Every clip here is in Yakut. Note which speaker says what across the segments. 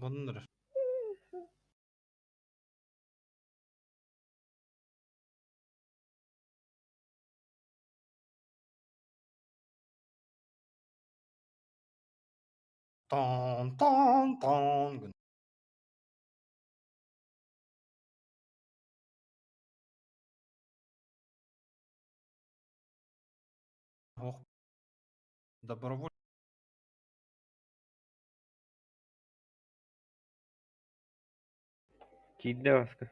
Speaker 1: Воннор. Тон тон тон гын. Ох, добровольно.
Speaker 2: Киирдэ баска.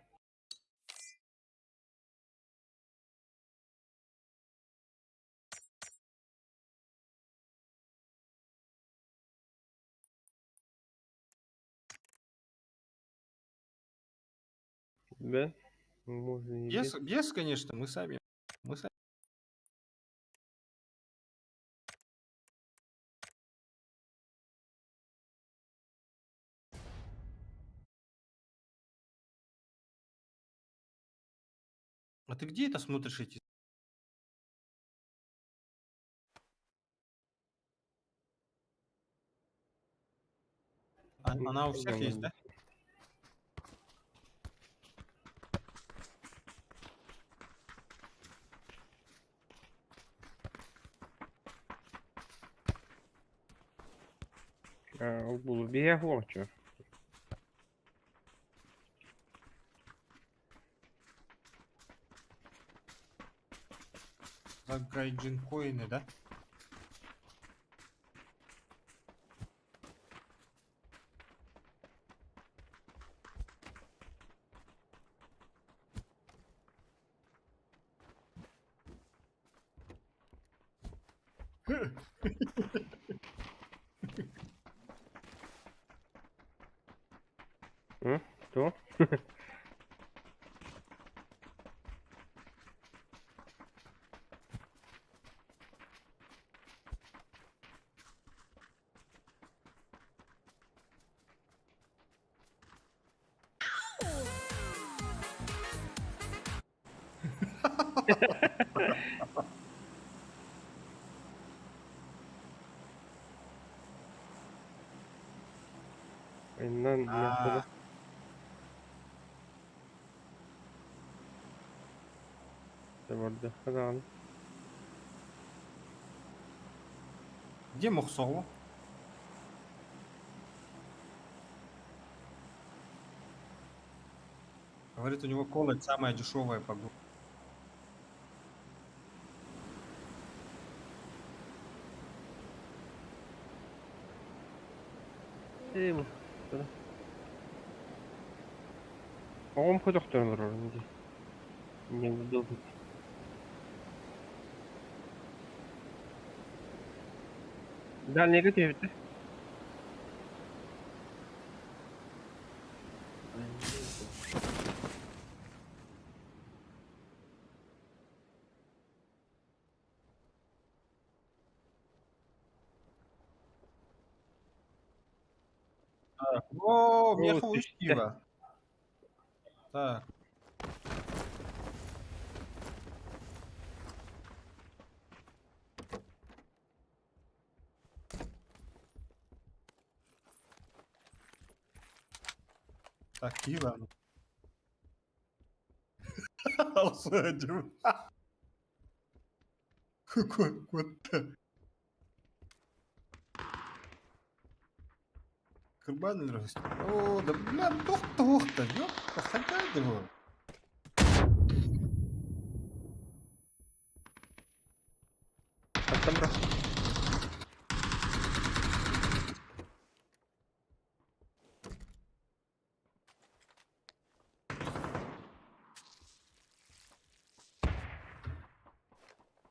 Speaker 2: Да? Можно и
Speaker 1: Без,
Speaker 2: без.
Speaker 1: без, конечно, мы сами. Мы сами. А ты где это смотришь эти? А- Она у всех есть, да?
Speaker 2: А, ол булу биһиэх буолчу.
Speaker 1: За гайджин коины, да?
Speaker 2: Кто? Иннан
Speaker 1: А,
Speaker 2: барда хадаан.
Speaker 1: Где Мухсову? Говорит, у него кола самая дешевая по городу.
Speaker 2: Эм. Оҕом көтөхтөрөн олорор дии. Неудобно. Дальнейга түһэбит
Speaker 1: Так, О,
Speaker 2: О,
Speaker 1: меха
Speaker 2: ты
Speaker 1: пиво. Так. Так, пиво. Алсадим. Какой кот-то? Кырбан О, да бля, тох-тох-то, ёпта, хагай его.
Speaker 2: Аттан бра.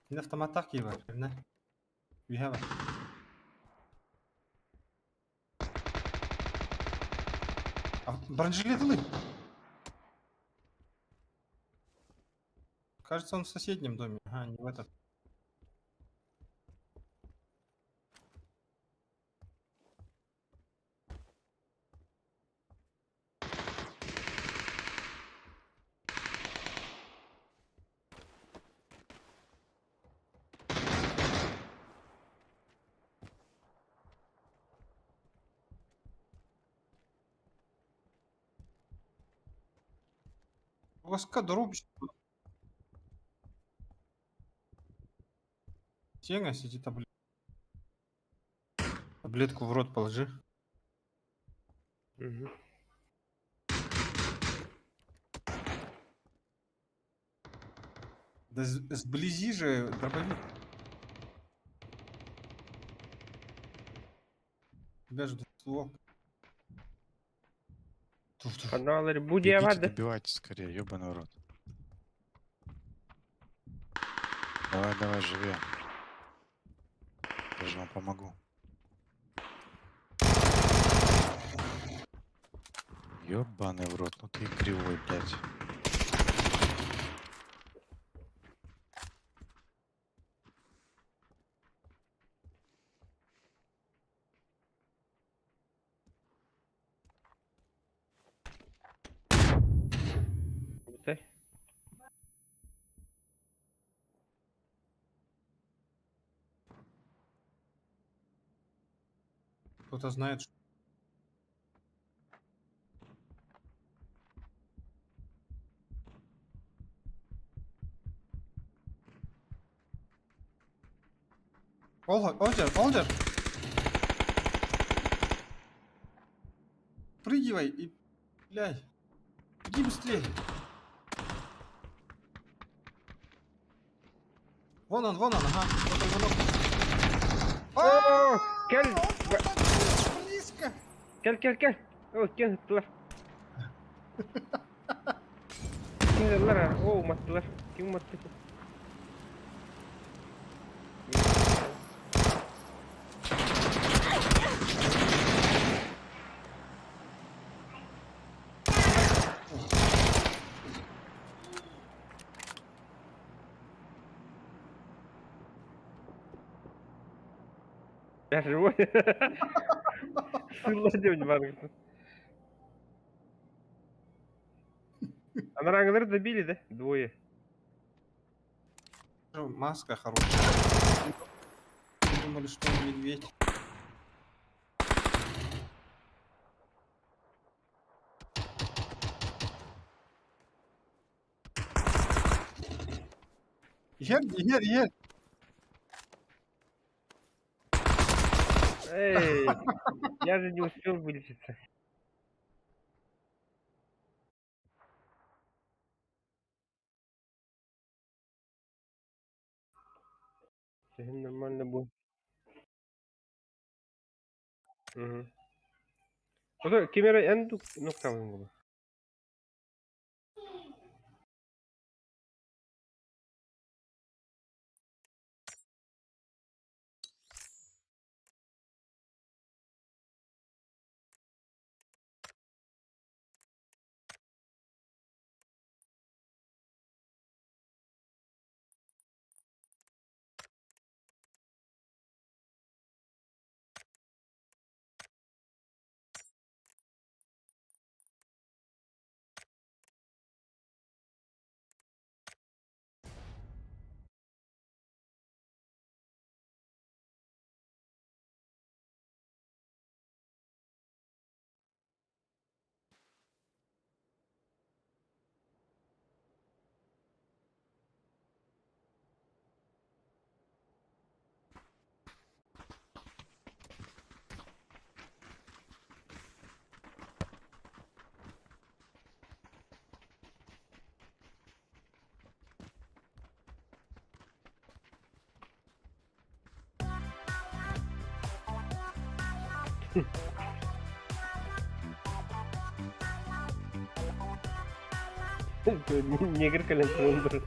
Speaker 1: Мин автоматтаах киһи бар, эмнэ? Үһэ бар. Бронежилет ылый. Кажется, он в соседнем доме. Ага, не в этом. Чугаска доруб. Сеня сиди таблетку. Таблетку в рот положи.
Speaker 2: Угу.
Speaker 1: Да сблизи же дробовик. У тебя же двустволка. Туф-туф.
Speaker 2: Каналлар бу дьиэ
Speaker 3: Бегите,
Speaker 2: баар да?
Speaker 3: добивайте скорее, ёбаный в рот. Давай, давай, живее. Я же вам помогу. Ёбаный в рот, ну ты и кривой, блядь.
Speaker 2: Бүтэй.
Speaker 1: Кто-то знает, что... Олдер, Олдер, Олдер! Прыгивай и... Блядь. Беги быстрее. Вон он, ага. Вот он, вон он.
Speaker 2: Оо, кэл,
Speaker 1: А, он так близко.
Speaker 2: кэл, кэл, кэл. Оо, кэл ыттылар. Кэл ыллар, оо, уматтылар. Ким уматты? Я живой. Сылла диэн баргытын. Анарааҥылары добили, да? Двое.
Speaker 1: Маска хорошая. Думали, что он медведь. Ер, ер, ер.
Speaker 2: Эй, я же не успел вылечиться. Всё нормально будет. Угу. Ото ким эрэ эн нуктаабын буолуо. Негр кэлэн туран.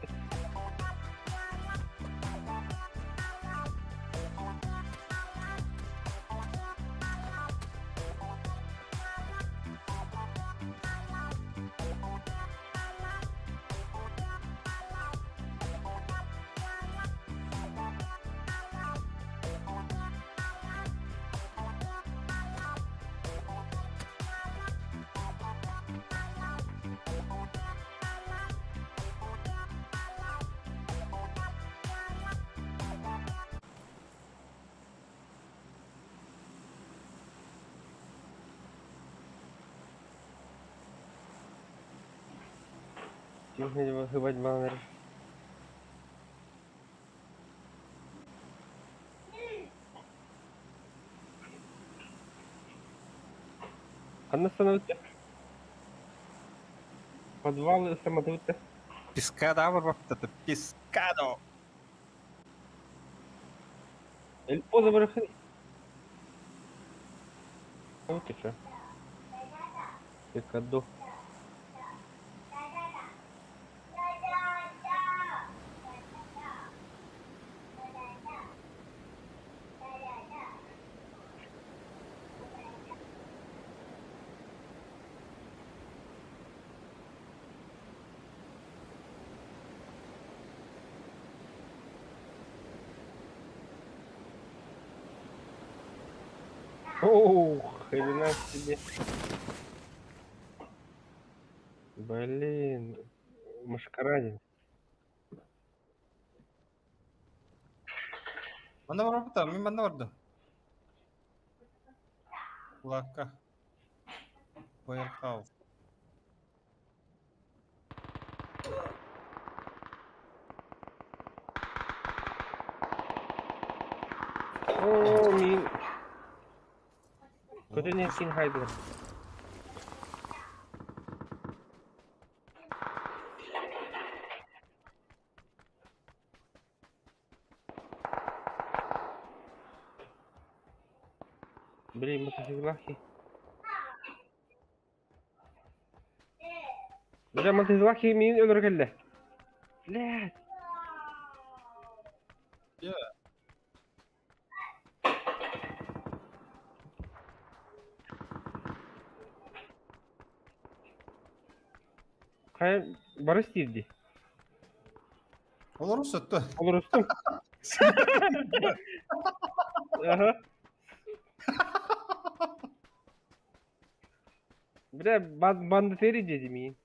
Speaker 2: Ким хыбать баланар? Ханна становится? Подвал самодута.
Speaker 1: Пескадо это пескадо.
Speaker 2: El pozo por Вот и что. Пикадо. Ох, хрена себе. Блин, машкарадин.
Speaker 1: Манна барбыта, мин манна бардым. Лака. Warehouse.
Speaker 2: Оо, мин Көтөн эркин хайдылар. Блин, мотоциклахи. Бля, мотоциклахи мин өлөр кэллэ. Блядь.
Speaker 1: Yeah.
Speaker 2: Хайа барыс диирди.
Speaker 1: Олору сөттө.
Speaker 2: Олорустум. Аха. Бля, бандитери диэди миин.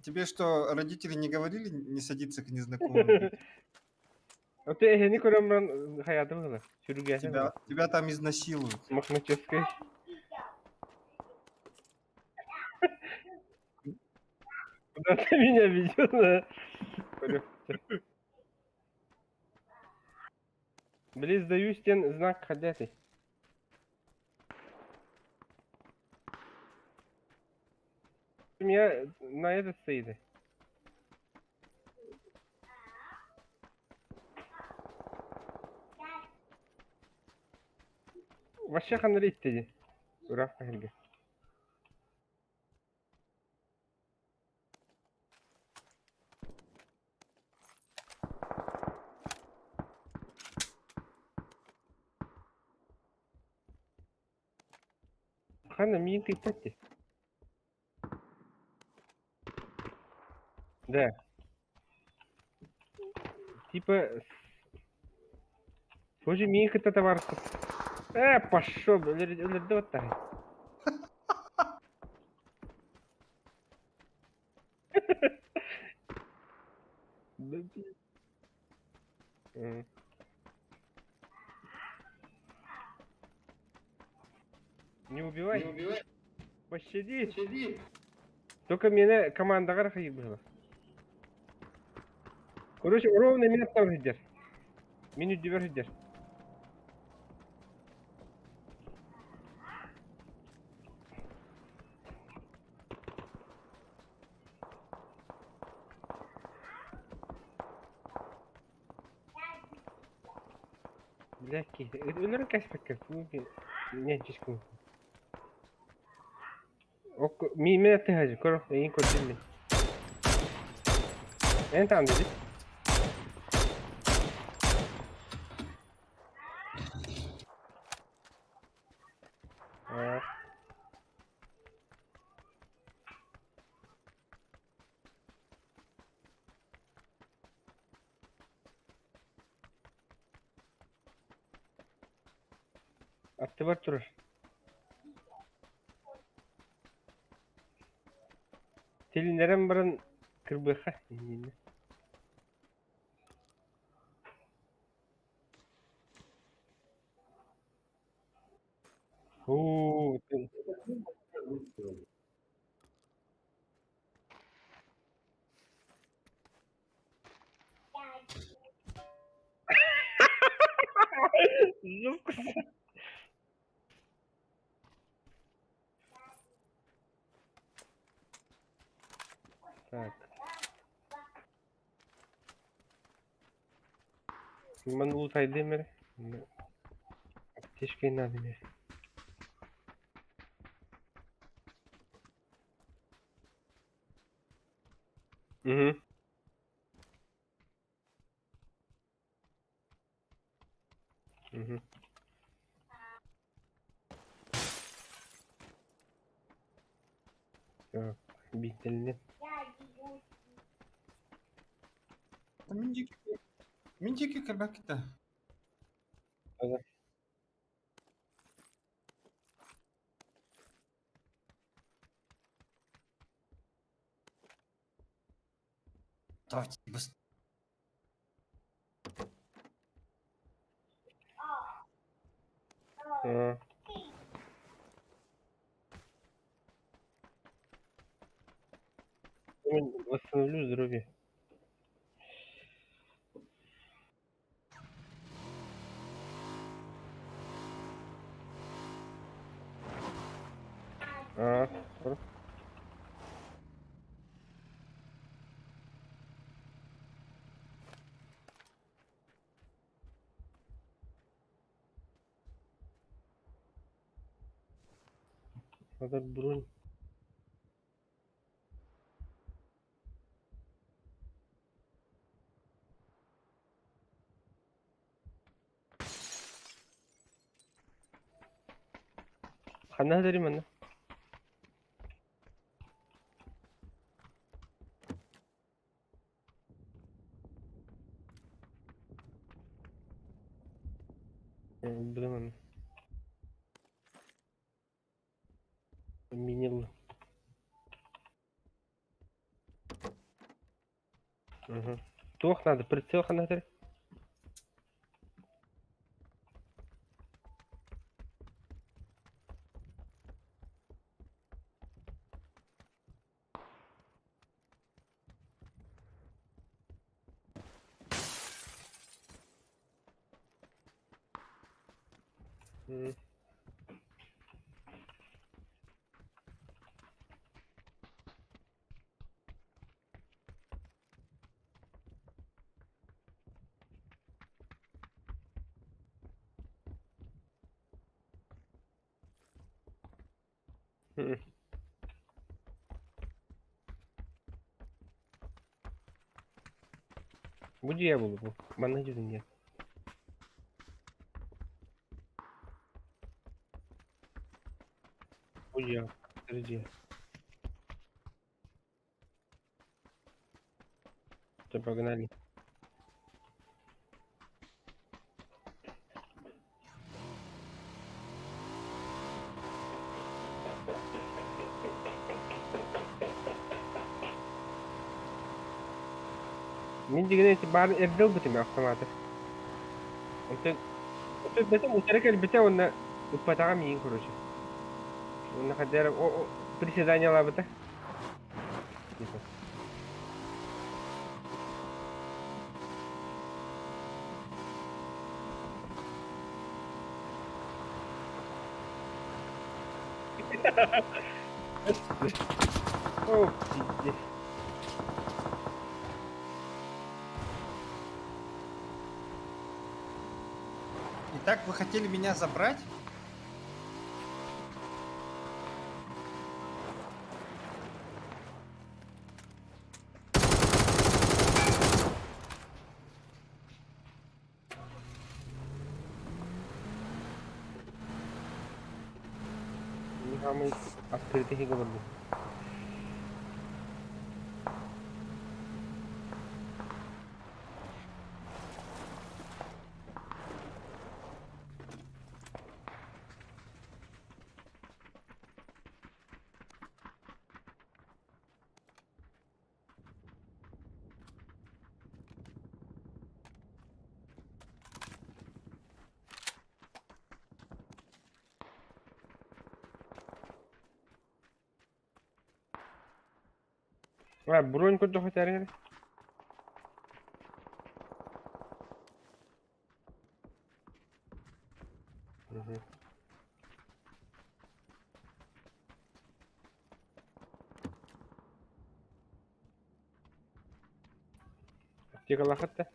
Speaker 1: Тебе что, родители не говорили не садиться к незнакомым людям?
Speaker 2: Ото эһэни көрөн баран хайаатым ыла. Сүрүгээһин
Speaker 1: Тебя, тебя там изнасилуют.
Speaker 2: Мохначевскай. Куда ты меня ведёт, да? Били сдаюсь диэн знак хайдаатай? У меня на этот стоит. Вообще ханна иттеди. Ыраах хаһырга. Ханна миин тыыппат дии. Да. Типа... Тоже миин кытта табаарыстар. Э, пошел, өлөрдө баттаһай. Не убивай.
Speaker 1: Не убивай.
Speaker 2: Пощади.
Speaker 1: Пощади.
Speaker 2: Только меня командаҕар хайыр быһыла. Короче, ровно мин аттан сылдьар. Мин үрдүбэр сылдьар. Бля, өлөрөн кэспэккэ ньээнчискин. Мин аттыһаажы көр эйин көрдүм мин. Эн таам диди. Аттыбар турар. Тилиннэрэн баран кырбыахха иннинэ. Оо, ты- Жестко. Так. Манна лутайдым эрэ. Аптечка надо мне. Угу. Угу. Так, бителли.
Speaker 1: Мин диэки мин диэки кэлбэккит.
Speaker 2: Ага.
Speaker 1: Давайте быстро.
Speaker 2: А. Мин восстановлю здоровье. А, хорошо. Надо бронь. Ханна дери манна. Блин, манна. Минил. Угу. Туох надо, прицел ханна дери. М. М. Бу дьиэ буолуо бу. Манна дьүһүн диэн. Бу дьиэ, кыры дьиэ. Всё, погнали. Мин дьиҥинэн ити баарын эрдэ ылбытым автоматы. Онтон онтон бэтим утары кэлбитэ уонна ыппатаҕа миигин короче. Уонна хайдах эрэ приседаниелаабыта. Типа. О, пиздец.
Speaker 1: Итак, вы хотели меня забрать?
Speaker 2: Хаамай открытый говорю. А, бронь курдук этэрин. Мгм. Аптекалаахыт да?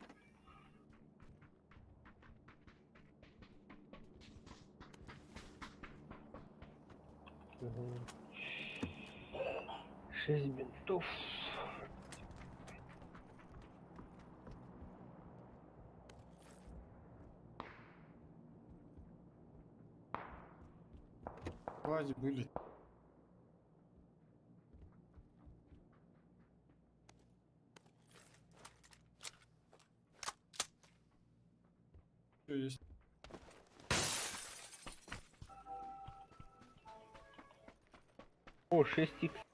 Speaker 2: Мгм. Шесть бинтов.
Speaker 1: Складе были. Всё есть.
Speaker 2: О, 6 икс.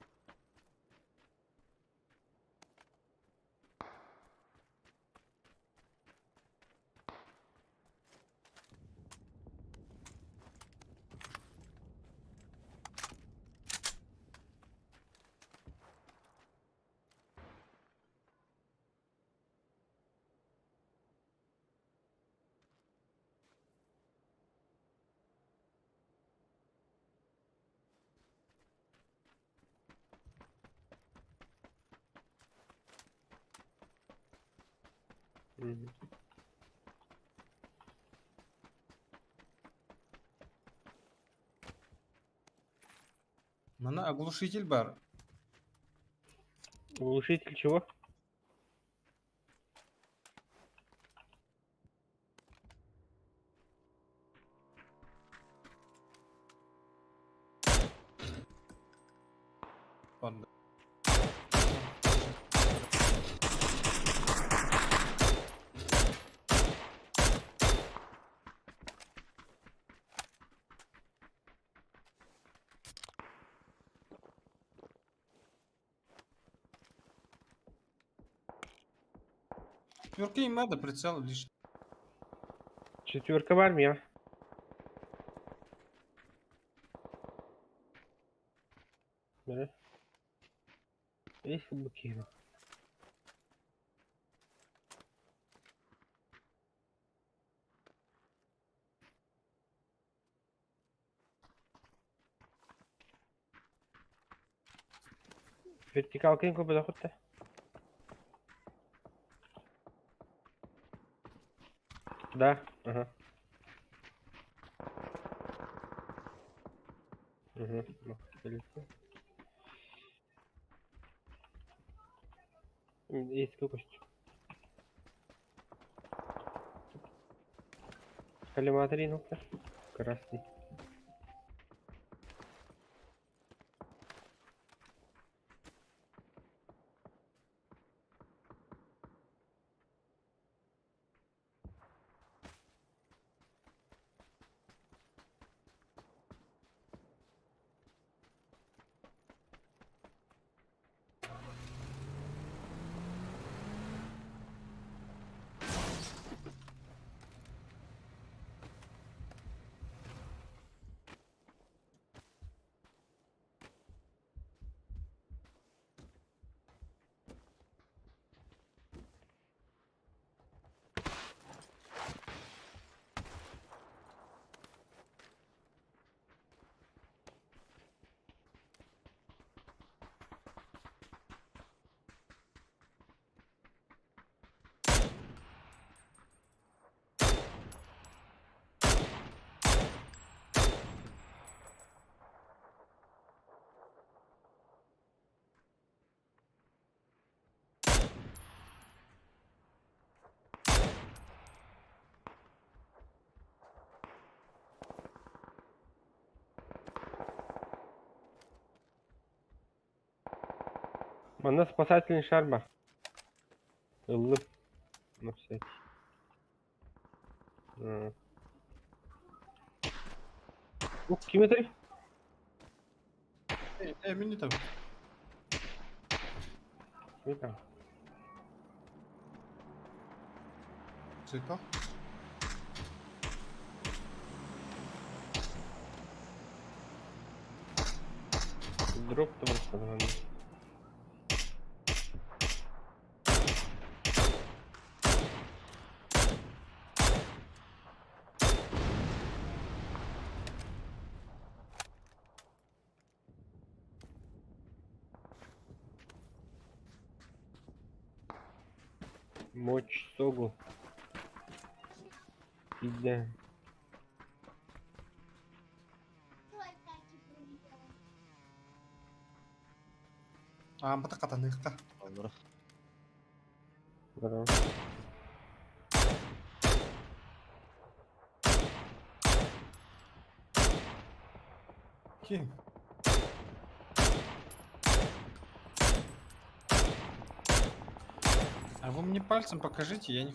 Speaker 2: Мгм.
Speaker 1: Манна оглушитель баар.
Speaker 2: Глушитель чего?
Speaker 1: Панда. Четверки им надо, прицел лишний.
Speaker 2: Четверка в армии. Да. Есть быки. Вертикалка инкуб-да? Да, ага. Угу. Есть кость. Коллиматор, ну-ка. Красный. Манна спасательный шар бар. Ыллым. На всякий. М. Ух, ким этэй?
Speaker 1: Э, мини там.
Speaker 2: Ким там?
Speaker 1: Цикл.
Speaker 2: Дроп там просто. Мочь согу. Иде.
Speaker 1: Ааммыта хатаныахха.
Speaker 3: Олору.
Speaker 2: Здорово.
Speaker 1: Ким?
Speaker 4: А вы мне пальцем покажите, я не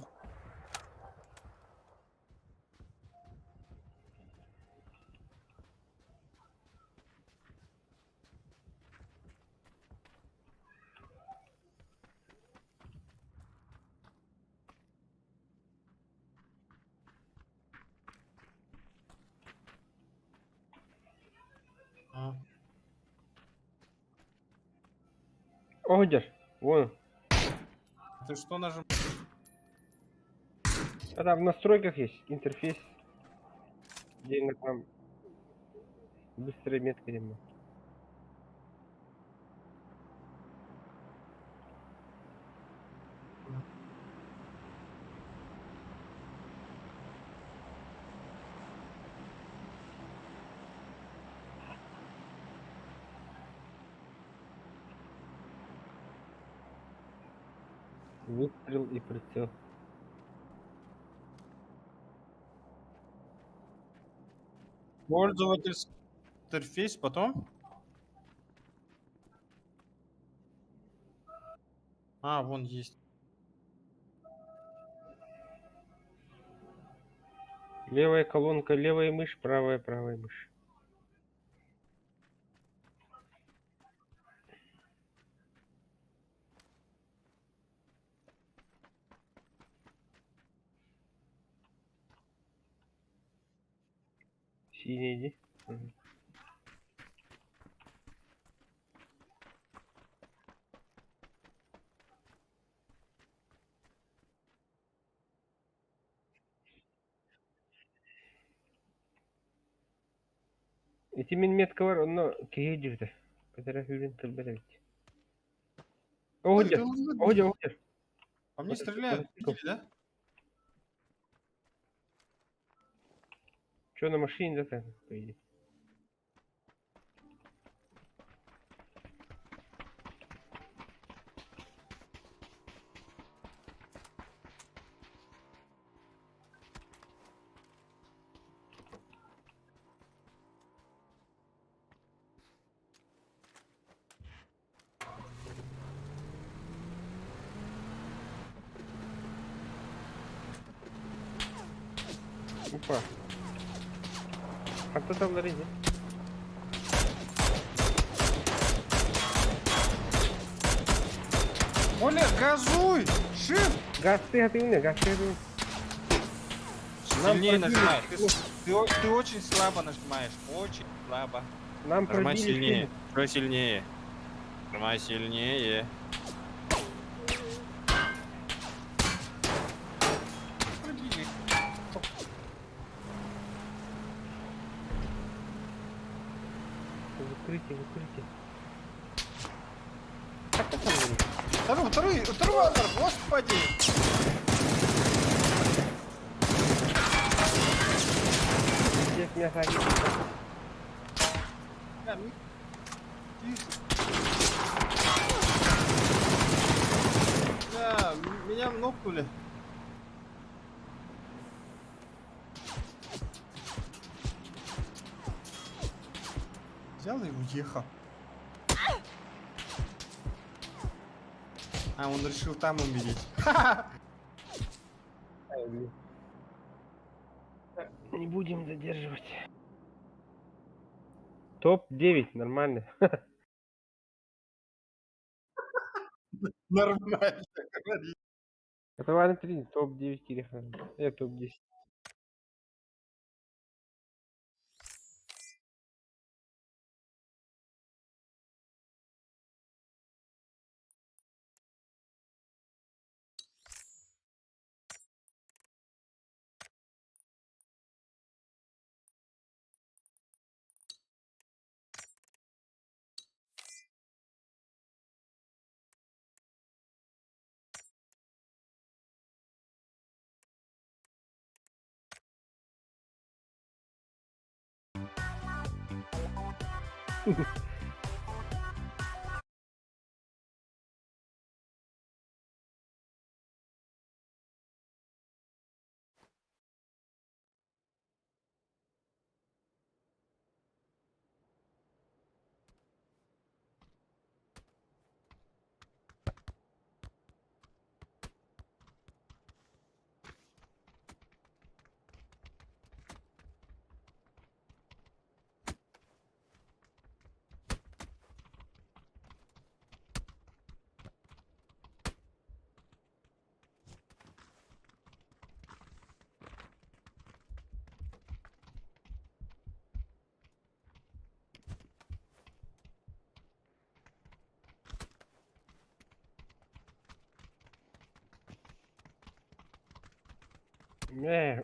Speaker 4: А,
Speaker 2: Одер. Вон.
Speaker 4: Ты что нажим?
Speaker 2: А там в настройках есть интерфейс. Где на там быстрая метка где. Выстрел и прицел.
Speaker 4: Пользовательский интерфейс, потом? А, вон есть.
Speaker 2: Левая колонка, левая мышь, правая, правая мышь. Синий иди. Мгм. Ити мин метка бар, онно киһи дьүһүтэ. Бэтэрэ хүрүн кэлбэт эбит. Оҕо оҕо оҕо.
Speaker 4: По мне стреляют, видели, да?
Speaker 2: Че на машине да там, по идее? Опа. Хатта тавлары иди.
Speaker 4: Оля, газуй! Shift!
Speaker 2: Газ ты готовый, газ ты готовый. Нам
Speaker 4: Сильнее
Speaker 2: пробили
Speaker 4: нажимай. Ты очень слабо нажимаешь. Очень слабо.
Speaker 2: Нам
Speaker 4: Нажимай
Speaker 2: пробили
Speaker 4: сильнее.
Speaker 2: шину.
Speaker 4: Еще сильнее. Нажимай сильнее. Пробили.
Speaker 2: В укрытие, в укрытие. Хатта тавлары.
Speaker 4: Второй, второй, второй, господи!
Speaker 2: Здесь мясо.
Speaker 4: Бля, Тише. Бля, меня нокнули.
Speaker 1: Взял и уехал.
Speaker 4: А, он решил там умереть.
Speaker 2: Не будем задерживать. Топ-9, нормально.
Speaker 4: Нормально, говори.
Speaker 2: Это ладно, 3, топ-9 Кирихан. Я топ-10.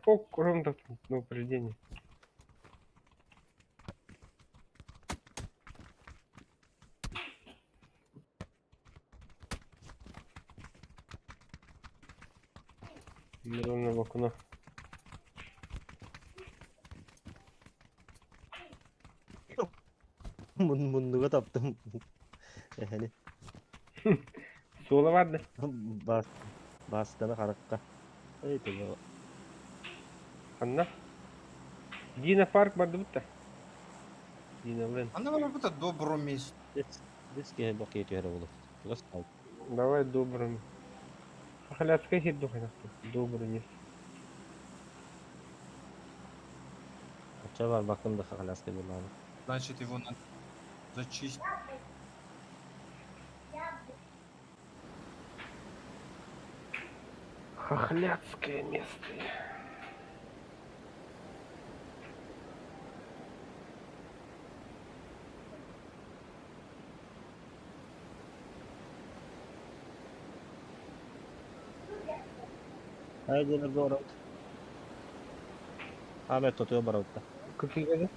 Speaker 2: О, ровно на упреждение. Ровно в окно.
Speaker 5: Муннуга таптым. Эһэни.
Speaker 2: Суола барды.
Speaker 5: Бас бастаны харакка. Эй, тыга.
Speaker 2: Ханна? Дина парк барды бутта. Дина Лен.
Speaker 1: Она вам это добро место.
Speaker 5: Дес кеһи бок етүһэрэ буолуо. Тугас хаал.
Speaker 2: Давай добрым. Хохлядская хит духайнахты. Добрый не.
Speaker 5: Ача бар бакым да хахаляска буолааны.
Speaker 1: Значит, его надо зачистить.
Speaker 2: Хохлядское место.
Speaker 5: Хайдена город. Ахмет тотуя барабыт.
Speaker 2: Какие годы?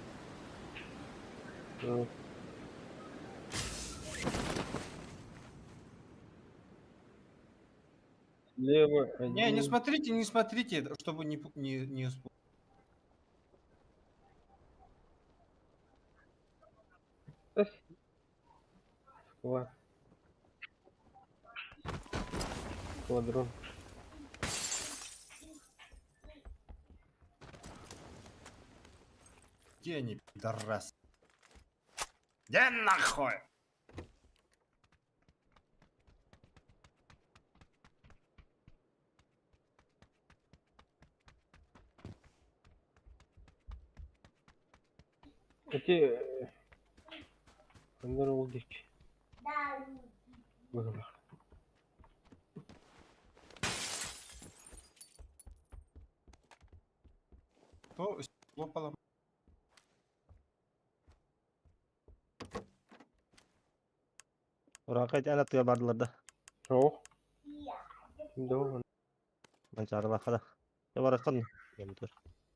Speaker 2: Слева
Speaker 1: Не, не
Speaker 2: один.
Speaker 1: смотрите, не смотрите, чтобы не, пу- не, не испу-
Speaker 2: Склад. Сквадрон.
Speaker 1: Где они, пидорасы? Где нахуй?
Speaker 2: Эти... Андар ол дик. Быһылах.
Speaker 1: Кто стекло поломал?
Speaker 5: Уракай ана тыга бардылар да.
Speaker 2: О. Да.
Speaker 5: Манчарылаха да. Я баракан. Ямтыр.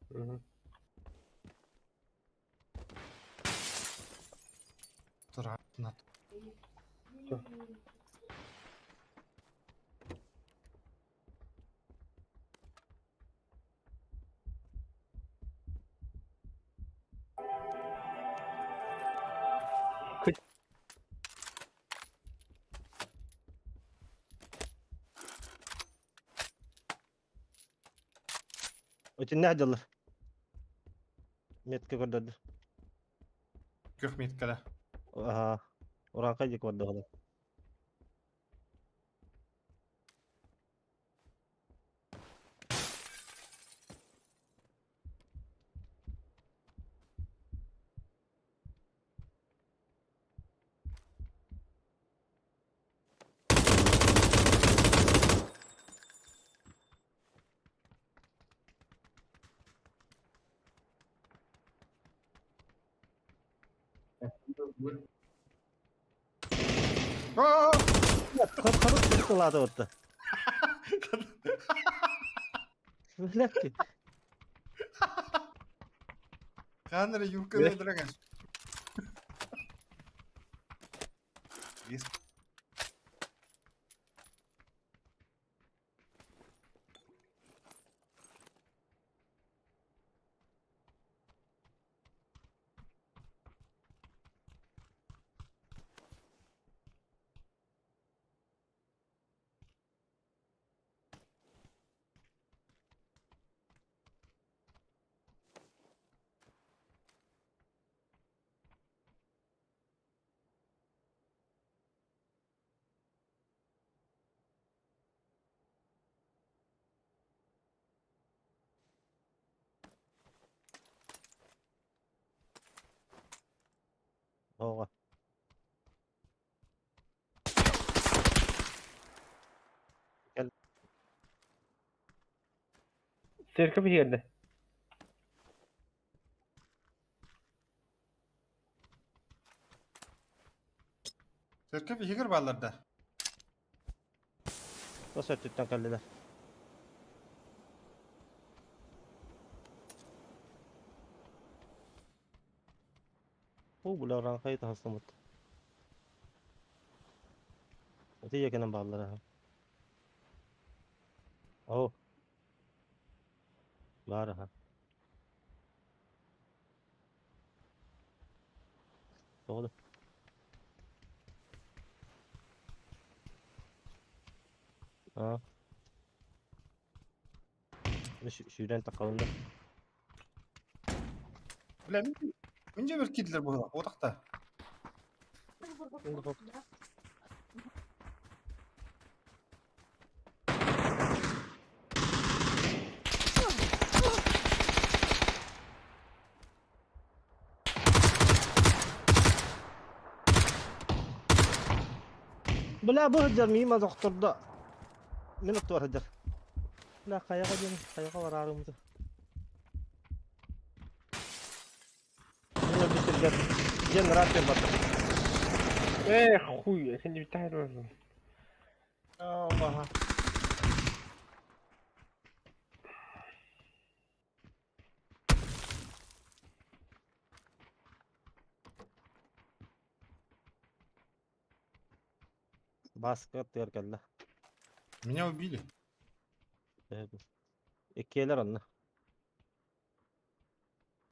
Speaker 2: Мгм.
Speaker 1: Трапно.
Speaker 5: Өтүннэ дьаллар. Метке көрдөрдү.
Speaker 1: Көх меткада.
Speaker 5: Аха. Уракай дик барды хала.
Speaker 1: А!
Speaker 5: Харыс тылады отты. Блядь.
Speaker 1: Ханри Юрка
Speaker 2: Бля.
Speaker 1: Драгон.
Speaker 5: Оҕо. Кэл.
Speaker 2: Церковь иһиэрдэ.
Speaker 1: Церковь иһигэр бааллар да?
Speaker 5: Тас өттүттэн кэллилэр. Уу, бля, ураанхай таһыстымыт. Ити ийэкэнэн бааллара. Оо. Баар аха. Тоҕо да? Аа. Сүүрэн таххабын да.
Speaker 1: Бля, мин дьиэбэр киирдилэр быһыылаах, буотахта.
Speaker 5: Бля, бу сылдьар миим аз охтордо. Мин оттугар сылдьар. Бля, хайаҕа диэн, хайаҕа бараарыммыты. Мин өлбүт сиргэр дьиэн ыраах диэн барда.
Speaker 2: Эх, хуй, сен de bir olsun.
Speaker 1: Аллаха.
Speaker 5: Бааска аттыгар кэллэ.
Speaker 1: Меня убили.
Speaker 5: Иккиэлэр онно.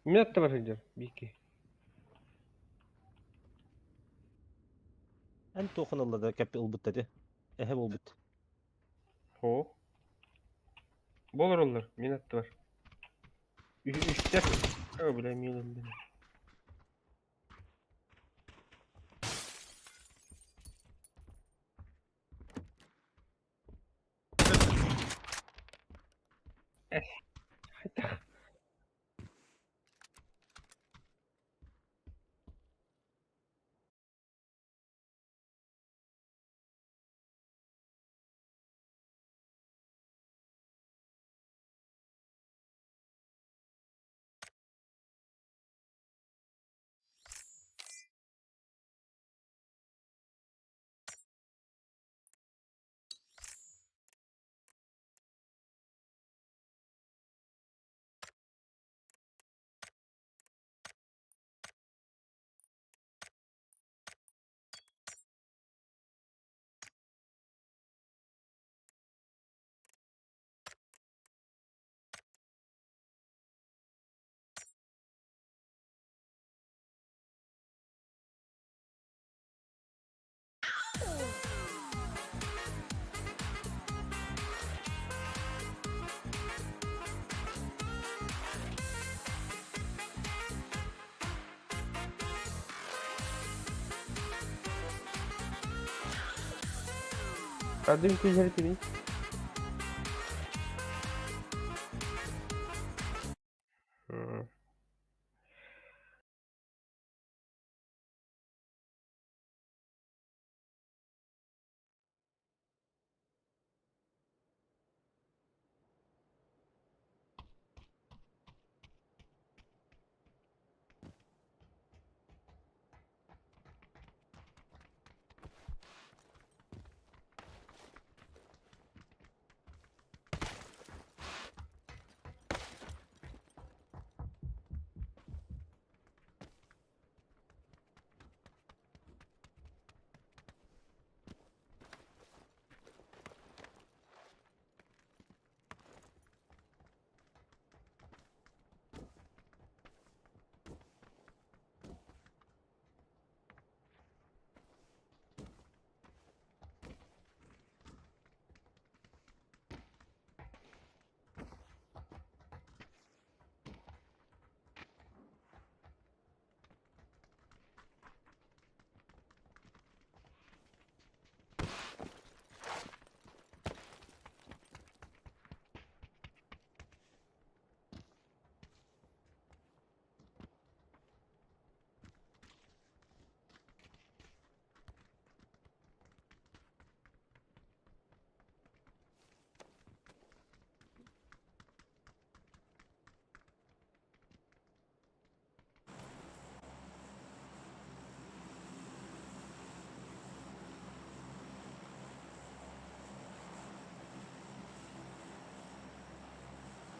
Speaker 2: Мин аттыбар сылдьар, биики.
Speaker 5: Эн туохун ылла да кэп ылбыт эти. Эһэ буолбут.
Speaker 2: Хо. Болор оллар, мин аттыбар. Үстэр. О, бля, милым, бля. Хайдах. Adım ticaretini.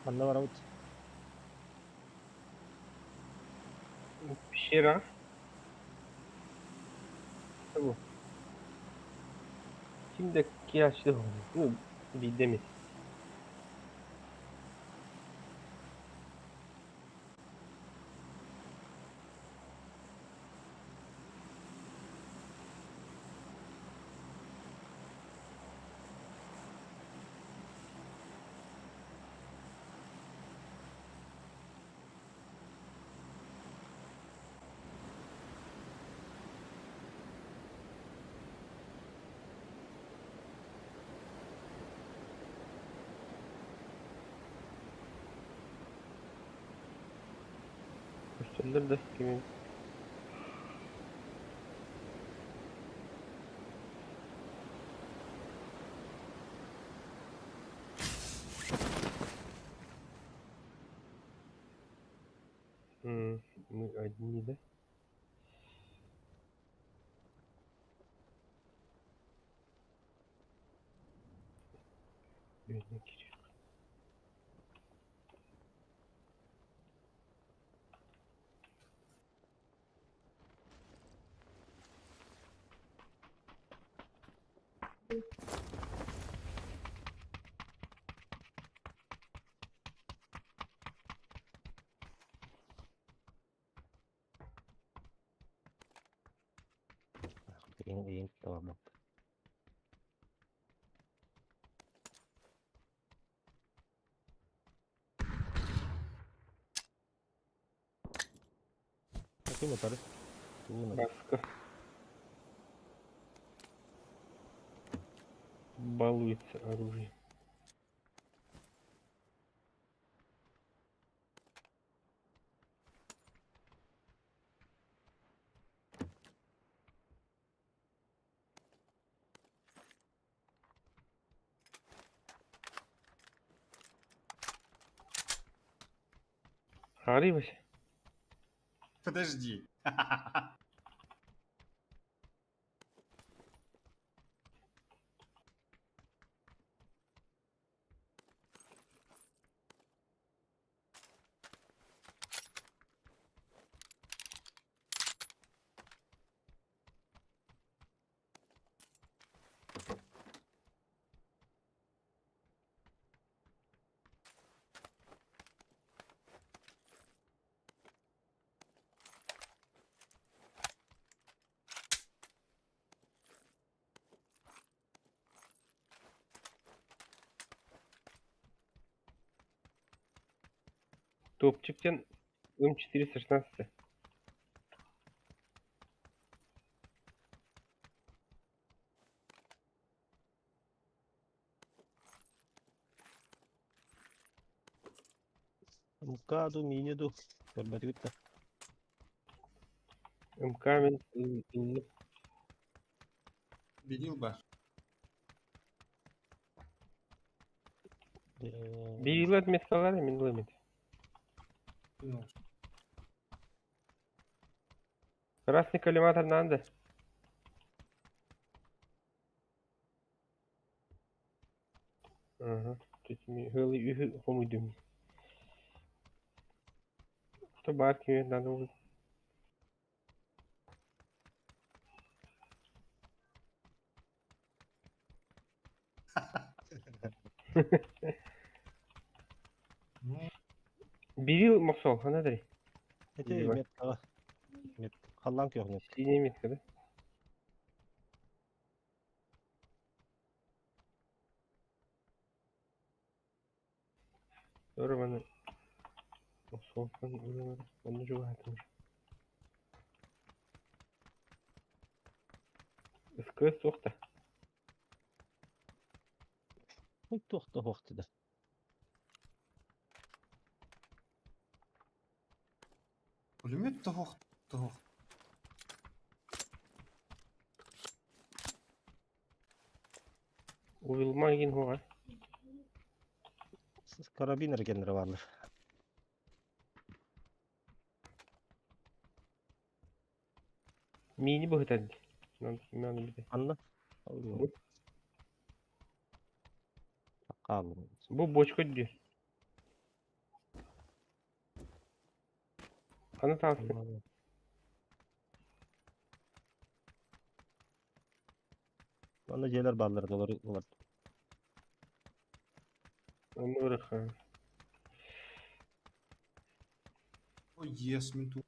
Speaker 5: Манна барабыт.
Speaker 2: Пещера. Bu. Kimde kiyaçlı Ну, бидемит. Көстөллөр да кимин. Мы одни, да? Бедный Кирилл.
Speaker 5: Иин табарбат. Ким утары? Тугун
Speaker 2: Баска. Балуется оружие. Хари, Вася.
Speaker 1: Подожди.
Speaker 2: Топчиктен М416.
Speaker 5: Мука ду, мини ду. Көрбөтүгүт да.
Speaker 2: МК мен ыллы.
Speaker 1: Бенил ба.
Speaker 2: Бирилы отметкалар мен ылымет.
Speaker 1: Ну,
Speaker 2: Красный коллиматор надо. Ага. Тут ми хылы үхү хомуйдум. Что бар киме надо будет.
Speaker 1: ну,
Speaker 2: Бирил моксол, ханадри.
Speaker 5: Эти
Speaker 2: Иди бар.
Speaker 5: меткаҕа. Мет халлаан күөх
Speaker 2: Синяя метка, да? Здорово, Моксолтан ылымар. Оны жугатым. СКС соқта.
Speaker 5: Туох да хуох да.
Speaker 1: Пулемет того, того.
Speaker 2: Уилмагин хуға.
Speaker 5: Карабинер кеннere бааллар.
Speaker 2: Мини бұғытады. Надо бите.
Speaker 5: Анна.
Speaker 2: Бу.
Speaker 5: Хаалым.
Speaker 2: Бу бочка дии. Ханна таҕыстыҥ?
Speaker 5: Манна дьиэлэр бааллар, олор олор.
Speaker 2: Онно ырыха.
Speaker 1: Ой, ес, мин ту.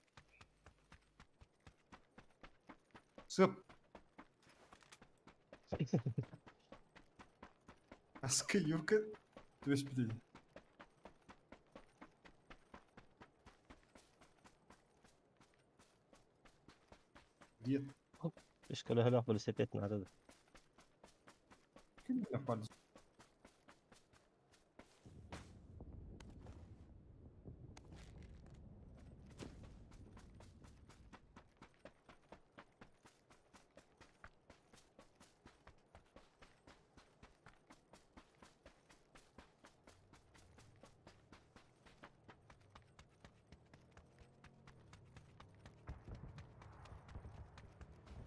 Speaker 1: Сып. Аска Юрка түбэспит Дед.
Speaker 5: Үс көлөһөлөөх велосипед наада да.
Speaker 1: Ким баар?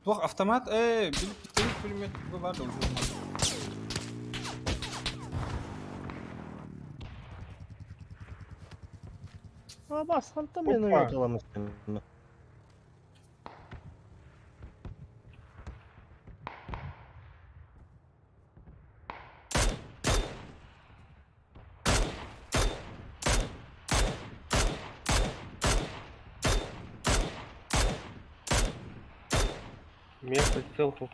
Speaker 1: Туох автомат, били пулемет баар да уже.
Speaker 5: А бас, хантан мен
Speaker 2: Опа.
Speaker 5: ойнаталамын.
Speaker 2: Меня прицел тут.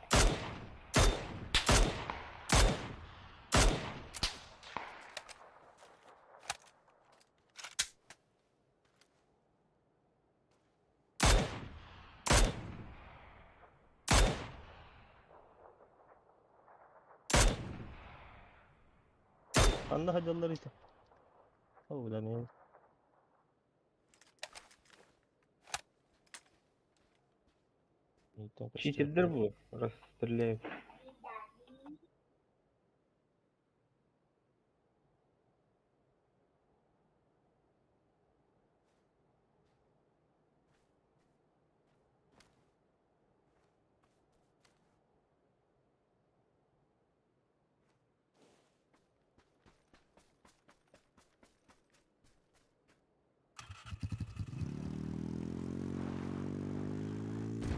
Speaker 5: Ханна сылдьаллар ити. Ол мен.
Speaker 2: Читердер был, раз стреляют.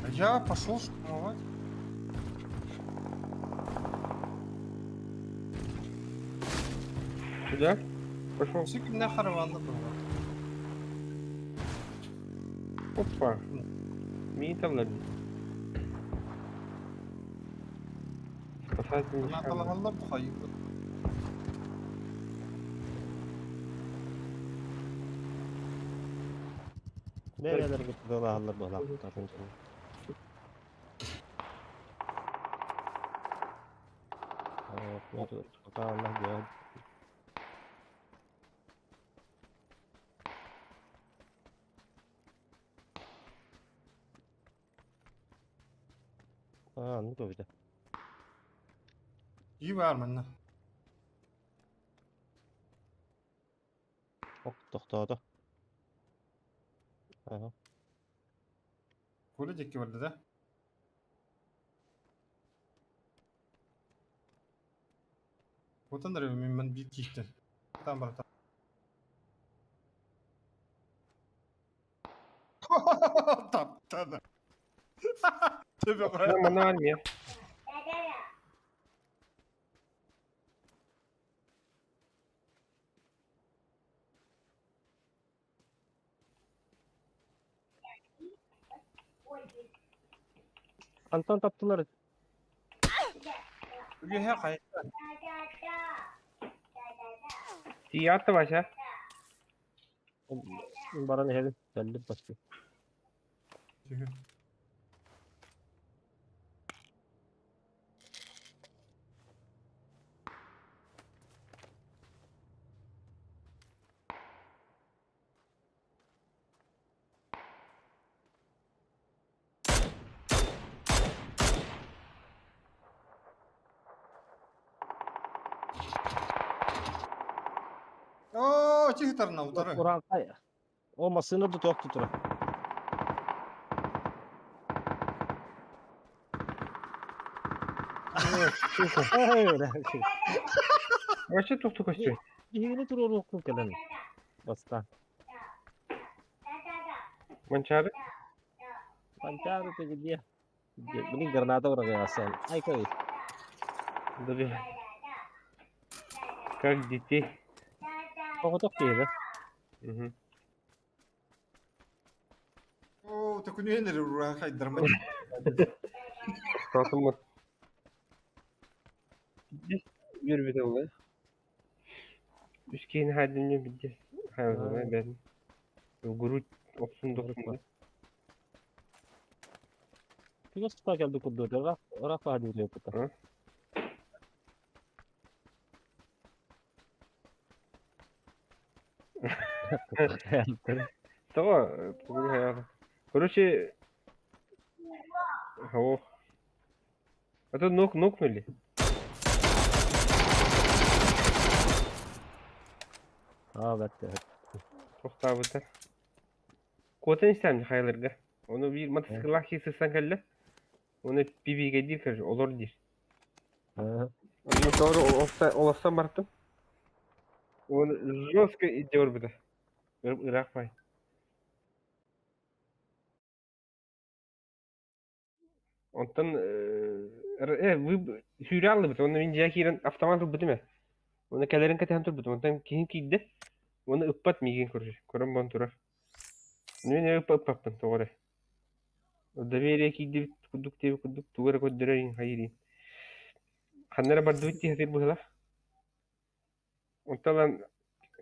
Speaker 1: А я пошел штурмовать.
Speaker 2: Сюда? Пошел.
Speaker 1: Все нахер ванна была.
Speaker 2: Опа. Мини там надо. Спасательный
Speaker 1: Она
Speaker 2: шаг.
Speaker 1: талагаллар бухайы.
Speaker 5: Бээлер кытылааллар буолар. Аа, ну көбүтэ.
Speaker 1: И бар манна.
Speaker 5: Ок, тохтоото. Аха.
Speaker 1: Коля декке барды да? Отан мен мен бит кийиктен. Там бар там. Таптады. Тебе
Speaker 2: Нам на армия.
Speaker 5: Антон таптылар.
Speaker 1: Үйе кай.
Speaker 2: Тиятты Вася.
Speaker 5: Баран иһэбин. Кэллим почти.
Speaker 1: Оо, чихтарна утары.
Speaker 5: Уран кай. О, машина да туох тура.
Speaker 2: Вообще тух костюм.
Speaker 5: Биһигини туруоруохпун кэлэн. Баста.
Speaker 2: Манчаары?
Speaker 5: Манчаары ты где? Где? Блин, граната врага Ай, кой.
Speaker 2: Добивай. Как детей.
Speaker 5: Оҕотох киһи да?
Speaker 2: Угу.
Speaker 1: Оо, төкүнүөн эрэ ура хайдарма.
Speaker 2: Тотуммут. Үөрбүтэ буолла. Үс киһини хаайдым диэн билдэ. Хайа бэрин. Грудь охсун дохсун.
Speaker 5: Чугас тута кэлбит курдук, ыраах ыраах баһа кытта.
Speaker 2: Тоҕо? Короче, ох. А то нок нокнули.
Speaker 5: Аа, бэрт.
Speaker 2: Тохтаабыта. Куотан истэм Хайлерга. Ону биир мотоцикллаах киһи сыстан кэллэ. Ону пибигэдиир, короче, олор диир. Ону тоҕо олоссон бартым. Оны жестко илдьэ барбыта. Ыраах бай. Онтон сүүрэ аллыбыт. Онно мин дьиэ киирэн автомат ылбытым ээ. Уонна кэлэрин кэтэһэн турбутум. Онтон киһим киирдэ. Уонна ыппат миигин короче. Көрөн баран турар. Мин ыппаппын тоҕо эрэ. Доверие киирдибит курдук диэбит курдук тугу эрэ көрдөрөр иһин хайыыр иһин. Ханна эрэ бардыбыт дии сатыыр быһыылаах. Онтон ылан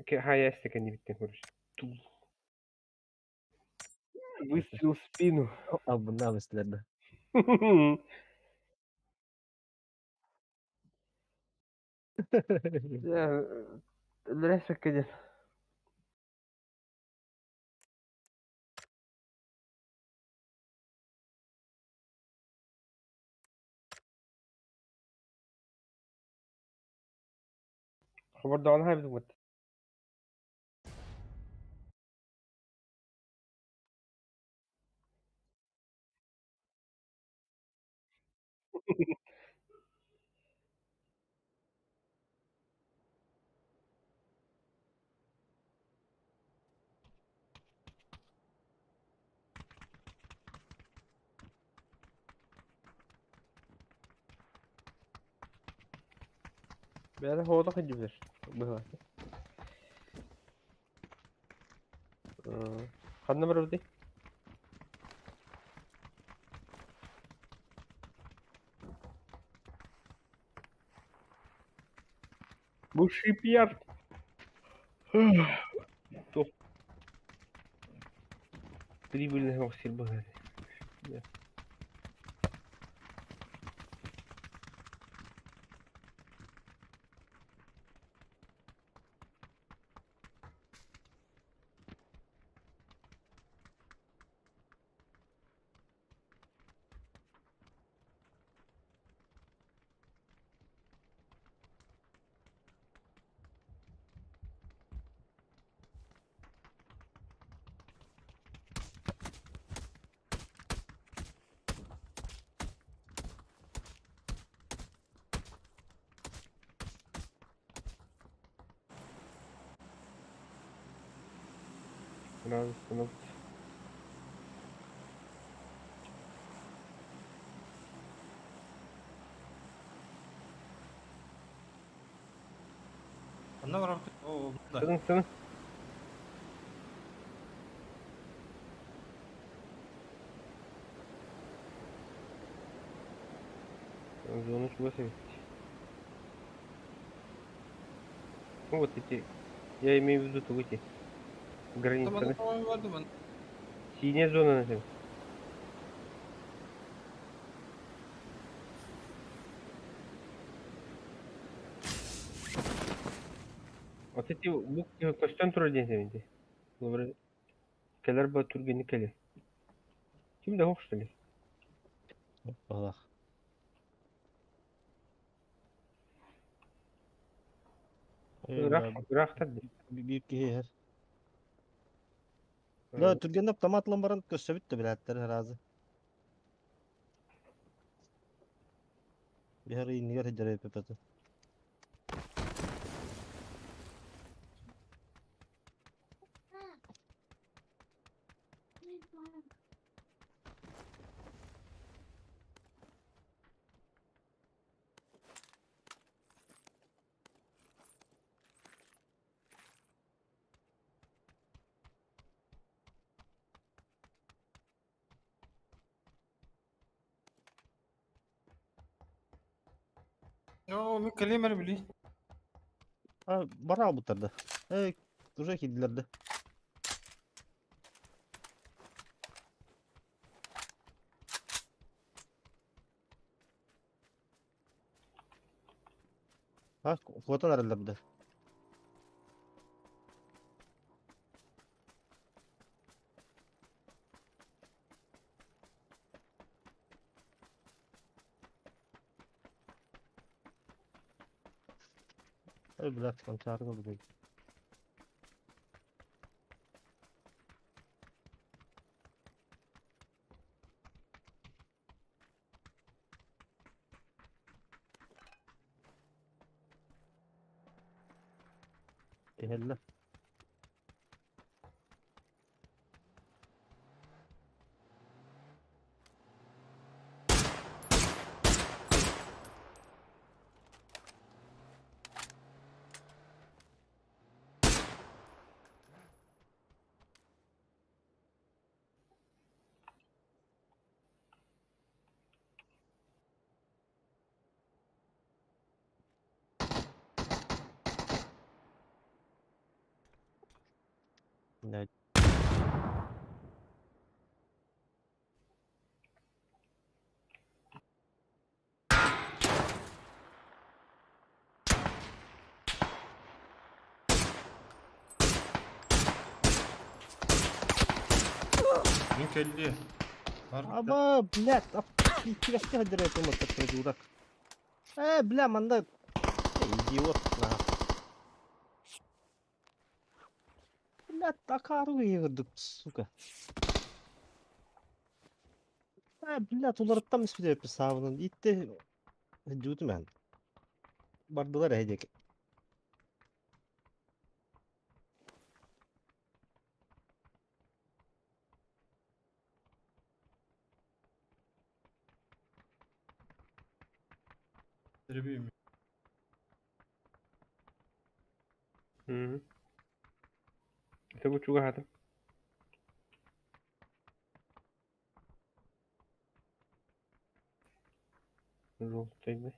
Speaker 2: хаайа кэннибиттэн короче. Выстрел в спину.
Speaker 5: Албыннаах истилэр да.
Speaker 2: Өлөрө диэн. Хобордоону хайбыт. Бэйэтэ хоҕотох илдьибитэр быһыылаах. Ханна барабытый? Бу шипьярд. Туох прибыльный сир быһыылаах. Сразу
Speaker 4: Онно барар о да.
Speaker 2: Сының, сының. Зону чугас эбит. Ну вот эти, я имею в виду тугу эти границаны. Синяя зона на Вот эти бу көстөн турар диэн сэбинти. Кэлэр ба түргэнник кэлэр. Ким да что ли?
Speaker 5: Балах.
Speaker 2: Ыраах, ыраахтар дии.
Speaker 5: Биир киһи иһэр. Да, түргэнник автомат ылан баран көрсөбүт да билээттэр аразы. Биһэр иннигэр сылдьар эппэт.
Speaker 1: Yo, мен кэлиэм били.
Speaker 5: А, бара албыттар да. Э, уже киирдилэр да. А, куотан эрэллэр да. Ой, блядь, кончарга бүгүн. Иһэллэр. Блядь.
Speaker 1: Мин кэлли. Бар.
Speaker 5: Аба, блядь, иккилэхтэ сылдьар этим придурок. Э, бля, манда... Идиот, нахуй. Блядь, акару ыйырдык, сука. Э, блядь, уларыттан испитэ саабынан итте дьуутум Бардылар эһидик.
Speaker 1: Теребием.
Speaker 2: Hı. İşte bu чугаһатым. Желтый бы.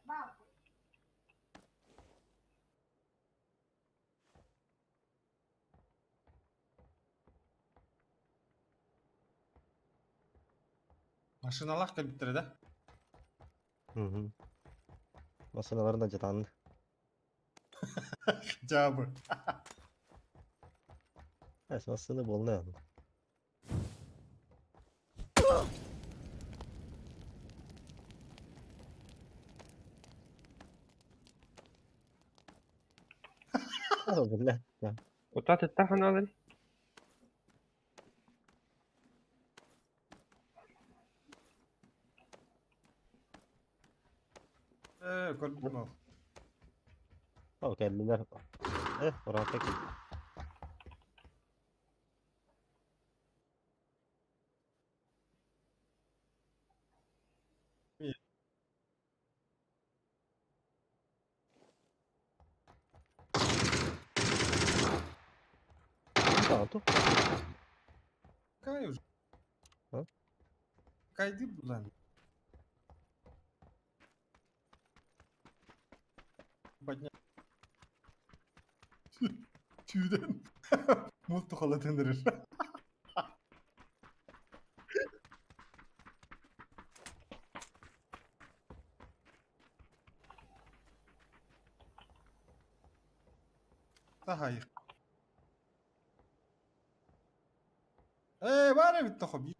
Speaker 1: Машиналаах кэлбиттэрэ да?
Speaker 5: Угу. Масыналарына жатан.
Speaker 1: Хотя бы.
Speaker 5: Эс масыны болна. О, бля. Да.
Speaker 2: Отат ыттахан алар.
Speaker 1: Э, көрдүм ол.
Speaker 5: О, кэллилэр. Э, ураата кил. Да, то.
Speaker 1: Кай уже.
Speaker 5: А?
Speaker 1: Кайды булан. Подня. Түйден. Мулту халатындырыр. Daha iyi. Ee, var evet tohum.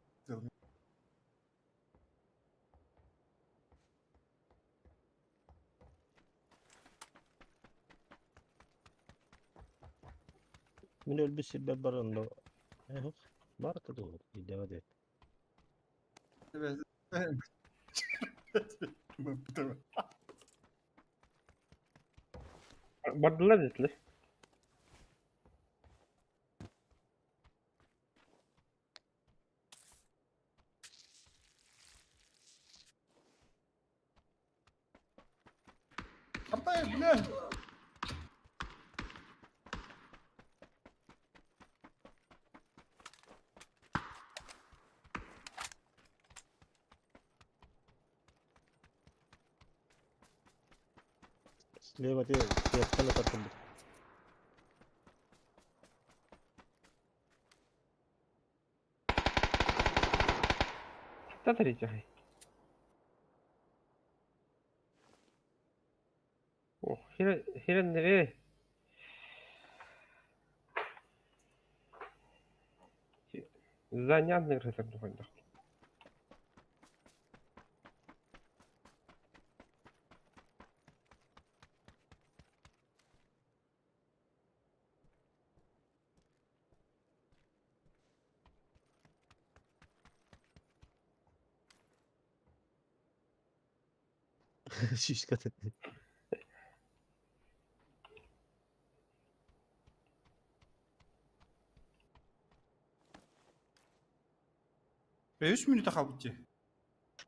Speaker 5: Мин өлбүт сирбэр баран да. Э, бар да дуо. Идева дет.
Speaker 1: Evet.
Speaker 2: Бардылар детлер.
Speaker 1: Артай, бля.
Speaker 5: Слева ты тыаттан ытар курдук.
Speaker 2: Татаричахай. Ох, хирен Занятный рецепт.
Speaker 5: Шишка.
Speaker 1: Үс мүнүүтэ хаалбыт дии.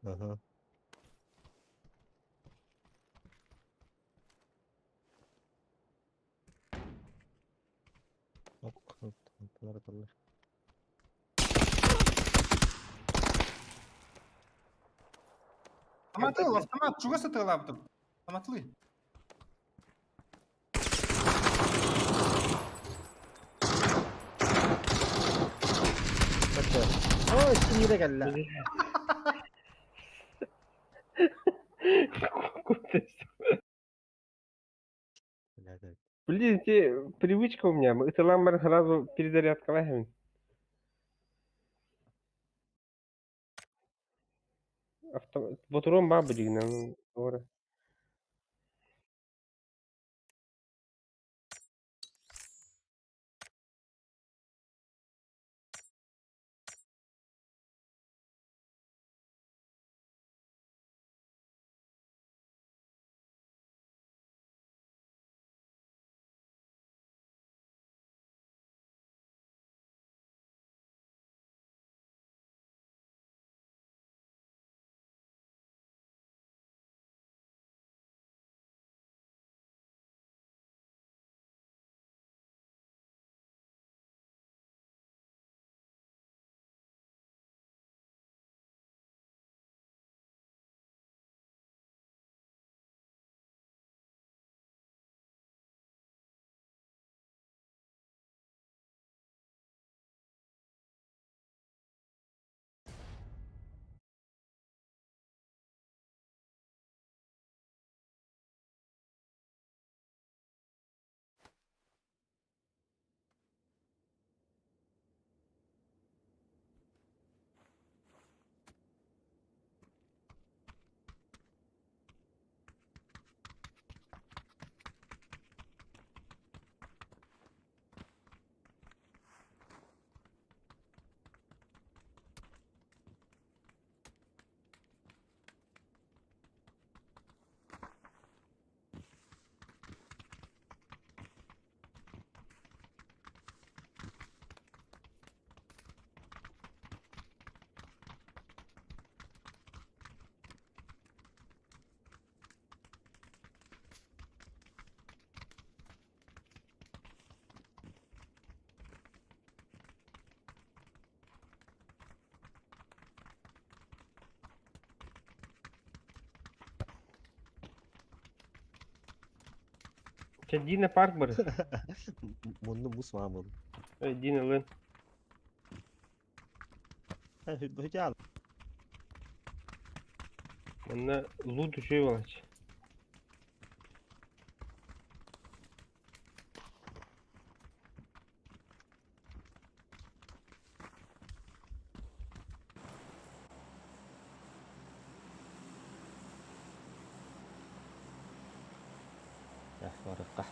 Speaker 5: Ага.
Speaker 1: Автомат ыл, автомат, чугас ытыалаабытым. Автоматлыы.
Speaker 5: Ой, синире кэллэ.
Speaker 2: Блин, те привычка у меня. Ытылаан сразу перезарядкалаһабын. Авто... Ботурон баар билигин, doğru. Чэ, Дина парк бар.
Speaker 5: Мунну мус маамыл.
Speaker 2: Дина лын.
Speaker 5: Хотя
Speaker 2: Манна лут үчүгэй буолааччы.
Speaker 5: Барыкка.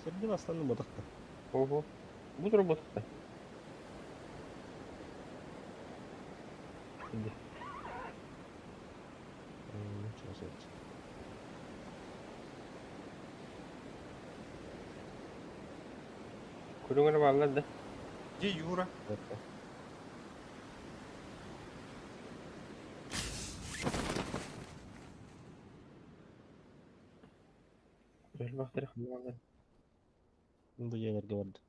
Speaker 5: Сырдым астанным бодақта.
Speaker 2: Ого. Буд работа. Иди. Көрүҥ эрэ бааллар да.
Speaker 1: Где Юра?
Speaker 2: Элбэхтэр хамаалар.
Speaker 5: Бу дьиэлэргэ барда.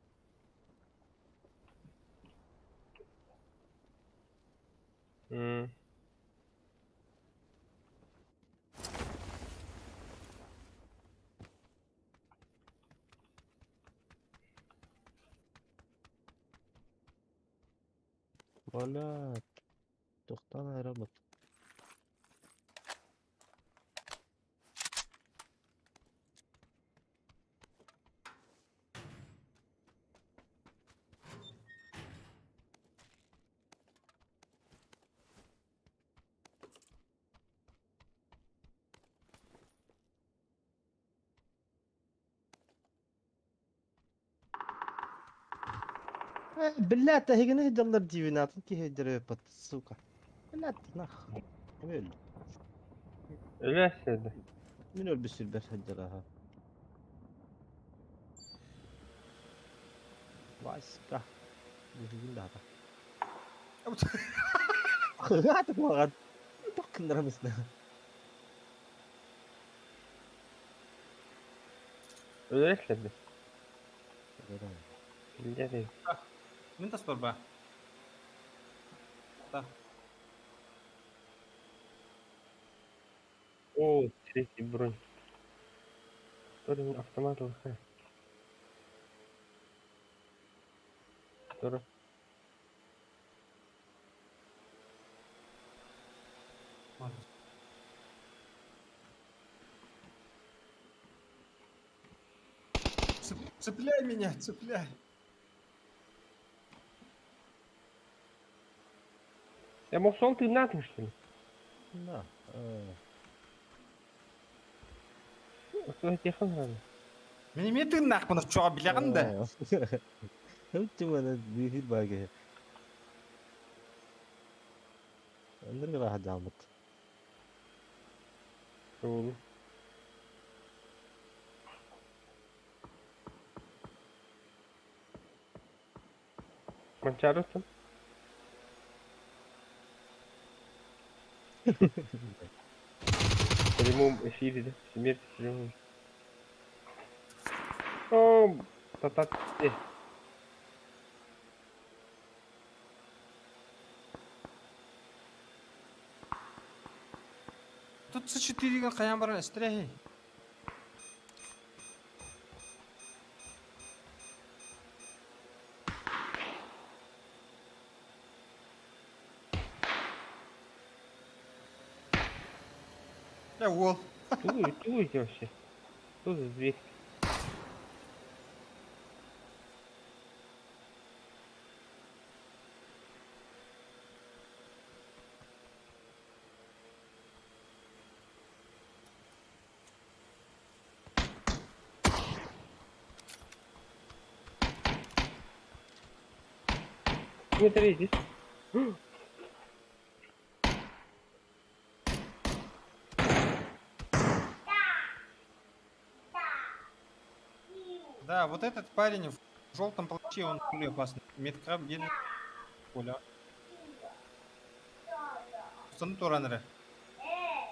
Speaker 5: Бля, тохтоон аэробот. Биллээт, эһигини сылдьаллар диибин, атын киһи өйдөрө сука. Биллээт, нах. Эми өлдүм.
Speaker 2: Өлөөссө да.
Speaker 5: Мин өлбүт сирбэр сылдьар аха. Васька. Биһигин даата. Аты куһаҕан. Туох гыннарабысна.
Speaker 2: Өлөөссө да. Биллэр.
Speaker 1: Мин таспар ба. Да.
Speaker 2: О, третий бронь. Который автомат ЛХ. Который...
Speaker 1: Ладно. Цепляй меня, цепляй.
Speaker 2: Я мог сон ты нахуй, что ли?
Speaker 5: Да.
Speaker 2: Что техан надо?
Speaker 1: Мин эмиэ тыыннаахпын оччоҕо билэҕин да.
Speaker 5: Һүттүмэнэ биир багы. Ындыр гыраха дьаалбыт.
Speaker 2: Суолу. Манчаарыттан. В прямом эфире, да? Смерть в прямом. О, та-та.
Speaker 1: Тут С4-ген хайаан баран эстэрэһий. Э, уол.
Speaker 2: Туй, туй вообще. Что за зверь? Смотри, здесь.
Speaker 1: Да, вот этот парень в желтом плаще, он более опасный. Метка где Коля. Пацаны туранеры.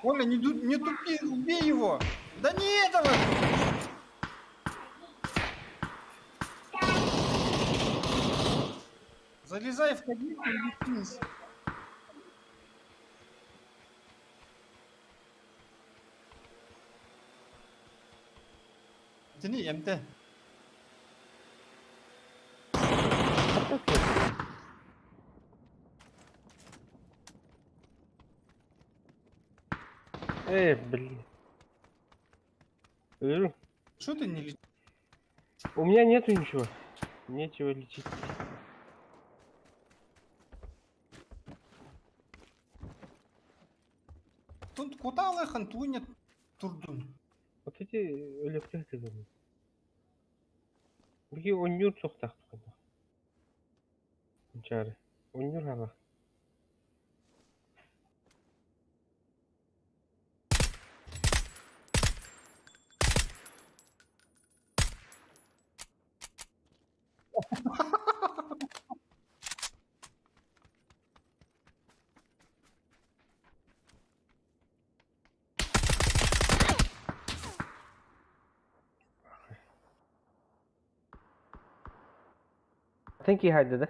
Speaker 1: Коля, не, не тупи, убей его! Да не этого! Залезай в кабинку и лечись. Тяни, МТ.
Speaker 2: Эй, блин.
Speaker 1: Что ты не лечишь?
Speaker 2: У меня нету ничего. Нечего лечить.
Speaker 1: Тут куда алыхан туйня турдун?
Speaker 2: Вот эти электрики. Биги онньуур суохтаахпын. Манчаары. Онньуур хаалах. Атын киһи хайда да?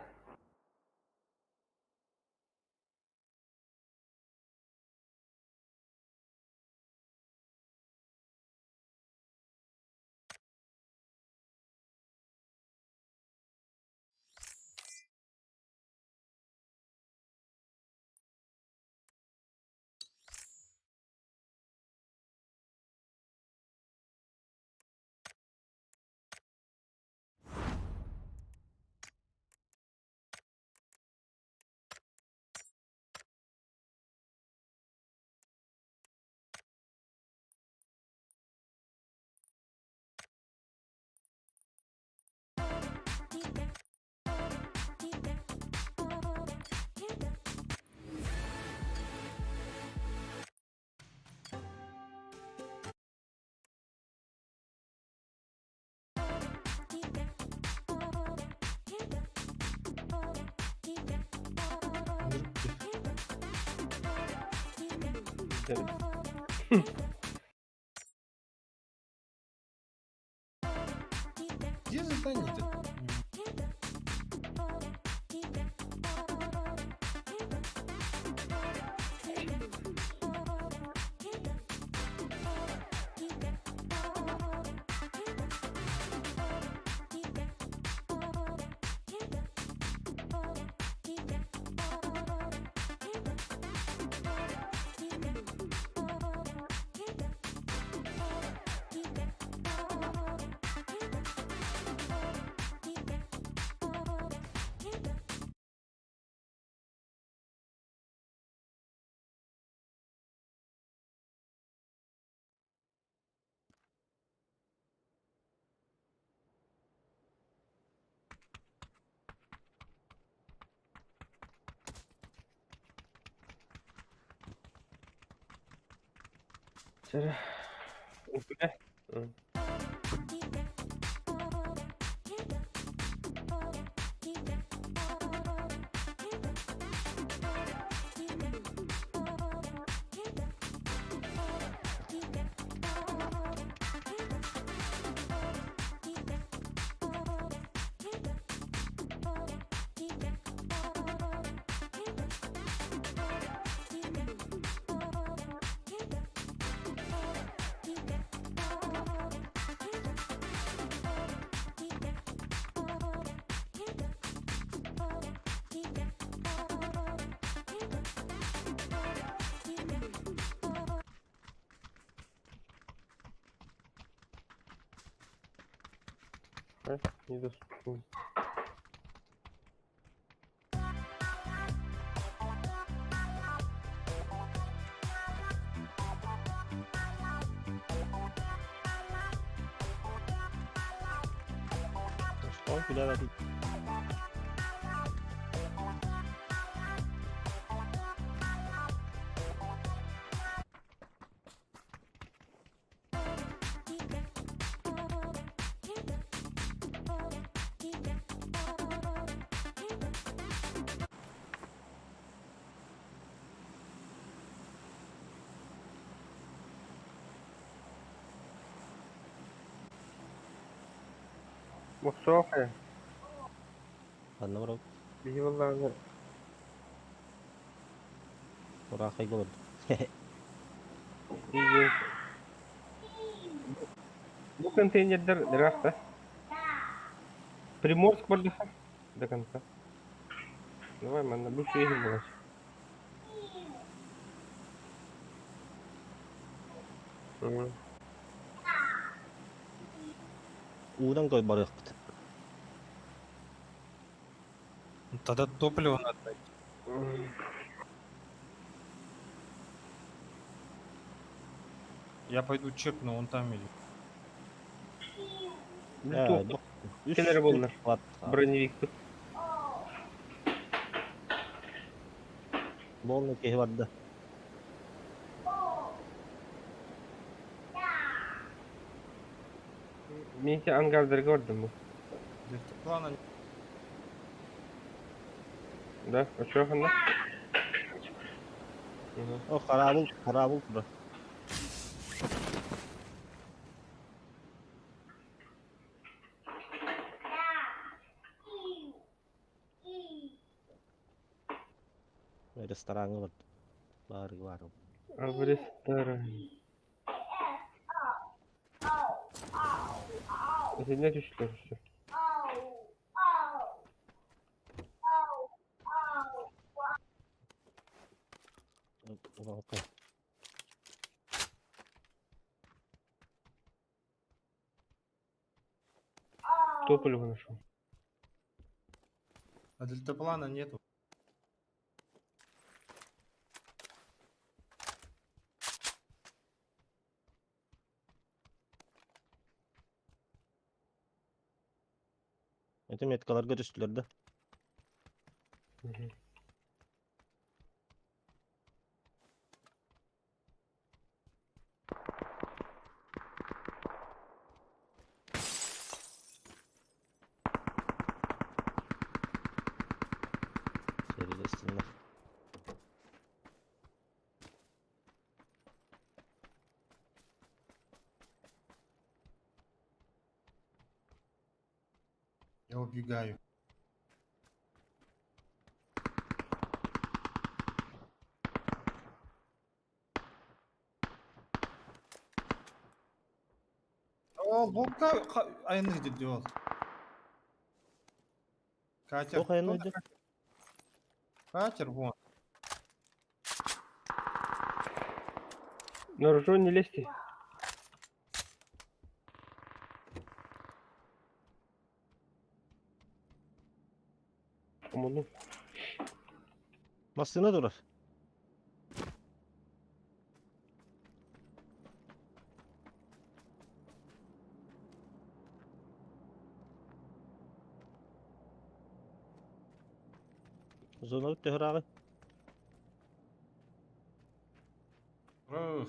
Speaker 1: Где задание-то?
Speaker 2: Чэ, Недоступен.
Speaker 5: Ой, куда ты?
Speaker 2: Мохсоох
Speaker 5: Ханна барабыт?
Speaker 2: Биһи буоллаҕына
Speaker 5: Ыраахайга олордум.
Speaker 2: Биһиги Бу контейнердэр ыраах да? Приморск бардаха до конца. Давай манна бу үчүгэй буолар.
Speaker 5: Уунан кой барыахпыт.
Speaker 1: Ну, тогда топливо надо дать. Я пойду чекну, он там или.
Speaker 5: Э, үс
Speaker 2: Кэлэр буоллар.
Speaker 5: Бат.
Speaker 2: Броневик.
Speaker 5: Буолна киһи барда.
Speaker 2: Мен ангардарга бардым бу.
Speaker 1: Дельтаплана.
Speaker 2: Да, очо ханна?
Speaker 5: О, харабыл, харабыл тура. Рестораҥҥа барда. Баарыга баар.
Speaker 2: А в ресторан. Итиннэ түстүлэр все.
Speaker 5: Окей.
Speaker 2: Тополева нашел.
Speaker 1: А дельтаплана нету.
Speaker 5: Это меткаларга түстүлэр да.
Speaker 2: Мгм.
Speaker 5: Сэриилэстиннэр.
Speaker 1: Я убегаю. О, лука айны делал. Катер.
Speaker 5: Туох айанныыр
Speaker 1: Кто
Speaker 5: дии?
Speaker 1: Катер, вон.
Speaker 2: На ружье не лезьте. Омону.
Speaker 5: Массыына турар. Зонабыт төһө ырааҕый?
Speaker 1: Эх.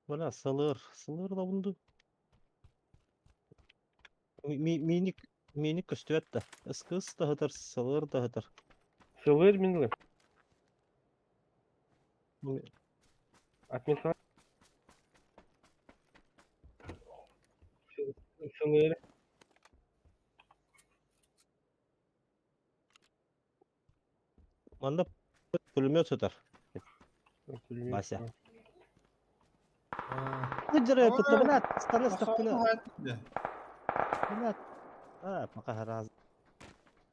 Speaker 5: Бля, сылыр, сылыр да бунду. Миник, миник көстүбэт да. Ыскыс да сытар, сылыр да сытар.
Speaker 2: Сылыр минлы. Отметила. Сылыр.
Speaker 5: Манна пулемет сытар. Вася. Выдержи, тут, блядь, стана стахтына. Блядь. А, пока раз.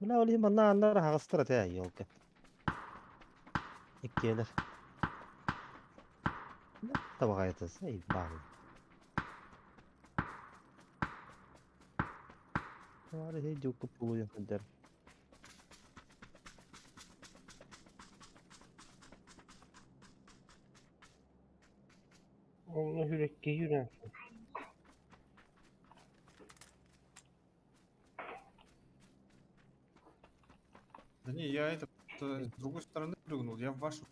Speaker 5: Бля, ол иһин манна аннара хаҕыстар этэ, елка. Иккиэлэр. Табаҕайытыс, эй, баҕын. Бары хей дьукку пулуйан сылдьар.
Speaker 2: Онно хүрекке yürüyen.
Speaker 1: Да не, я это с другой стороны прыгнул, я в вашу.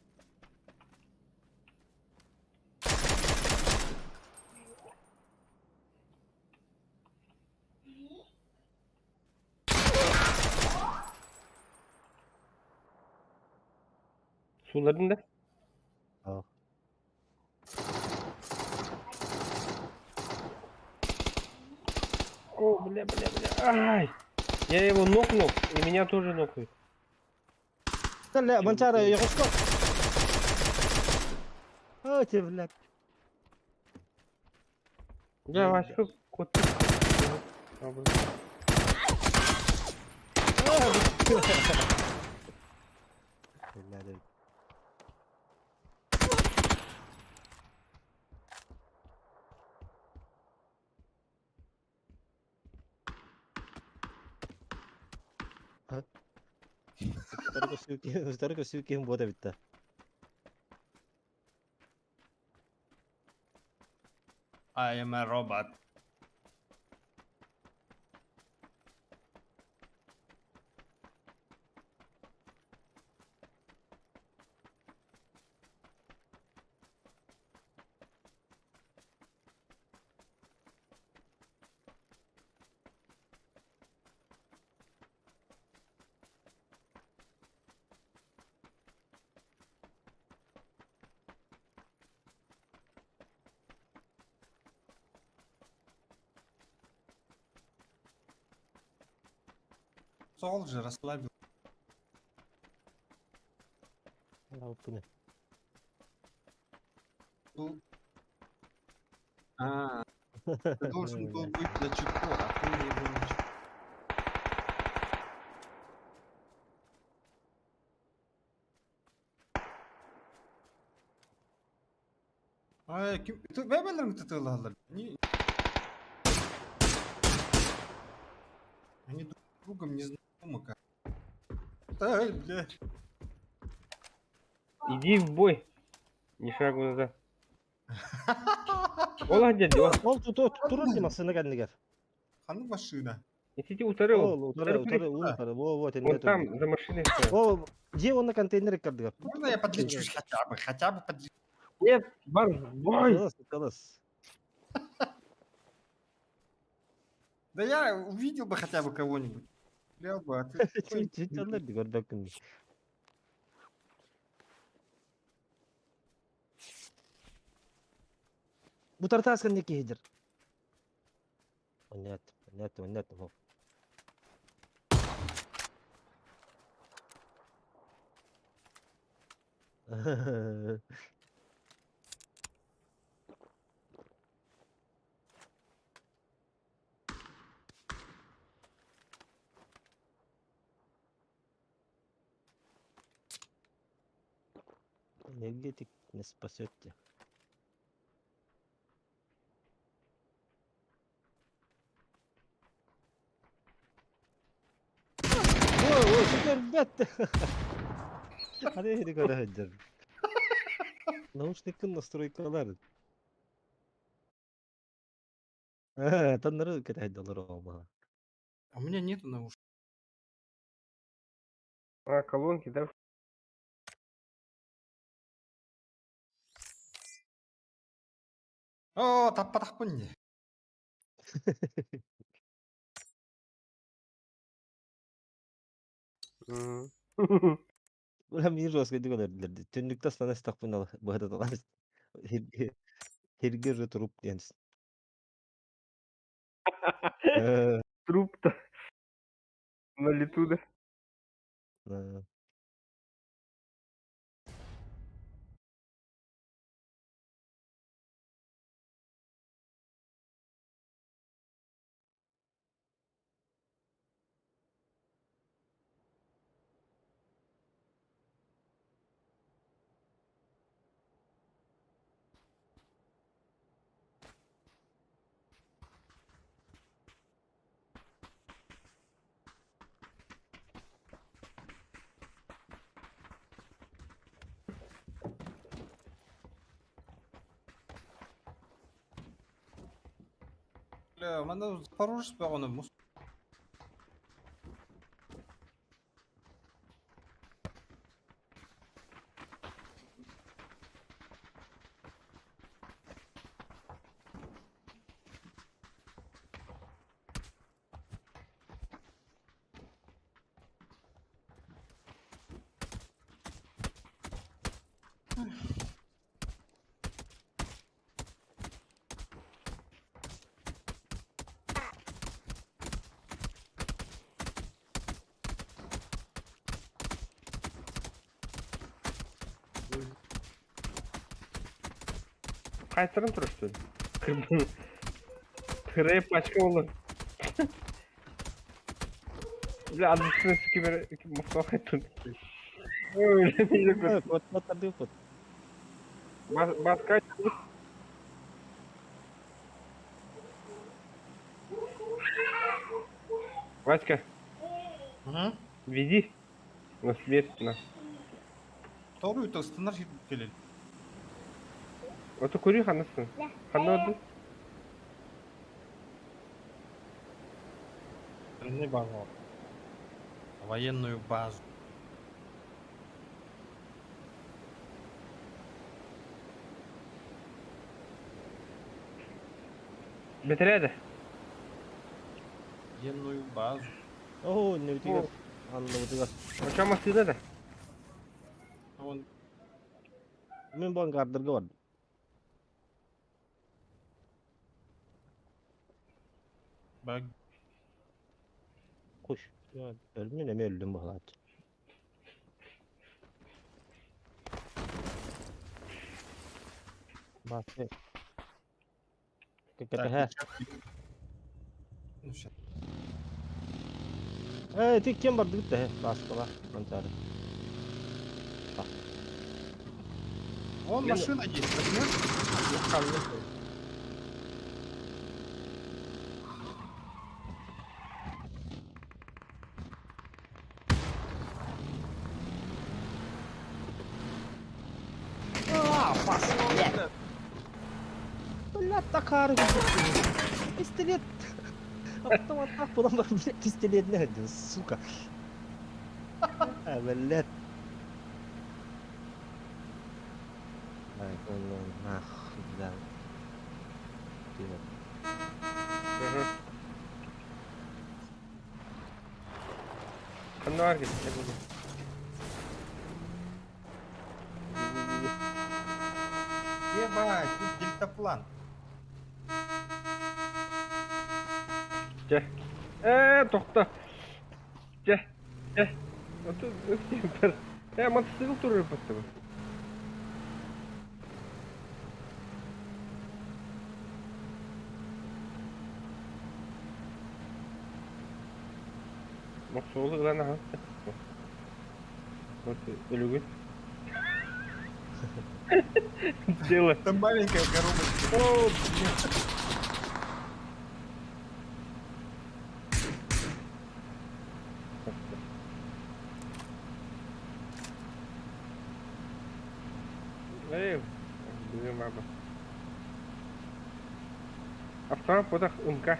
Speaker 2: Suların da.
Speaker 5: Ah.
Speaker 2: О, бля, бля, бля. Ай! Я его нокнул, и меня тоже нокают.
Speaker 5: Тэллэ, Манчары, Егошко! О, те, блядь.
Speaker 2: Да, Васька, кот.
Speaker 5: Бля, Второй сүүкин буота бүттэ.
Speaker 1: I am a robot. Сол же расслабил.
Speaker 5: Алпыны.
Speaker 1: Был. А, ты должен был быть на чеку, а ты не был на чеку. Ай, ким... Бэбэлэрин тытылалар. Не... Они друг с другом не знакомы как. Ай, блядь.
Speaker 2: Иди в бой. Ни шагу назад. Ол дядя, ол.
Speaker 5: Ол тут турар дии массыына кэннигэр.
Speaker 1: Ханнык машина.
Speaker 2: Ити утары ол.
Speaker 5: Ол утары утары утары. Во вот
Speaker 2: Вон там за машиной стоит.
Speaker 5: О, дьиэ уонна контейнер иккардыгар.
Speaker 1: Можно я подлечусь хотя бы? Хотя бы подлечусь.
Speaker 2: Нет, бар, в бой!
Speaker 5: Кылас, кылас.
Speaker 1: Да я увидел бы хотя бы кого-нибудь. Стрелял бы, а ты такой
Speaker 5: Чуть-чуть дии көрбөккүн. Бутартаас кэнники киһидир. Понятно, понятно, понятно. Энергетик не спасет тебя. Ой, ой, супер бэт! Hadi hadi kadar hadi. Наушникын настройкалар. Таннары кэтэһэйдэлэр оҕо.
Speaker 1: А у меня нету наушников.
Speaker 2: А, колонки, да?
Speaker 1: О, таппатахпын не.
Speaker 5: Бля, мин жестко диэн Түннүктэ астана истэхпинэ быһа Хирге же труп диэн.
Speaker 2: Труп-то на лету, да?
Speaker 5: Да.
Speaker 1: Бля, манна Запорожец бөҕөнү мус.
Speaker 2: Қайтарым тұр, что ли? Тірей пачка болды. Бля, адресын кемер Москва қайттым. Ой, бля, не
Speaker 5: Э, вот вот вот.
Speaker 2: Баска. Васька, веди на смерть на.
Speaker 1: Вторую-то стандарт келели.
Speaker 2: Ото кури ханысын. Ханна оды.
Speaker 1: Военную базу. Военную базу.
Speaker 2: Бетереді.
Speaker 1: Военную базу.
Speaker 5: Оо, не утигар. Анна утигар.
Speaker 2: Оча машина да.
Speaker 1: Вон
Speaker 5: Мин бу ангардырга бар.
Speaker 1: баг.
Speaker 5: Куш. Өлмүн эмиэ өллүм быһалааччы. Баасы.
Speaker 1: Так,
Speaker 5: Кэтэһэ.
Speaker 1: Ну, щас.
Speaker 5: Ээ, ити ким бардыбыт да, Бааскала, Мантары.
Speaker 1: Вон машина есть, возьмешь?
Speaker 5: А, пас, блядь. Блядь, такары. Пистолет. Автомат буолан баран, блядь, пистолетинэн сылдьар, сука. А, блядь. Ай, ну нахуй, да. Тихо.
Speaker 2: Угу. Ханна бар кет.
Speaker 1: Ебать, тут дельтаплан.
Speaker 2: Чэ. Ээ, тохтоо. Чэ. Чэ. Ото өктем. Ээ, мотоцикл турар баттым. Мохсуолу ылан аха. Вот өлүгүн. Дело.
Speaker 1: Там маленькая коробочка.
Speaker 2: О, блин. Эй, блин, мама. Автомат потах МК.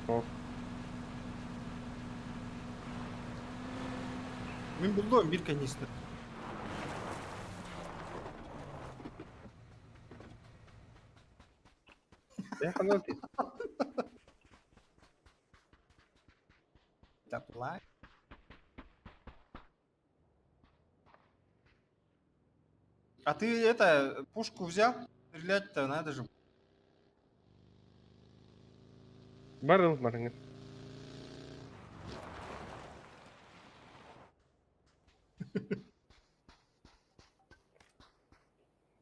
Speaker 2: О,
Speaker 1: Мин булдум бир канистр.
Speaker 2: я ханал ты.
Speaker 1: Дельтаплан. А ты это, пушку взял? Стрелять-то надо же.
Speaker 2: Барыл марыңы.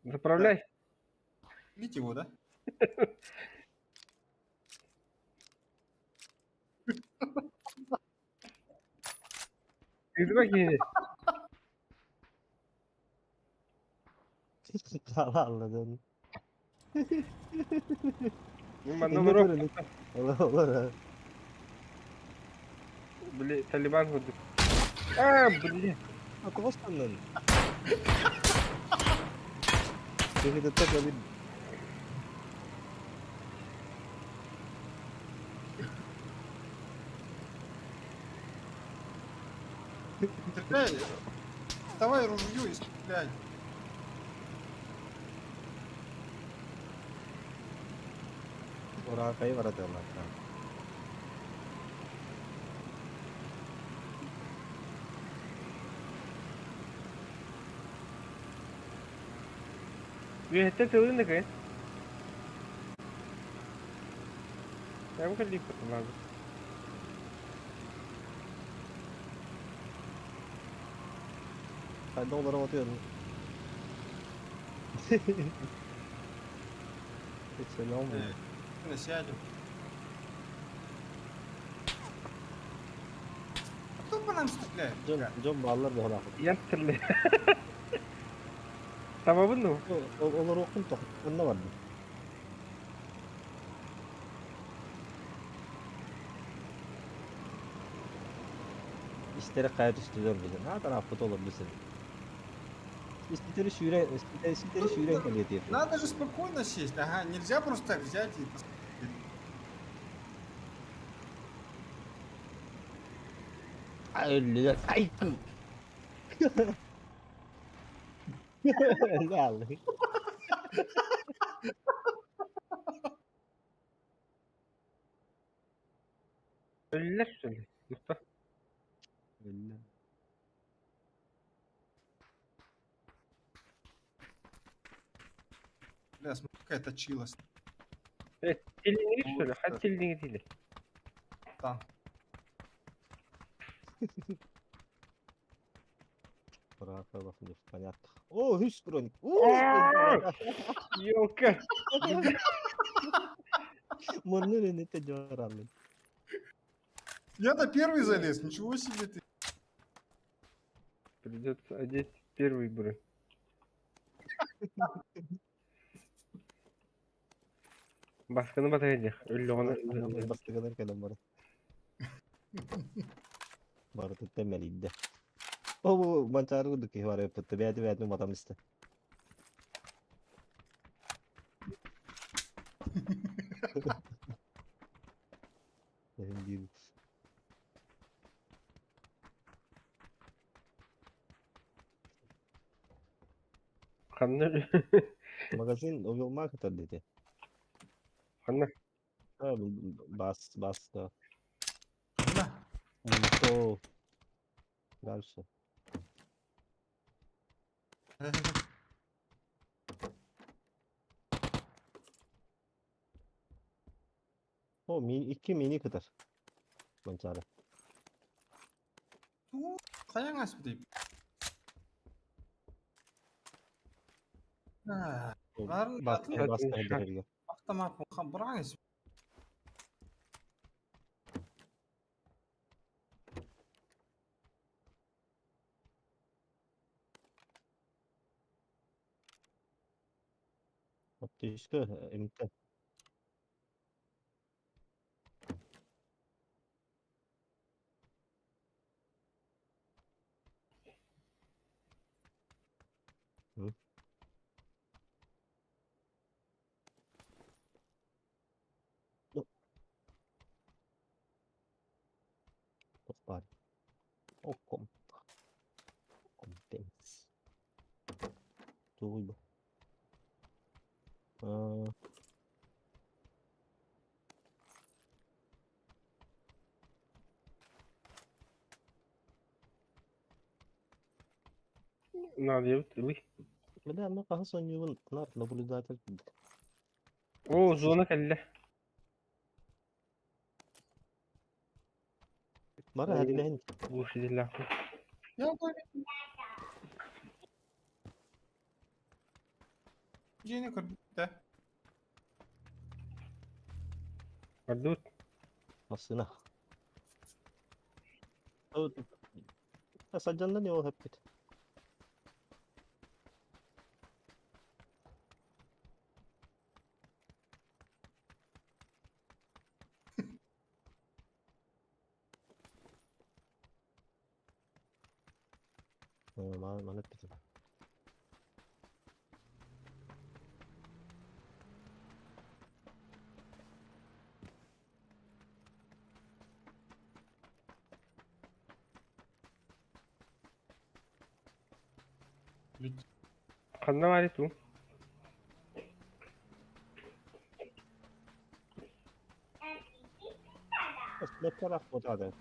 Speaker 2: Заправляй.
Speaker 1: Видите его, да?
Speaker 2: Ыытыма киһини.
Speaker 5: Anladın.
Speaker 2: Мин манна
Speaker 5: Ne
Speaker 2: олорор.
Speaker 5: böyle? Allah Allah.
Speaker 2: Били, Талибан курдук. А, били.
Speaker 5: Тоҕо ыстаннын? Киһи так bir
Speaker 1: Стреляй. Вставай ружье и стреляй.
Speaker 5: Уракайы бар аталар.
Speaker 2: Үөһэттэн тылын да кыйын. Я кэллиик потом.
Speaker 5: Хайда олорон отуйон. Hiç öyle olmuyor.
Speaker 1: Э, Сядем. А кто по нам стреляет?
Speaker 5: Дьон, дьон бааллар буолар.
Speaker 2: Я стреляю. Табабын ну.
Speaker 5: Олар окун тох. Онно бар. İşleri kaya түстүлөр билин. Ha tarafı olur bilsin. İstleri şüre, istleri istleri şüre кэлиэ диэп.
Speaker 1: Надо же спокойно сесть. Ага, нельзя просто так взять и посмотреть.
Speaker 5: Өллүлэр. Ай. Өллү алды.
Speaker 2: Өллөр что ли? Mustafa.
Speaker 5: Өллү.
Speaker 1: Бля, смотри, какая точилась.
Speaker 2: Э, телеңери что ли? Хат телеңери или?
Speaker 1: Стан.
Speaker 5: Быраакалов не в порядках. О, үс броник.
Speaker 2: Елка!
Speaker 5: Мурнун иннитэ дьуорааллын.
Speaker 1: Я-то первый залез, ничего себе ты.
Speaker 2: Придется одеть первый бронь. Басканы батайдых. Өллөҕүнэ
Speaker 5: Бастыгынар кэлэн баран. Барытыттан мэлийдэ. О, бу манчаары курдук киһи бар эппитте бэйэтэ бэйэтин уматан истэ. Эһин диир.
Speaker 2: Ханна
Speaker 5: Магазин уйулмаа кытар диэтэ.
Speaker 2: Ханна
Speaker 5: А, бас, бас, да.
Speaker 1: На.
Speaker 5: То. Дальше. О, ми, икки мини кытар. Манчаары.
Speaker 1: Туу, хайаң аспыт Барын
Speaker 5: Бас,
Speaker 1: атын
Speaker 5: бас кэлдэрэргэ.
Speaker 1: автомат быраҥ
Speaker 5: Оттүскэ эмтэ. Туох баар? Окком. Компенс. Тугуй бу? Аа,
Speaker 2: Надо ылый.
Speaker 5: Бля, ну хаһыс оонньуубун наар наблюдатель курдук.
Speaker 2: О, зона кэллэ.
Speaker 5: Бары эрилэһин
Speaker 2: Глушителлаахпын.
Speaker 1: Я Дьиэни көрбүттэ.
Speaker 2: Бардыбыт.
Speaker 5: массыына. Садьанна не ол эппит. Маны эппитим.
Speaker 2: Ханна баар туу.
Speaker 5: Бэттэрэх буолаады.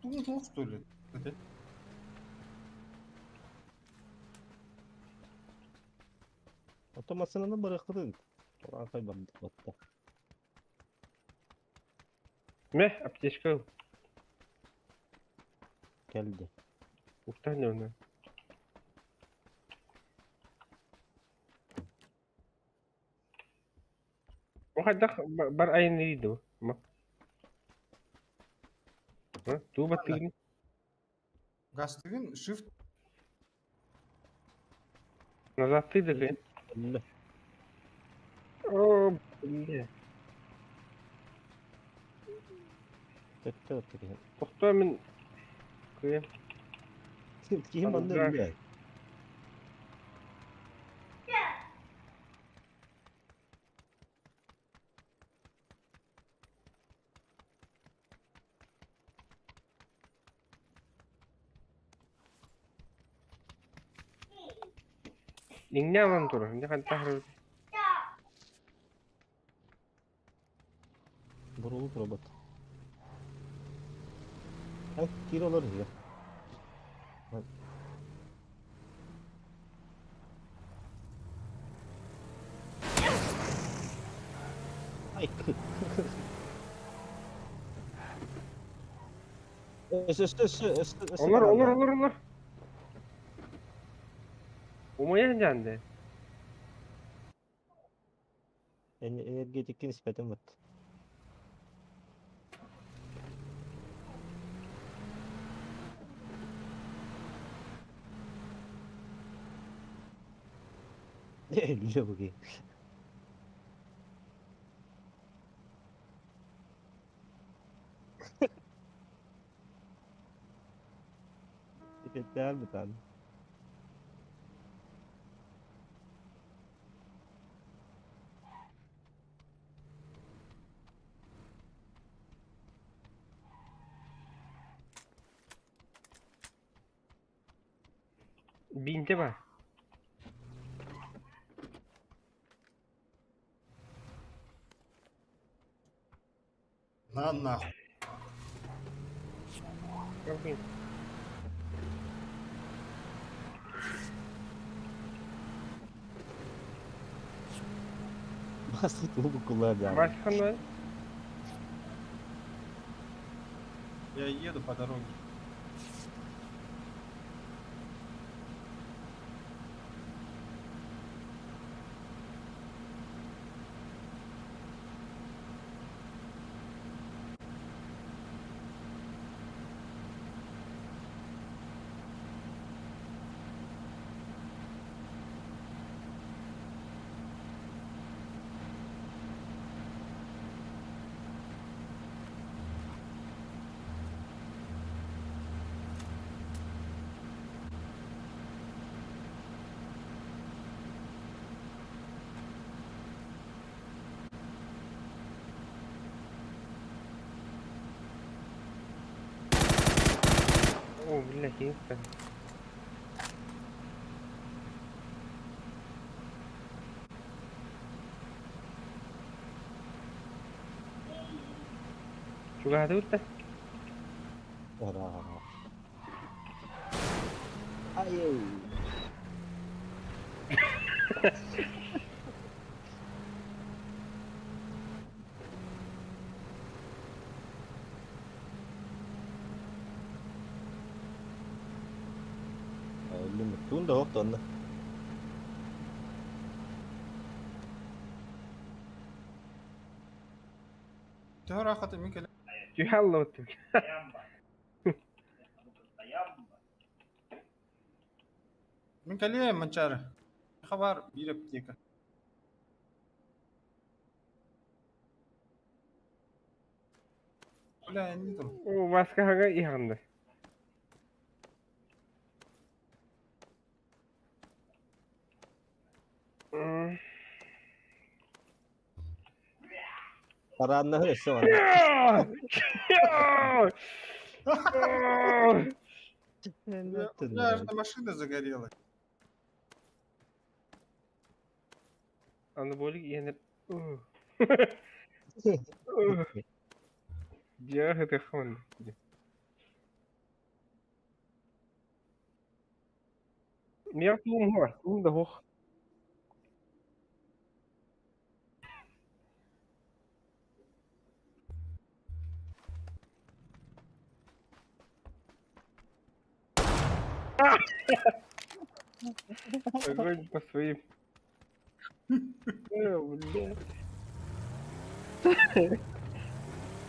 Speaker 1: Тугун что ли? Это?
Speaker 5: Оттон массыынаны барыахпытын. Урааҥхай барбатта.
Speaker 2: Мэ, аптечка ыл.
Speaker 5: Кэлди.
Speaker 2: Уктан оны. Бу хайдах бар айанныыр дуу? Ма. Туу баттыгын?
Speaker 1: Газ тыгын, shift
Speaker 2: Назад ты дыгын.
Speaker 5: Өллө.
Speaker 2: О, бля.
Speaker 5: Төттө киһи.
Speaker 2: Тохтоо мин кыйын.
Speaker 5: Киһи манна өллө.
Speaker 2: Иҥнэ турар. Инде хантах
Speaker 5: Бурулук робот. Ай, киир олор иһигэр. Ай. Өссө өссө өссө өссө өссө
Speaker 2: Олор, олор,
Speaker 5: бараллар.
Speaker 2: олор, олор. Умайан дьаанды.
Speaker 5: Энергетиккин испэтим вот. Өллө буги. Итэттээн бытаан.
Speaker 2: Биинтэ бар.
Speaker 1: На нахуй.
Speaker 2: Калбин.
Speaker 5: Басыт улукулар дьаамын.
Speaker 2: Васька
Speaker 1: Я еду по дороге.
Speaker 2: О, бля, хинта. Чугаһатыбыт да?
Speaker 5: Ара. Ай-эй. Өллүм туун да ох тонна.
Speaker 1: Төһө рахаты мин кэлэ.
Speaker 2: Түһэ аллабыт.
Speaker 1: Мин кэлиэм Манчаары. Хабар биир аптека. Бля, я не там.
Speaker 2: О, Васька хага иһаҕында.
Speaker 5: Тарааннаһы өссө манна.
Speaker 1: У меня аж машина загорелась.
Speaker 2: Аны болик иһэнэр. Дьэ, хытыххаман. Миэхэ туум хуа, туум да суох. Огонь по своим. Бля.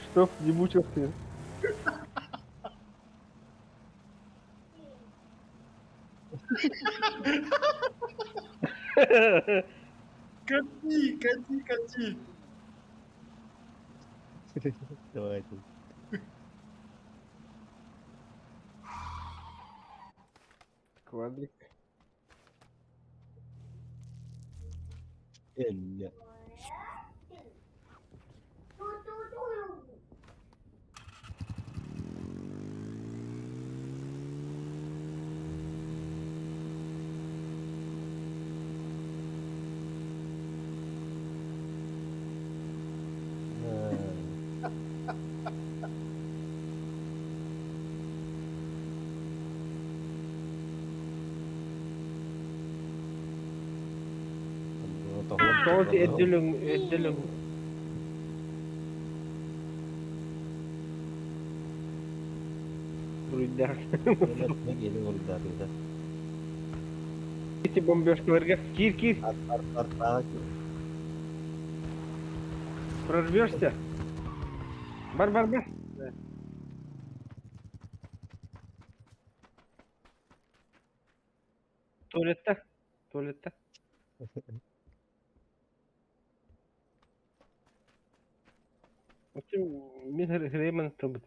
Speaker 2: Чтоб не мучился.
Speaker 1: Кати, кати, кати.
Speaker 5: Давайте.
Speaker 2: Квадрик.
Speaker 5: Өллө.
Speaker 2: Тоҕус эрдэлүҥ, эрдэлүҥ. Буруйдаах.
Speaker 5: Геле буруйдаатыгыта.
Speaker 2: Ити бомбежкаларга киир киир.
Speaker 5: Артааҕа
Speaker 2: Прорвешься. Бар бар бар. Туалетта. Туалетта. Оччо мин Рейман тылбыт.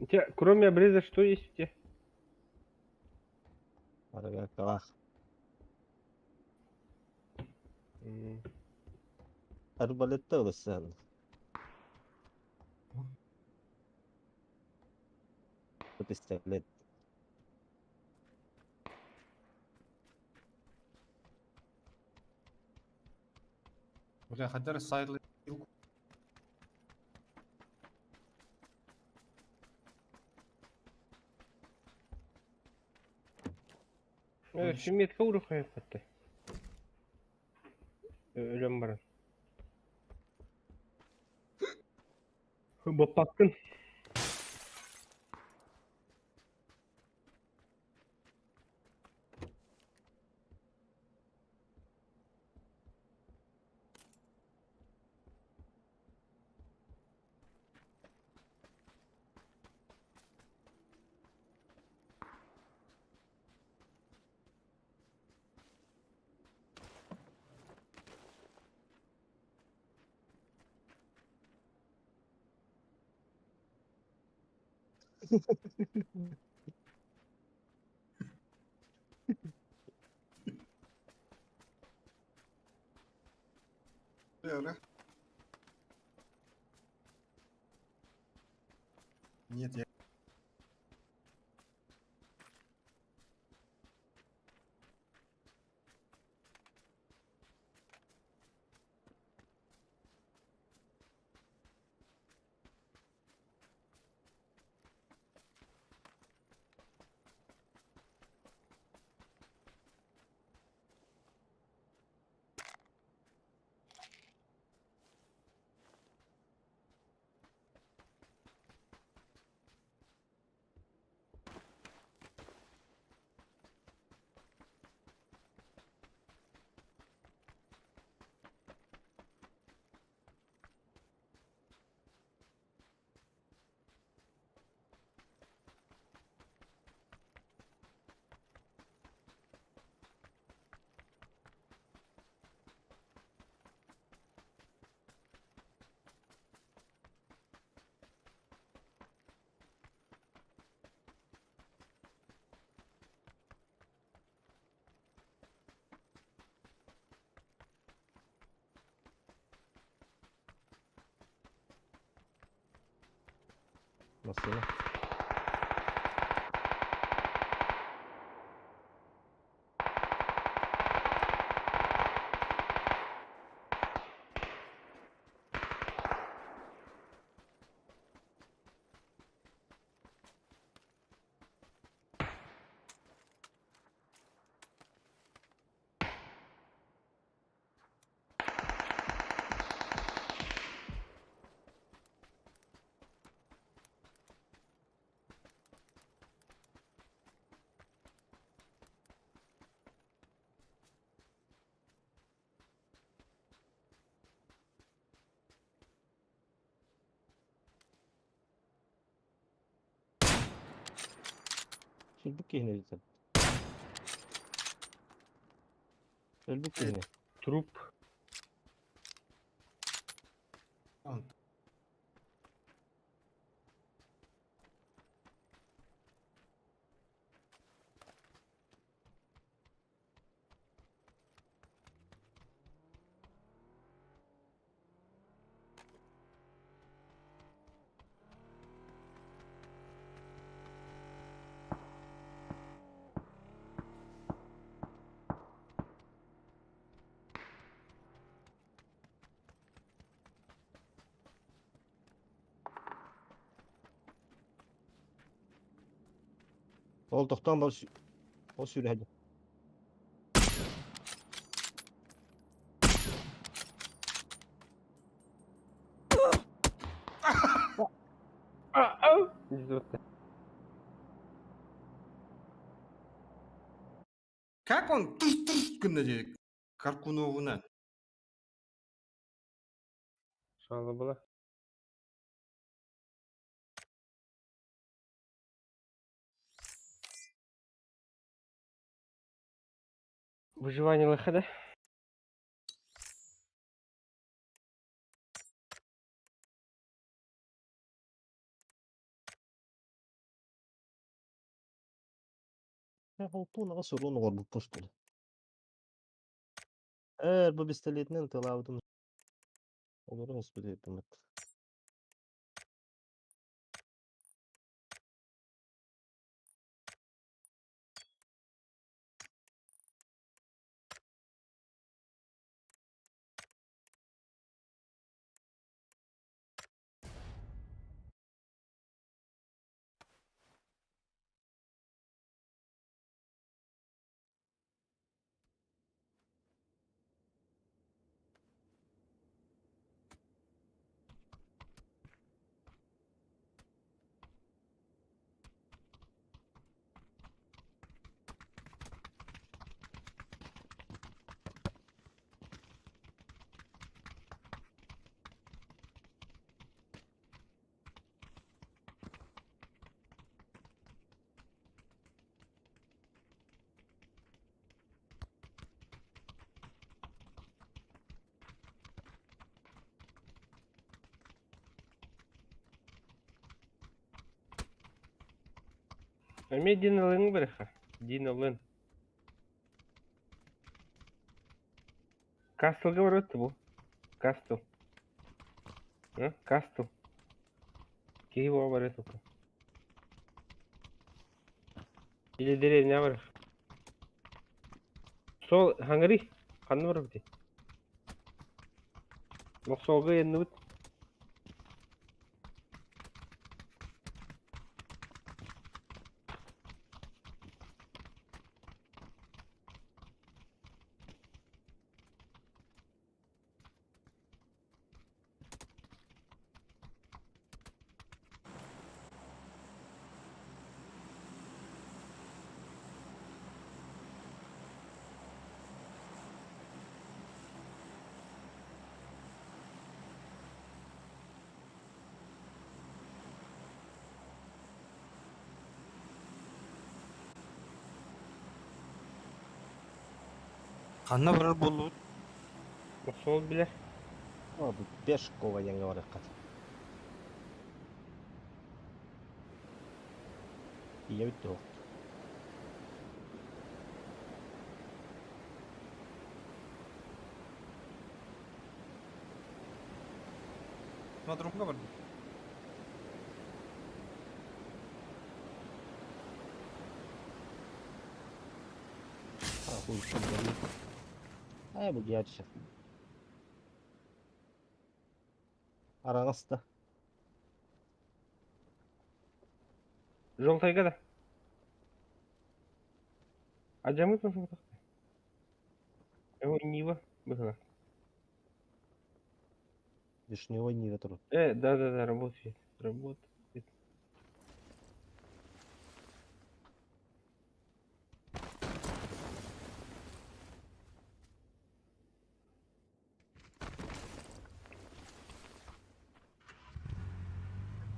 Speaker 2: У тебя, кроме обреза, что есть у тебя?
Speaker 5: Арыгакалаах. Арбалетта ылыссан. Пистолет.
Speaker 1: Бля, хадер сайдлы.
Speaker 2: Шүмметке урухайыппатты. Өлөн баран. Баппаккын.
Speaker 1: Нет, я...
Speaker 5: Массыына. Өлбүт киһини өлүтэн. Өлбүт киһини.
Speaker 2: Труп.
Speaker 1: Он
Speaker 5: Ол тохтоон бар ол сүүрэ
Speaker 1: Как он туш-туш гынна диye Каркуновuna.
Speaker 2: Шала была. Выживание ЛХД.
Speaker 5: Холтунаҕа суруун оҥорбуппун что ли? Ээ, бу пистолетинэн ытыалаабытым. Олорон испит эбиппин.
Speaker 2: Эмиэ Диналыҥ барыха. Диналын. Кастылга барбыт бу. Кастыл. А? Кастыл. Киһи буола барыа сука. Или деревня барых. Сол хаҥырый. Ханна барбытый? Мохсоҕо еннубут.
Speaker 1: Ханна барар буоллубут?
Speaker 2: Мохсоҕол билэр.
Speaker 5: О, бу Пешкова диэҥҥэ барыаххат. Ийэбит туох.
Speaker 1: Смотрумга барды.
Speaker 5: А, хуй, что говорит. А, бу гиаччы. Араҕаста.
Speaker 2: Желтайга да. Адьамыт мохсоҕо. Его Нива была.
Speaker 5: Вишневой Нива турар.
Speaker 2: Да-да-да, работает. Работает.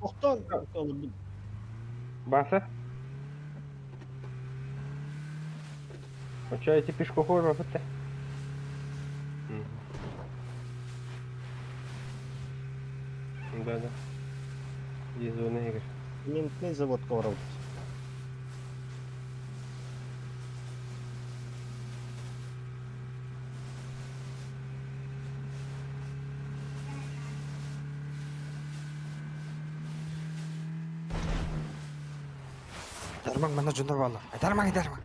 Speaker 5: Охтон!
Speaker 2: Баса. А чё, эти пешкоход работают? Да-да. Здесь зона игр.
Speaker 5: Цементный завод барабыт.
Speaker 1: Дармаҥ манна дьоннор бааллар. Айдармаҥ, айдармаҥ.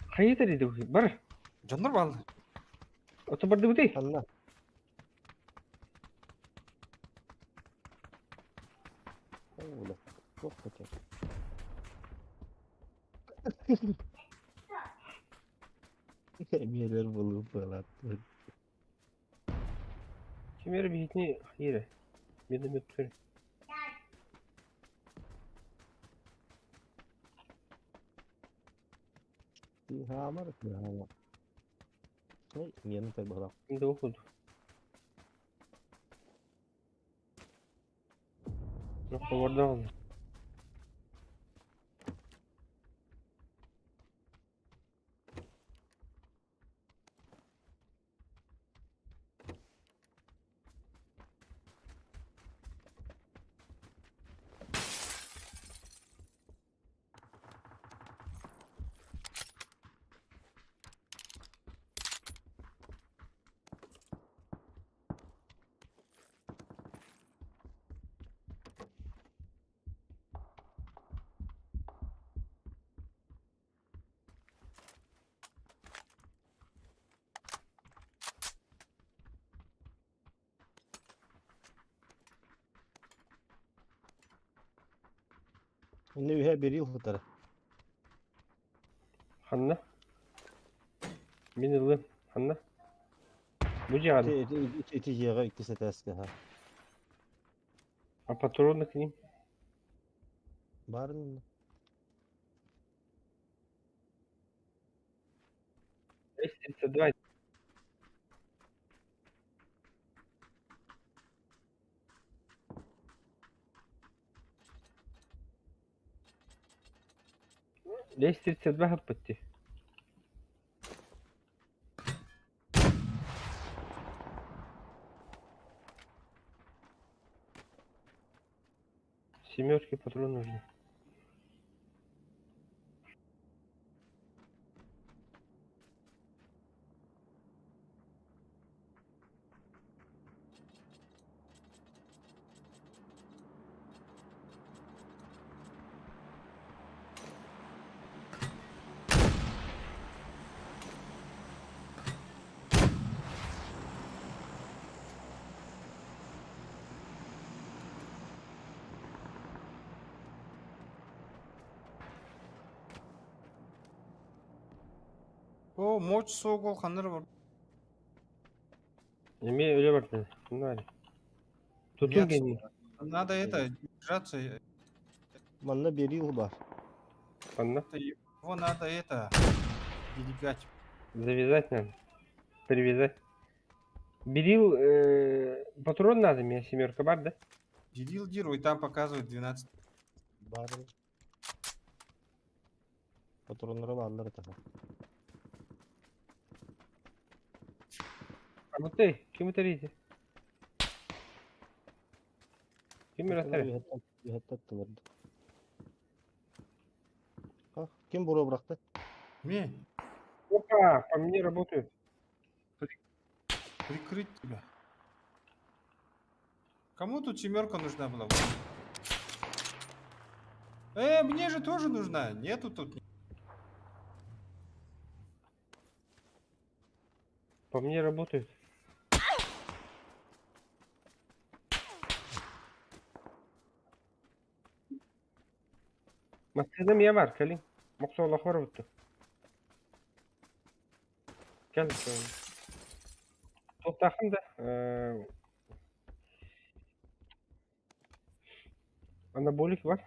Speaker 2: Хайа диди бар.
Speaker 1: Дьоннор бааллар.
Speaker 2: Ото бардыбытый.
Speaker 5: Ханна. О, бля. Туох хотел. Эмиэлэр булуу буолаат.
Speaker 2: Кимер биһитини хайыра. Миномет көр.
Speaker 5: Хаамар, хаамар. Миэнэ быһылаах.
Speaker 2: Да уходу. Ну, повардал.
Speaker 5: Инне үһэ берил хытара.
Speaker 2: Ханна? Мин ылым. Ханна? Бу дьиэҕэ.
Speaker 5: Ити ити ити дьиэҕэ иккис этээскэ ха.
Speaker 2: А патроны к ним?
Speaker 5: Барын
Speaker 2: 232. Лезь 32 хаппытти. Семерки патрон нужны.
Speaker 1: О, мочь согол ханыр бар.
Speaker 2: Эмиэ үлэ бардын. Наар. Тутун
Speaker 1: Нет,
Speaker 2: гений.
Speaker 1: Надо это, держаться.
Speaker 5: Манна берил бар.
Speaker 2: Ханна.
Speaker 1: Это его надо это, берегать.
Speaker 2: Завязать надо. Привязать. Берил, патрон надо мне, семерка бар, да?
Speaker 1: Берил диру, и там показывает 12.
Speaker 5: Барын. Патроннары бааллар этэ.
Speaker 2: А вот ты, ким это видите? Ким это?
Speaker 5: Үһэттэн тылырды. Ким буруо бырахта?
Speaker 1: Ме,
Speaker 2: Опа, по мне работают.
Speaker 1: прикрыть тебя. Кому тут семерка нужна была? Мне же тоже нужна. Нету тут.
Speaker 2: По мне работают. Массыына эмиэ баар, кэлиҥ. Мохсоҕолоох бутtu. Кэл, туохтааххын да, анаболик бар.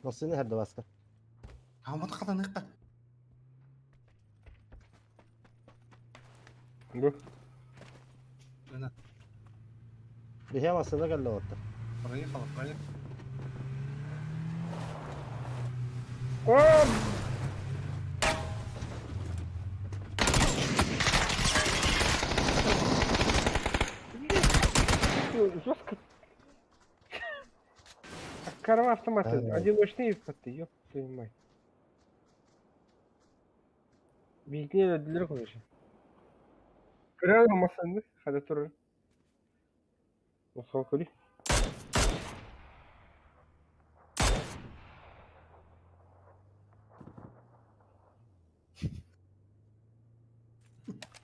Speaker 5: Массыына иһэрдэ Васка.
Speaker 1: А вот хатаныхха.
Speaker 2: Бу.
Speaker 5: Биһиэ массыына кэллэ уоттар.
Speaker 1: Проехала, проехала.
Speaker 2: О! Жестко. Карма автоматы.
Speaker 5: Да.
Speaker 2: Одиночные ты, ёб твою мать. Биитини өлөрдүлэр короче. Кыра массыына, хада турар. Босхо көрүй.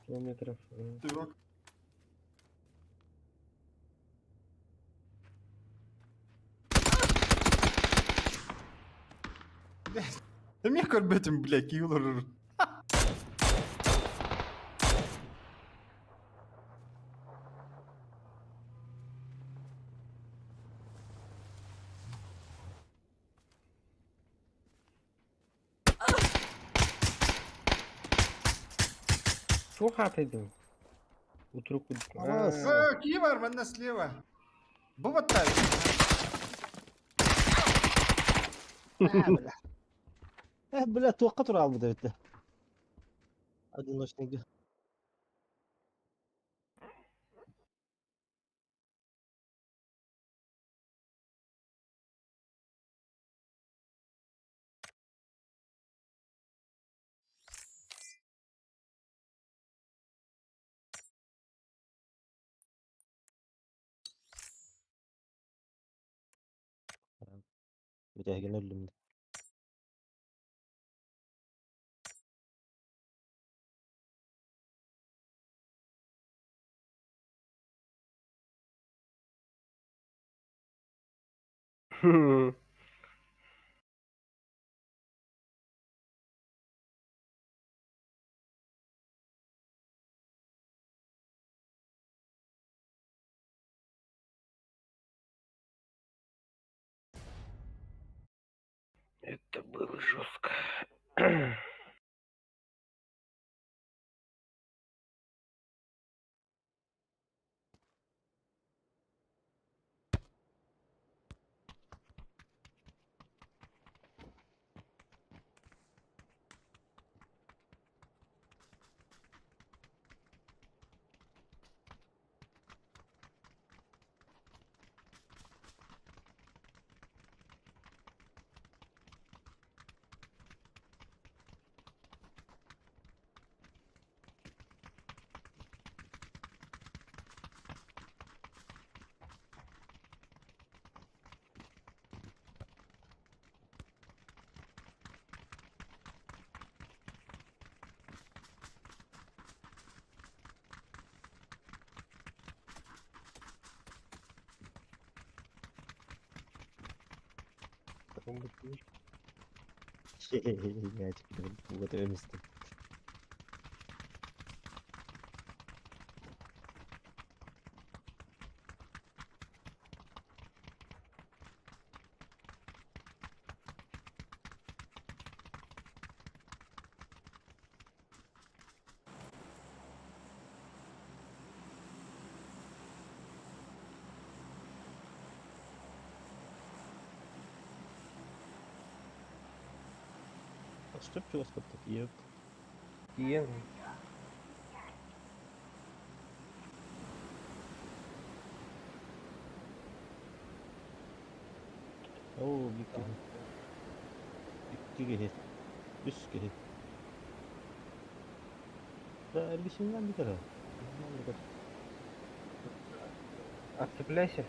Speaker 2: Километров.
Speaker 1: Дурак. Блядь. Да мне көрбөтүм, блядь, киһи
Speaker 2: Туох аатайдым? Утурук
Speaker 5: Алаас.
Speaker 1: Кии бар манна слева. Бу баттаабыт.
Speaker 5: Э, бля. Э, бля, туохха тураалбыт эбит да. Одиночныйга. Бүтэһигин өллүм да.
Speaker 2: Это было жестко.
Speaker 5: Вот это место. Что чего Еп.
Speaker 2: Иен.
Speaker 5: Оо, бикки. Икки Үс киһи. Да, эргисиннэн бүтэр. Бүтэр.
Speaker 2: Отцепляйся.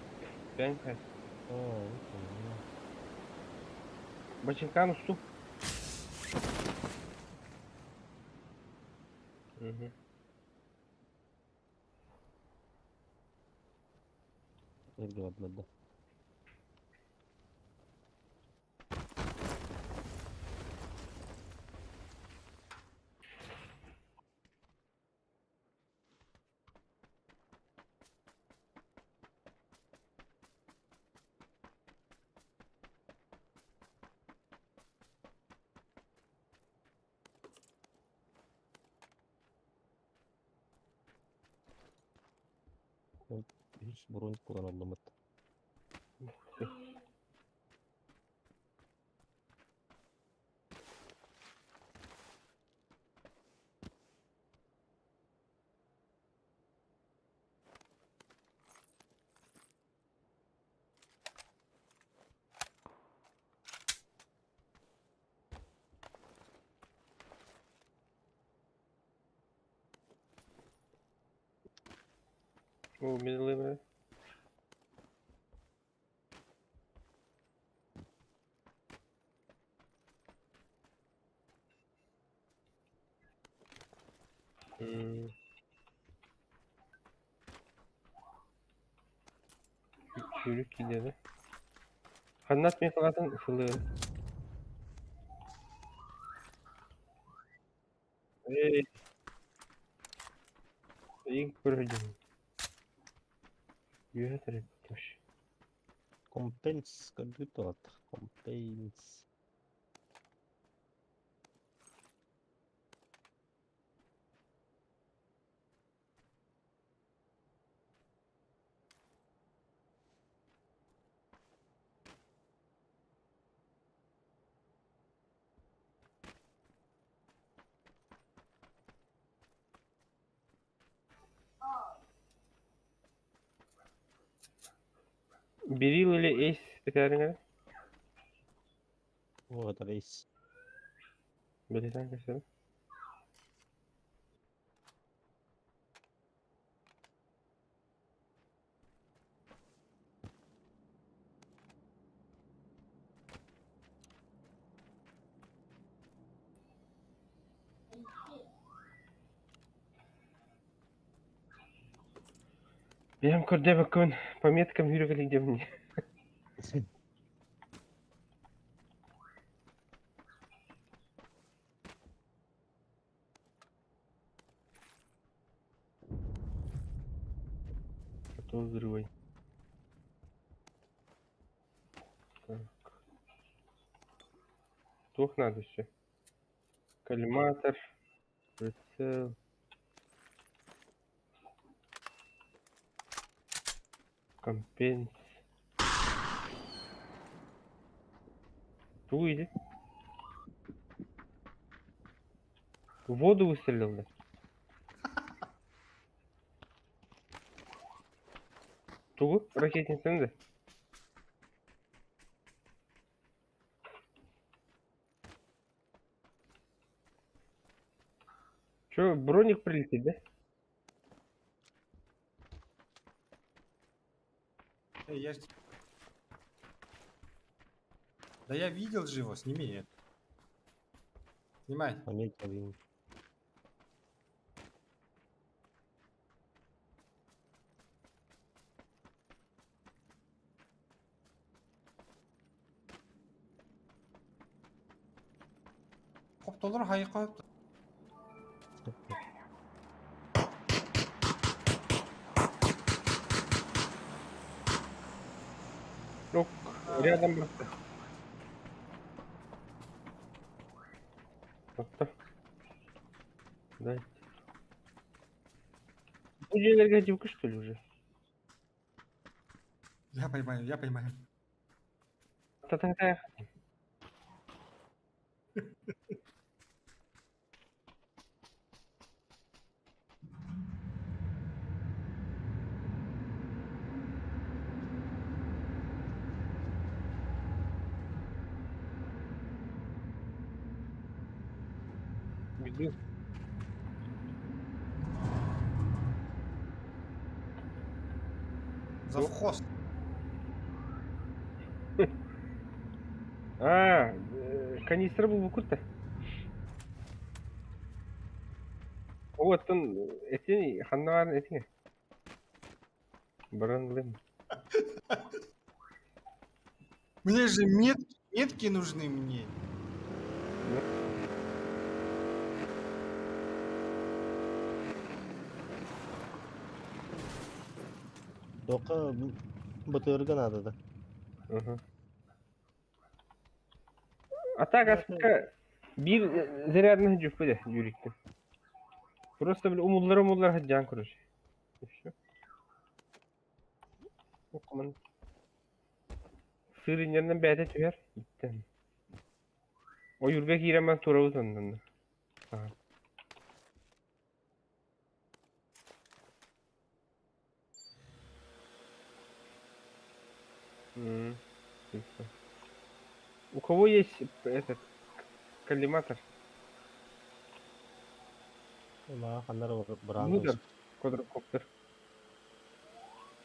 Speaker 2: Пянька.
Speaker 5: Аа,
Speaker 2: Бочинкан уступ. Угу.
Speaker 5: Эрги барда. Үс бронь кулланыллыбыт.
Speaker 2: О, медленно. Çürük gideri. Anlatmaya falan ısılıyor. Эй. İlk bölüm. Yöneterek gitmiş.
Speaker 5: Компенс компьютер. Компенс.
Speaker 2: Берил или Эйс этээриҥ
Speaker 5: Вот рейс.
Speaker 2: Бэлиэтээн көрсөбүн. Бэйэм көрдөөбөккүн пометкам үүрэ кэлиҥ диэбин. А то взрывай. Так. Туох надо еще? Коллиматор, прицел. Компенс. Ту иди. В воду выстрелил, да? Тугу? Ракетницаны да? Че, броник прилетит, да?
Speaker 1: Эй, я ж... Да я видел же его, сними это. Снимай.
Speaker 5: Пометил им.
Speaker 1: Хоптолор хайка.
Speaker 2: Yok, рядом просто. Вот. Да. Бу дьиэлэргэ дьивка что ли уже?
Speaker 1: Я поймаю, я поймаю.
Speaker 2: Та-та-та. Беду.
Speaker 1: Завхоз.
Speaker 2: А, канистра был букутта. Вот он, эти, ханнаар эти. Баран.
Speaker 1: Мне же метки нужны мне.
Speaker 5: Тока бытырга надо да.
Speaker 2: Угу. А так, аспка бир зарядный жүппү жүриктен. Просто бил умуллар умуллар хаджан короче. И всё. Окуман. Сырыннан бәте түһэр. Иттен. Ойурга киирэмэн турабыт оннун. Ага. У кого есть этот коллиматор? Ну да, квадрокоптер.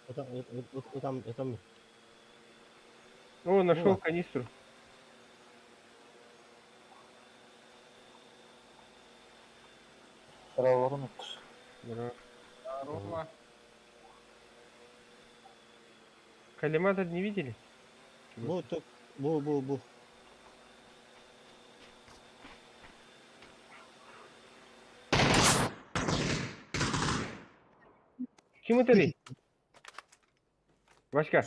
Speaker 5: Это это это
Speaker 2: О, нашел канистру.
Speaker 1: Здорово.
Speaker 2: Коллиматор не видели?
Speaker 5: Бу бу бу бу.
Speaker 2: Ким это ли? Васька.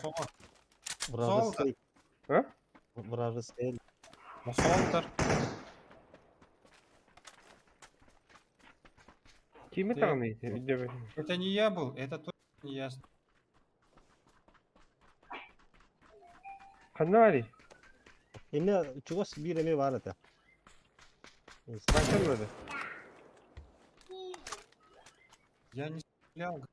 Speaker 5: Вражеский.
Speaker 2: А?
Speaker 5: Вражеский.
Speaker 1: Солтер.
Speaker 2: Ким это он?
Speaker 1: Это не я был, это точно не я.
Speaker 2: Ханари.
Speaker 5: Эмне чугас бир эме бар это.
Speaker 2: Вася надо.
Speaker 1: Я не стрелял.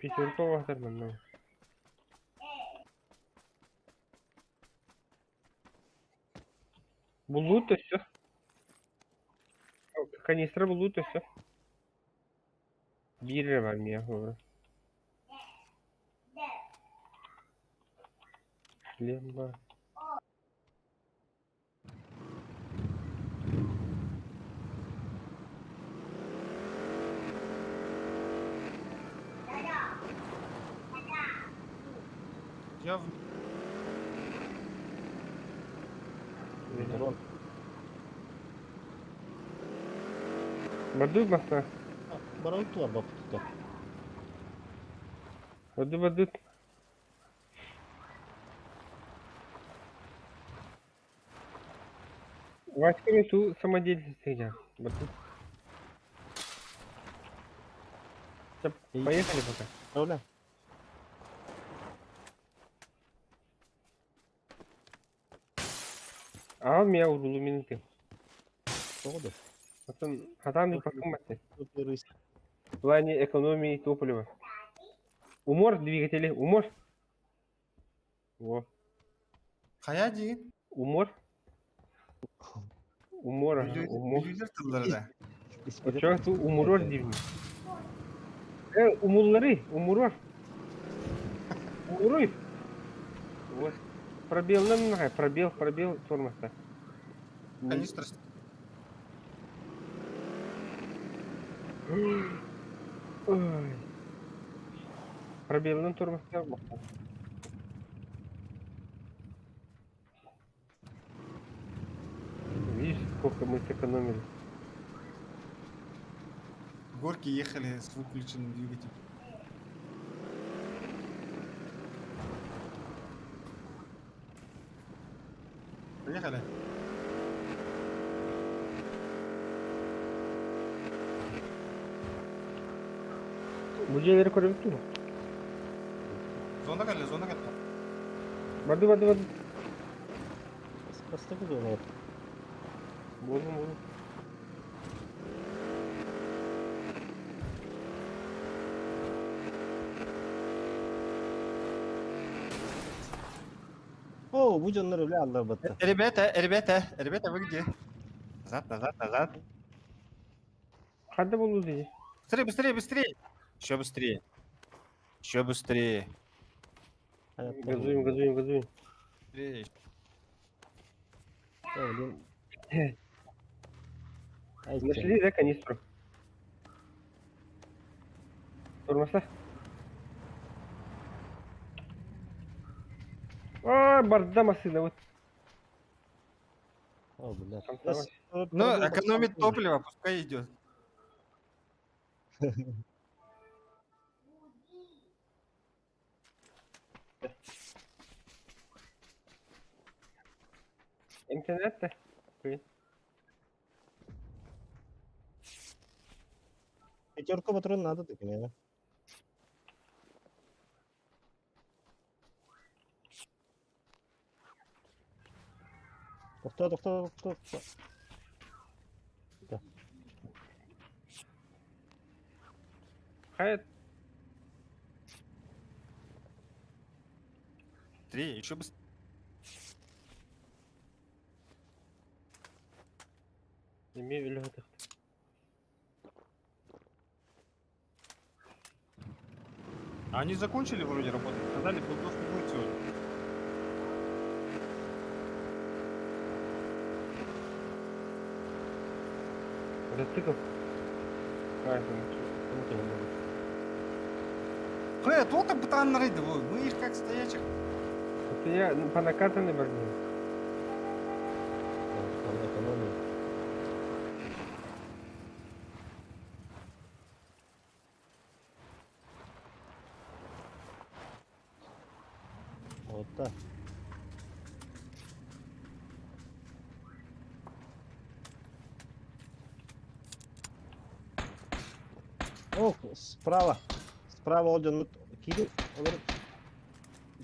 Speaker 2: Пятерка оҕотор манна. Буллуут өссө. Канистра буллуут өссө. Биир эрэ бар миэхэ олорор. Шлем баар.
Speaker 1: Я в...
Speaker 5: Дрон.
Speaker 2: Бардук маска.
Speaker 5: Баран туар бапытыта.
Speaker 2: Барды бардык. Васька ту самодельность я. Бардык. Поехали пока.
Speaker 5: Правда?
Speaker 2: Аҕам миэ уруулу мин ытыам.
Speaker 5: Тоҕо да?
Speaker 2: Оттон хатаан ыыппаккын баттын. В плане экономии топлива. Умор двигатели, умор. Во.
Speaker 1: Хайа диин?
Speaker 2: Умор. Умор, ага, умор.
Speaker 1: Бүлүүлэр тыллара да.
Speaker 2: Оччоҕо ту умуруор диибин. Э, умуллары, умуруор. Умуруй. Вот. Пробелынан нахай, пробел, пробел тормозта.
Speaker 1: Канистра.
Speaker 2: Ой. Пробелынан тормозта. Видишь, сколько мы сэкономили?
Speaker 1: Горки ехали с выключенным двигателем. Поехали.
Speaker 2: Бу дьиэлэри көрөбүт дуо?
Speaker 1: Зона кэллэ, зона кэллэ.
Speaker 2: Барды, барды, барды.
Speaker 5: Бастакы зона.
Speaker 2: Буоллум, буоллум.
Speaker 5: О, бу дьоннор үлэ алларбатта.
Speaker 1: Ребята, ребята, ребята, вы где? Назад, назад, назад.
Speaker 2: Ханна буоллу дии?
Speaker 1: Быстрее, быстрее, быстрее. Еще быстрее. Еще быстрее.
Speaker 2: Газуем, газуем, газуем.
Speaker 1: Быстрее.
Speaker 5: О, блин.
Speaker 2: Нашли, да, канистру? Тормоза. А, барда машина, вот.
Speaker 5: О, бля.
Speaker 1: Ну, экономит топливо, пускай идет.
Speaker 2: Интернет-то?
Speaker 5: Пятерку патрон надо, так, наверное. Тохтоо, тохтоо, тохтоо, тохтоо.
Speaker 2: Хайа
Speaker 1: Быстрее, еще быстрее.
Speaker 2: эмиэ үлэһит.
Speaker 1: А они закончили вроде работать. Сказали, балдос не будет сегодня.
Speaker 2: Мотоцикл. А,
Speaker 1: Э, то бытаннары мы их как стоячих.
Speaker 2: Это я ну, по накатанной бардым.
Speaker 5: Там экономия. Вот так. Ох, справа. Справа один кири.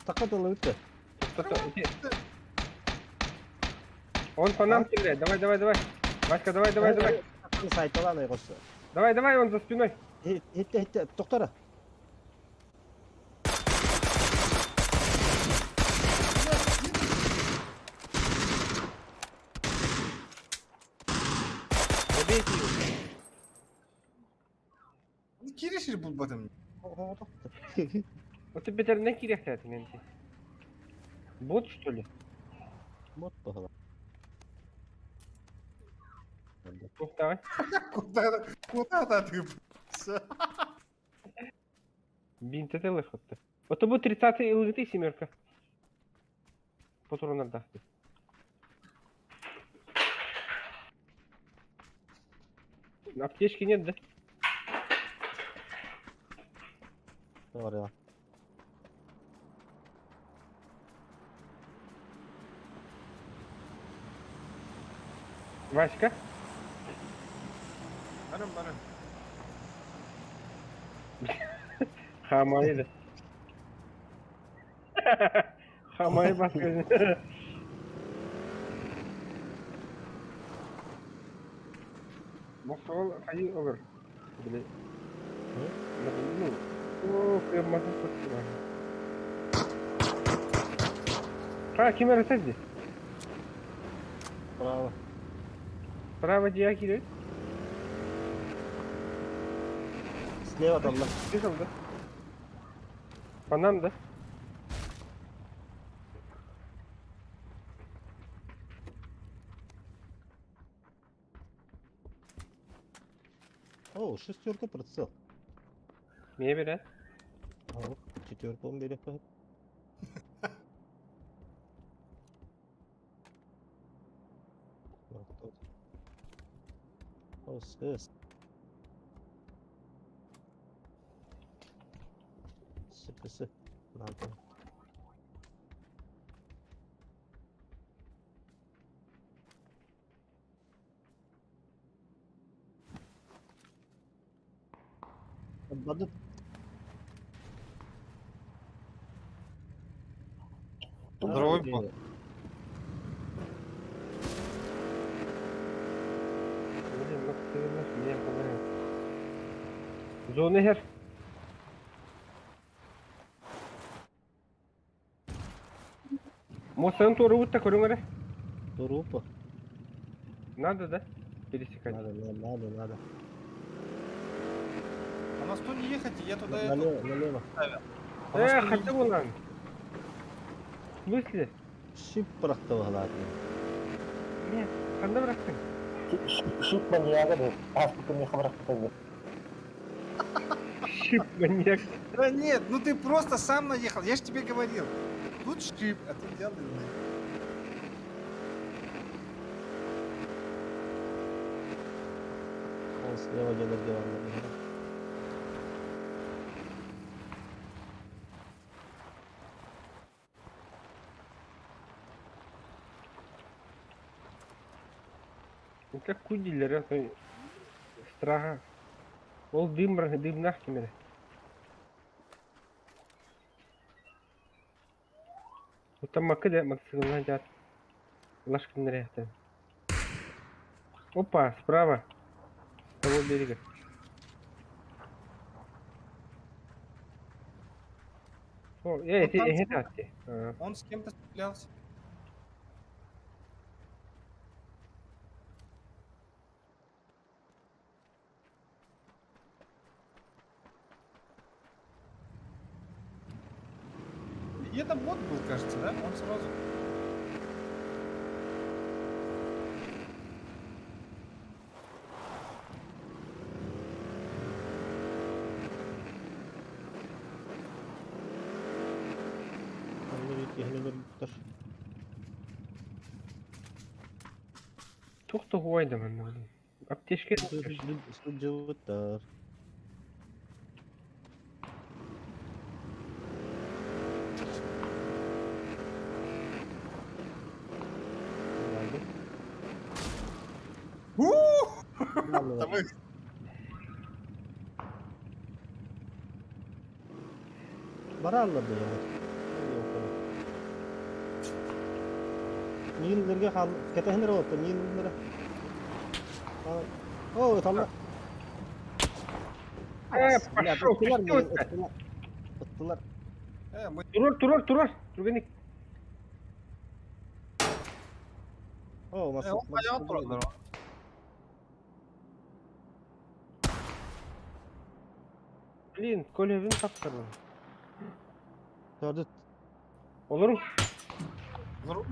Speaker 5: Таката лыты.
Speaker 2: Он по нам стреляет. Давай, давай, давай. Васька, давай, давай, давай.
Speaker 5: Сайталан айгосы.
Speaker 2: Давай, давай, он за спиной.
Speaker 5: Хитте, хитте, токтора.
Speaker 1: Киирэ булбатым.
Speaker 2: Вот бетеринен киириэхтээтиҥ эн Бот что ли?
Speaker 5: Бот баһыла.
Speaker 2: Туохтааҕый?
Speaker 1: Куда, куда ты?
Speaker 2: Бинтете ылыхытты. Ото бу 30-й ылыгыты семерка. Патроннардаахты. Аптечки нет, да?
Speaker 5: Doğru.
Speaker 2: Васька?
Speaker 1: Барым, барым.
Speaker 2: Хамайы да. Хамайы бас көзүн. Мохсоҕол хайыы олор. Били. Ну, о, кыамматын куттура. Ха, ким эрэ дии?
Speaker 5: Право.
Speaker 2: Право дьиэ киирэр.
Speaker 5: Слева там, да.
Speaker 2: Слышал, да? По нам, да?
Speaker 5: О, шестерка прицел.
Speaker 2: Миэ берет.
Speaker 5: О, четверка он берет. О, сыс. Сы, Надо. Бадыт.
Speaker 1: Здоровый был.
Speaker 2: Блин, ну ты знаешь, меня понравилось. Зона хер. Мостан туорубут да көрүҥ эрэ.
Speaker 5: Турупа.
Speaker 2: Надо, да? Пересекать.
Speaker 5: Надо, надо, надо, надо.
Speaker 1: А на сто не ехать, я туда эту
Speaker 5: Налево, налево.
Speaker 1: А на
Speaker 2: Э,
Speaker 1: сто не
Speaker 2: хотя бы нам. В смысле?
Speaker 5: Шип бырахта ладно.
Speaker 2: Нет, ханна бырахтыҥ?
Speaker 6: Щип маньяга был. Ааспыкка миэхэ бырахпыта
Speaker 2: Щип маньяк.
Speaker 1: Да нет, ну ты просто сам наехал, я же тебе говорил. Тут шип, а ты взял и наехал.
Speaker 5: Он слева где-то делал.
Speaker 2: Ну как кудилер, это страха. Ол дым, дымнах кимере. Оттон макы да мотоциклынан дьаат. Лашкин Опа, справа. С того берега. О, эй,
Speaker 1: Он
Speaker 2: ты,
Speaker 1: там
Speaker 2: это ты. А,
Speaker 1: Он с кем-то стрелялся. И это бот был, кажется, да? Он сразу...
Speaker 2: Туох хуайда манна, блин. Аптечка.
Speaker 5: Сылдьыбыттар.
Speaker 1: Давай.
Speaker 5: Бараллар да Миин хал кэтэһинэр оттон миин О, талла.
Speaker 2: Э, пошел,
Speaker 5: Ыттылар. Ыттылар.
Speaker 1: Э, мы
Speaker 2: Турар, турар, турар. Тургеник.
Speaker 5: О,
Speaker 1: Э, он понял турар.
Speaker 2: Блин, көлөбүн таптарым.
Speaker 5: Төрдүт.
Speaker 2: Олору.
Speaker 1: Олору.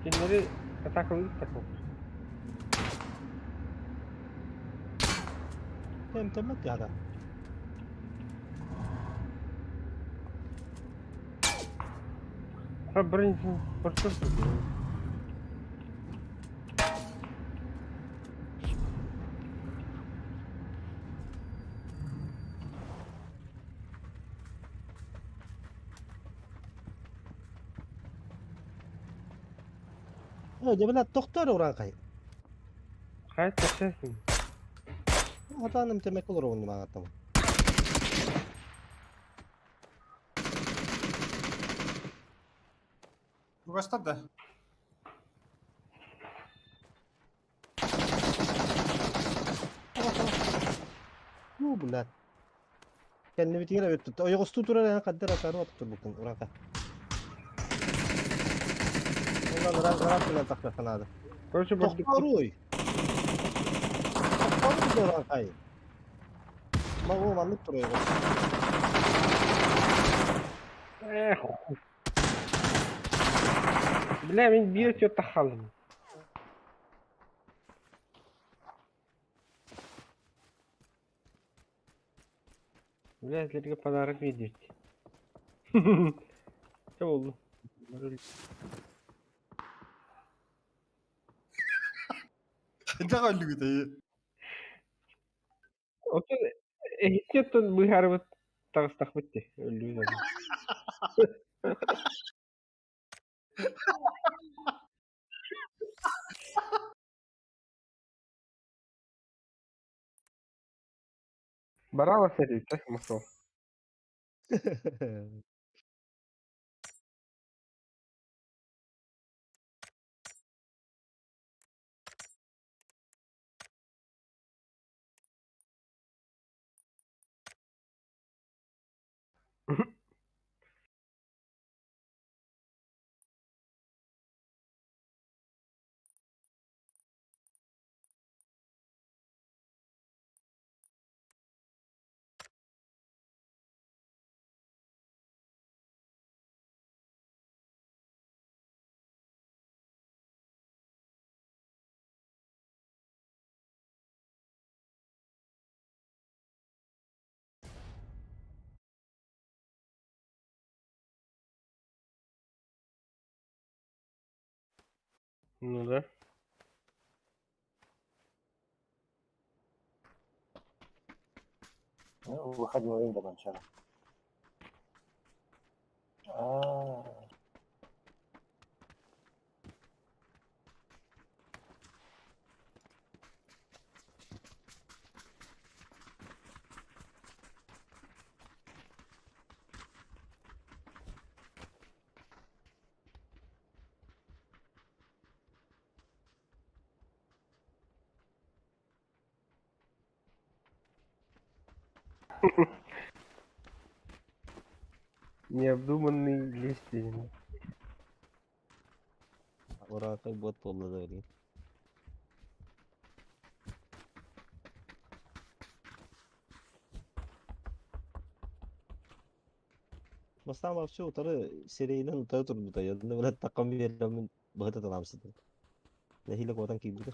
Speaker 2: Кинилэри атакалыы такыл.
Speaker 5: Эмтэммэт яда.
Speaker 2: Бронзин портер.
Speaker 5: Дьэ, блядь, тохтоор урааҥхай.
Speaker 2: Хайа тахсасын.
Speaker 5: Хатаан эмтэмэккэ олоробун маҥаттам.
Speaker 1: Чугастар да.
Speaker 5: Ну, блядь. Кэннибитигэр эбит ойоҕостуу турар эн хаддар атаары отуп турбуккун урака. Онон ыраах ыраах гынан тахсыахха наада.
Speaker 2: Короче, бардык.
Speaker 5: Тохтооруй! Тохтооруй да ураҥхай. Мабу маннык тур ойоҕос.
Speaker 2: Эх. Бля, мин биир өттүгэр таххалым. Бля, силэргэ подарок биэрдибит. Чэ буоллун.
Speaker 1: Хайдах өллүгүтэй?
Speaker 2: Оттон эһиги оттон быыһаарыбыт таҕыстахпыт дии, өллүбүт онно. Баралас этибит мосол. Ну да.
Speaker 6: Ну, выходил из дома вчера. А,
Speaker 2: Необдуманный действия.
Speaker 5: Урааҥхай бот буолла да билигин. Бастаан вообще утары сирэйинэн утары турбута. Онно блядь таккам биэрэммин быһыта талаамсытым. Нэһиилэ куотан киирбитим.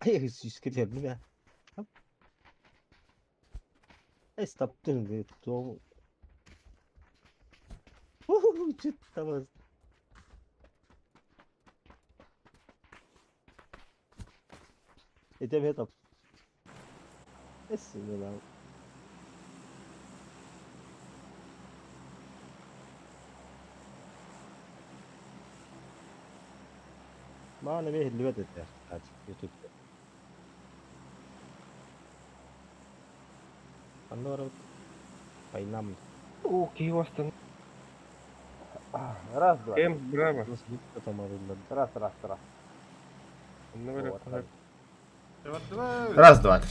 Speaker 5: Ай, сүүскэ түһэрдим ээ. Эй, таптым, туом. Чуть там. Этем это. Эс, ну Маана эмиэ иһиллибэт этэ ютубка. Ханна барабыт? Пайнам.
Speaker 2: О, киһи уостан.
Speaker 6: Раз, два.
Speaker 2: Кем, браво.
Speaker 6: Раз, раз, раз.
Speaker 2: Онно барар
Speaker 1: Раз,
Speaker 7: Раз, два, три.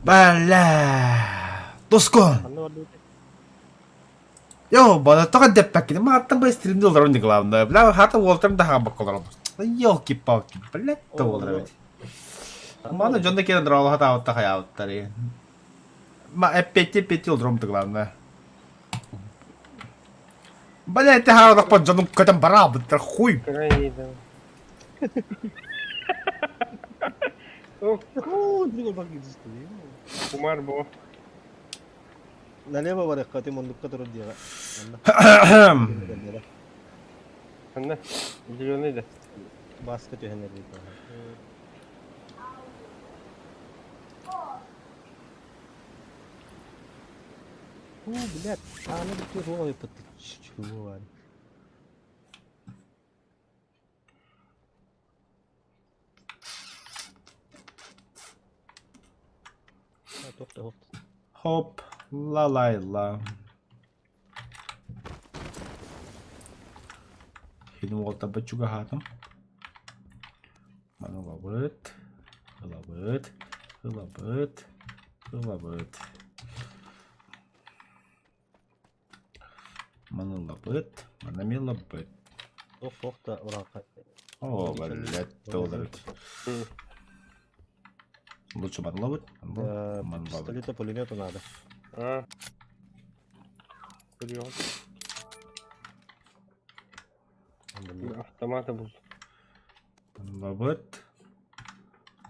Speaker 7: Бля! Тоско!
Speaker 5: Ханна бардыбыт?
Speaker 7: Йо, бана тоҕо дэппэккин, мааттан бу стримде олорон не главное. Бля, хата уолтарым да хаамбакка олорон. Елки-палки, блядь, да олорор эбит. Маны дьон да кэлэн дороолоһо таабытта хайаабыттар. Ма эппетти-эппетти олором да главное. Бля, это хаалахпын дьонум көтөн бараабыттар, хуй.
Speaker 2: Крайний, да. Ох,
Speaker 5: Оо, друга бар гидистэ.
Speaker 2: кумар бо.
Speaker 5: Налево барыахха ти муннукка турар диэҕэ. Манна.
Speaker 2: Ханна? Зеленый да.
Speaker 5: Бааска түһэн эрэр. Уу, блядь, ааны бүтүөр суох ойуппут. Чего бар? Туох да
Speaker 7: Хоп, ла-лай-ла. Хин уолтарбыт чугаһаатым. Маны ылабыт, ылабыт, ылабыт, ылабыт. Маны ылабыт, маны эмиэ ылабыт.
Speaker 5: Туох туох да ураахха.
Speaker 7: О, блядь, доллар. Лучше маны ылабыт, маны ылабыт.
Speaker 5: Пистолета пулемету надо.
Speaker 2: А. Прием. Автомата был.
Speaker 7: Ылабыт.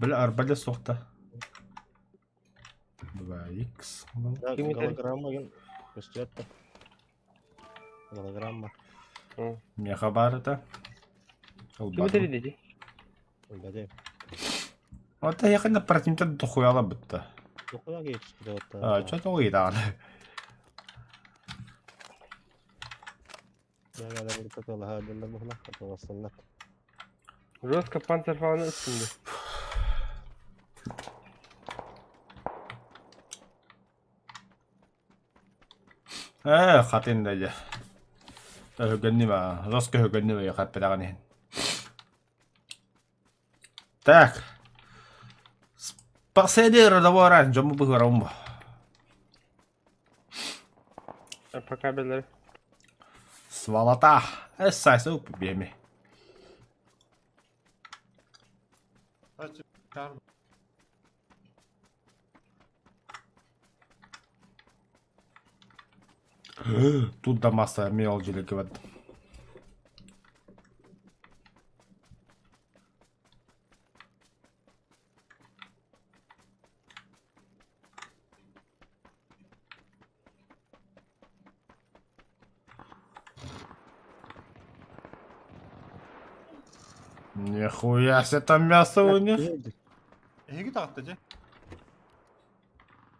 Speaker 7: Бля, арбалет суохта. 2х.
Speaker 5: Да,
Speaker 2: Ким этэр?
Speaker 5: голограмма ген көстүөт да. Голограмма.
Speaker 7: Меха баар это.
Speaker 2: Ким этэр диди?
Speaker 5: Бәдэ.
Speaker 7: Вот я на противника дохуяла бытта.
Speaker 5: Дохуя кейтиспит
Speaker 7: А, что то уйданы.
Speaker 2: Жестко панцерфауна үстінде.
Speaker 7: Э, хатын да дьэ. Өһүгэнним аа, жестко өһүгэнним өйө хаппыдаҕын иһин. Так. Спасение родового дьомму быһыарабын бу.
Speaker 2: Пока белер.
Speaker 7: Сволота. Эссайса биэми. Тут да масса мел дьилики Нихуя себе там мясо у них.
Speaker 1: Эһиги таҕытта дьэ.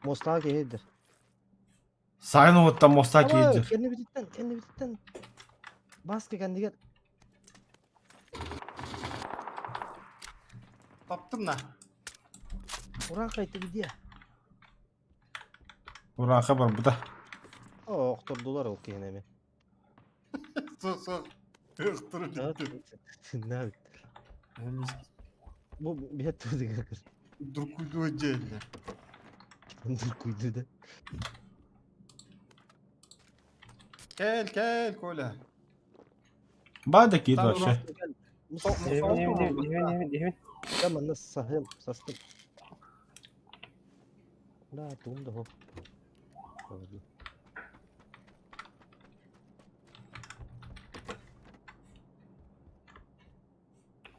Speaker 5: Мостаға киһидер.
Speaker 7: Сайын уоттан моста киирдир.
Speaker 5: Кэннибититтэн, кэннибититтэн. Баска кэннигэр.
Speaker 1: Таптым на.
Speaker 5: Ураан ты где?
Speaker 7: Ураха барбыта.
Speaker 5: О, охтордулар ол киһини эми.
Speaker 1: Суох суох. Өхтөрө бүттү.
Speaker 5: На. Бу биһет тудыгар.
Speaker 1: Другую отдельно.
Speaker 5: Дуркуйду да.
Speaker 1: Кэл кэл Коля.
Speaker 7: Бада киир вообще.
Speaker 2: Дихин,
Speaker 5: Манна саһым, састым. Да, тугум да хоп.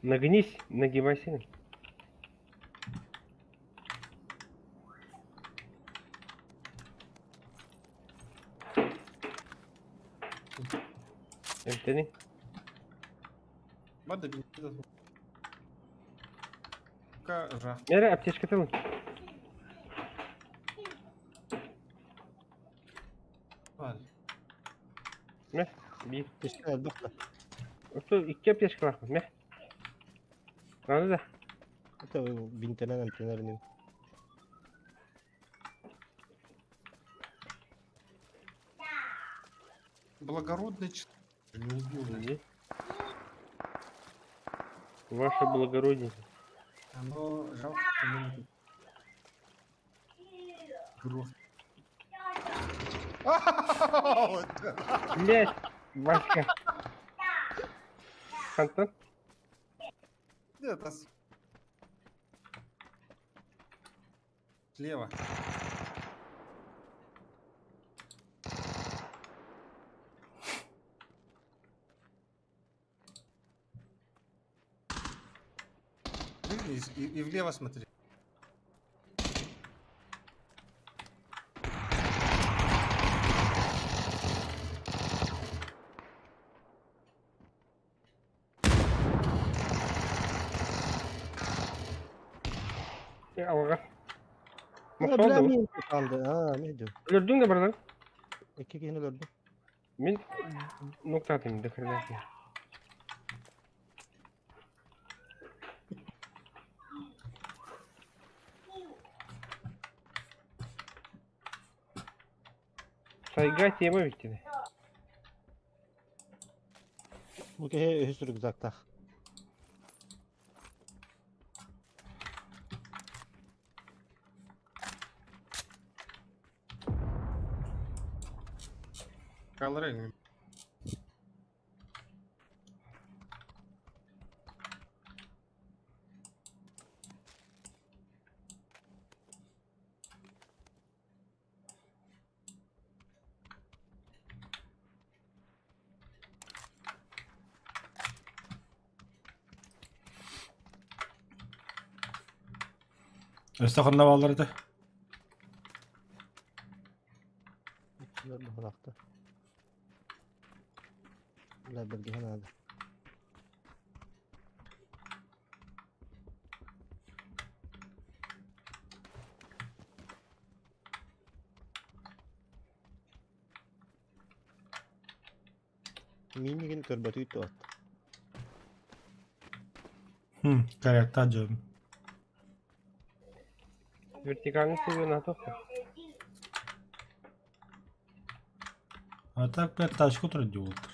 Speaker 2: Нагнись, нагибайся. Эмтени.
Speaker 1: Бада би. Ка
Speaker 2: Мере аптечка тыл. Бир.
Speaker 5: Түстэ элбэх да.
Speaker 2: Оту икки аптечка бар. Ме. Надо да.
Speaker 5: Это бинтенен эмтенер
Speaker 1: Благородный ч... Не убил.
Speaker 2: Иди. Ваше благородие.
Speaker 1: Оно жалко, что мы не тут. Гроз.
Speaker 2: Блять, Васька. Хантан?
Speaker 1: Где-то слева. Прыгни и влево смотри.
Speaker 2: Алға.
Speaker 5: Бля,
Speaker 2: Мохсол
Speaker 5: мин kaldı. Ha, ne diyor?
Speaker 2: Өлөрдүҥ да бардан.
Speaker 5: İki kişini öldürdüm.
Speaker 2: Мин нуктаатым дөхөрдө. Сайга тема бүттү.
Speaker 5: Bu kişi үһүс рюкзактах.
Speaker 1: Колоры.
Speaker 7: Өссө ханна бааллар этэ?
Speaker 5: Быһылаахта. Бля, бэргэһэн аада. Минигин көрбөтүй туот.
Speaker 7: Хм, корректа дьон.
Speaker 2: Вертикальный силы на тоқта.
Speaker 7: А так, блядь, тачку турдиолтер.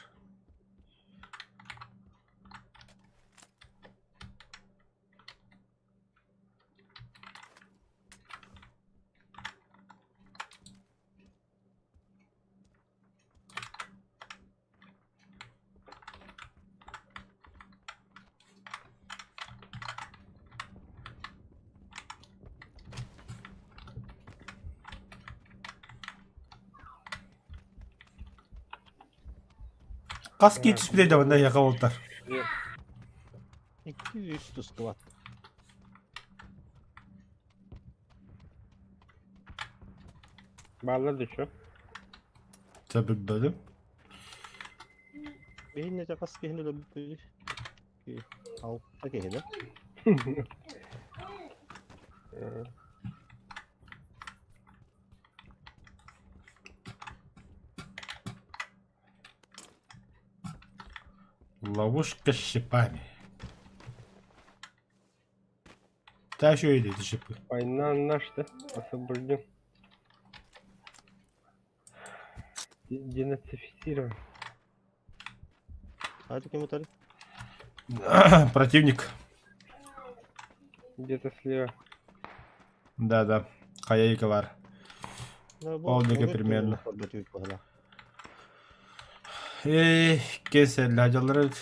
Speaker 7: Хас киһи түспүтэй да манна эһиэхэ уолтар.
Speaker 5: 200 тускубат.
Speaker 2: Баллар дучу.
Speaker 7: Сөбүлбөдүм.
Speaker 5: Биһинне хас киһини өлөрбүт. Алта киһи да.
Speaker 7: Ловушка с шипами. Та еще и эти шипы.
Speaker 2: Война наша, освобожден. Денацифицирован.
Speaker 5: А это кем утары?
Speaker 7: Противник.
Speaker 2: Где-то слева.
Speaker 7: Да-да. Хаяйкалар. Ол диэки примерно. Эй, кеселлэ дьаллар эбит.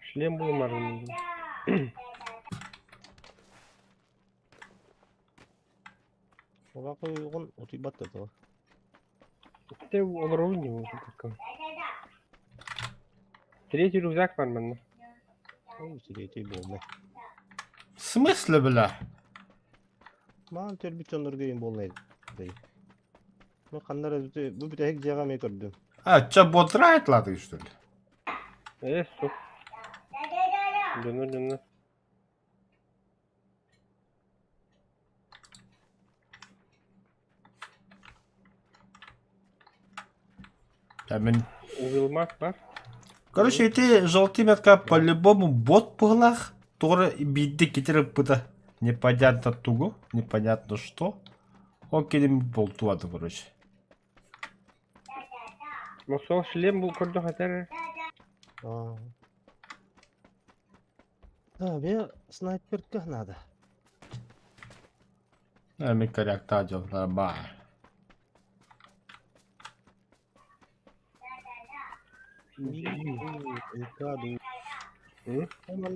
Speaker 2: Шлем был марный.
Speaker 5: Оға қойған утуйбат да то.
Speaker 2: Ты олору не уже такой. Третий рюкзак бар манна.
Speaker 5: Ол третий болмай.
Speaker 7: В смысле, бля?
Speaker 5: Маан төрбүт дьоннорго им болнай дей. Ну ханнар бу бүтэһик дьиэҕэ эмиэ көрдүм.
Speaker 7: А, чё, бот лады, что ли?
Speaker 2: Э, сук. Дьоно, дьоно.
Speaker 7: Я мен...
Speaker 2: Уилмак бар.
Speaker 7: Короче, эти желтый метка по-любому бот пыглах, который биирдэ китер ыппыта. Непонятно тугу, непонятно что. Ол кэлин болтуады, короче.
Speaker 2: Мосол шлем был көрдө хатар.
Speaker 5: Аа. Да, мне снайперка надо.
Speaker 7: Мин корректа дьол, нормально.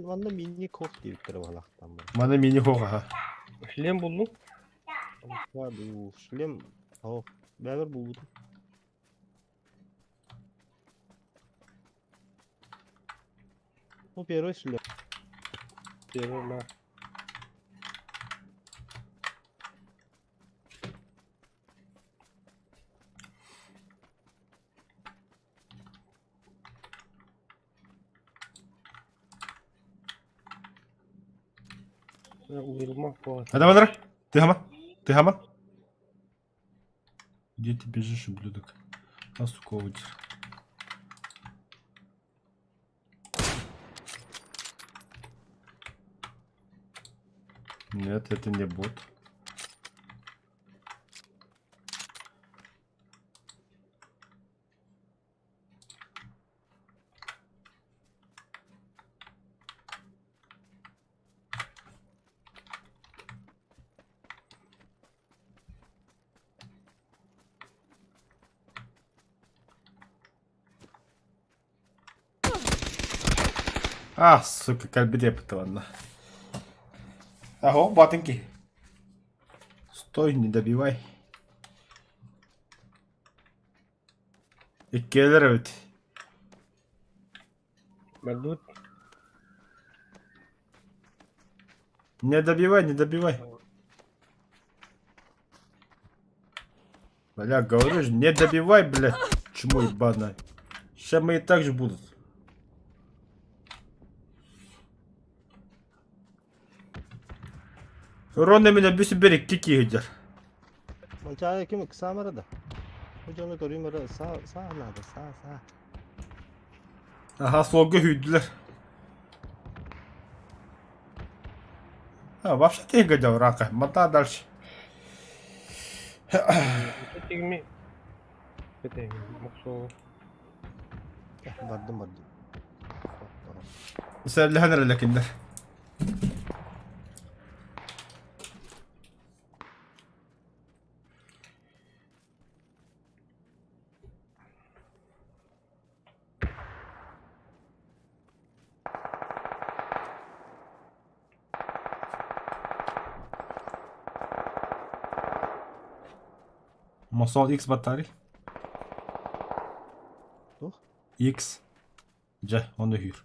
Speaker 5: Манна мини-коп диэбиттэрэ буолаахтаан бу.
Speaker 7: Маны мини-хох аха.
Speaker 2: Шлем буллум.
Speaker 5: Шлем, о, бэбэр булбутум. Ну, первый шлем.
Speaker 2: Первый, на. Уйрма
Speaker 7: Давай, давай. Ты хама? Ты хама? Где ты бежишь, ублюдок? А, сука, вытер. Нет, это не бот. А, сука, кальбиде ладно. Ого, батеньки. Стой, не добивай. Иккиэлэр эбит.
Speaker 2: Мардут.
Speaker 7: Не добивай, не добивай. Бля, говорю же, не добивай, блядь, чмо ебаное. Сейчас мы и так же будут. Рон на меня бюсю берег, кики идет.
Speaker 5: Манчаары ким ыксаамара да. Бу дьону көрүүм эрэ саа саа наада саа саа.
Speaker 7: Ага, слога hүйдүлэр. А, вообще ты гадел, рака. Мотай дальше.
Speaker 2: Тигми. Это моксо.
Speaker 5: Бардым бардым.
Speaker 7: Сәлләһән эрэ лэкиннэр. Мосол X батарей.
Speaker 5: Туох?
Speaker 7: X. Дьэ, ону үһүүр.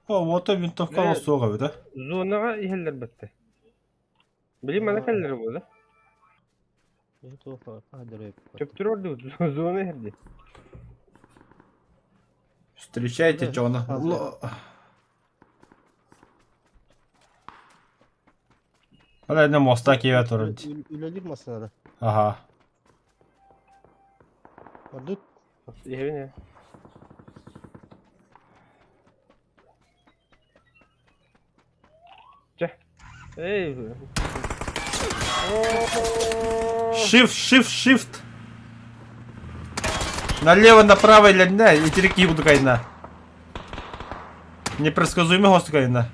Speaker 7: О, вот винтовка
Speaker 2: Э,
Speaker 7: суох эбит, а?
Speaker 2: Зонаҕа иһэллэр бэтте. Били мана кэллэр буолла.
Speaker 5: Туох хаадыры.
Speaker 2: Төптөр ордубут зона иһэрди.
Speaker 7: Встречайте,
Speaker 5: Да,
Speaker 7: Джона.
Speaker 5: хазы.
Speaker 7: Ала моста киеве турар.
Speaker 5: Үлэлиир массыына да.
Speaker 7: Ага.
Speaker 5: Бардыт.
Speaker 2: Иһэбин ээ. Чэ. Эй.
Speaker 7: Shift, shift, shift. Налево, направо или не, и терки буду кайна. Непредсказуемый гост кайна.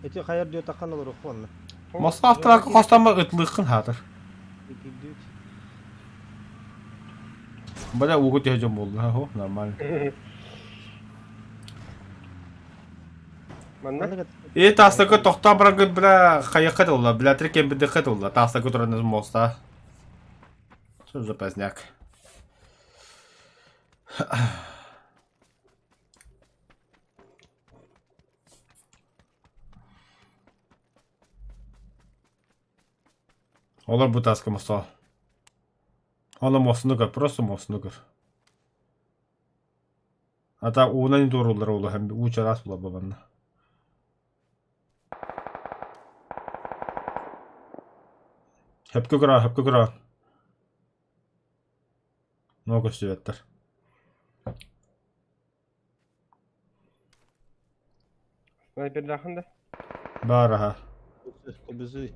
Speaker 5: Эти хайар диэт ахан олоруох уонна.
Speaker 7: Моста автора хостама ытлыхын хатыр.
Speaker 5: Иккирдүүт.
Speaker 7: Бля, угу тежем болды. Хо, нормально.
Speaker 2: Манна.
Speaker 7: И тастакы тоқтан барагы бля хайыққа долла, бля трекен бидыққа долла. Тастакы тураныз моста. Что за поздняк? Олар бу таска моста. Аны мостуну көр, просто мостуну көр. Ата уунан турулар ула һәм уу чараас була бабанна. Хөпкө кыра, хөпкө кыра. Но көстүбэттэр.
Speaker 2: Снайпердаахын да.
Speaker 7: Бар аха.
Speaker 5: Көбүзү.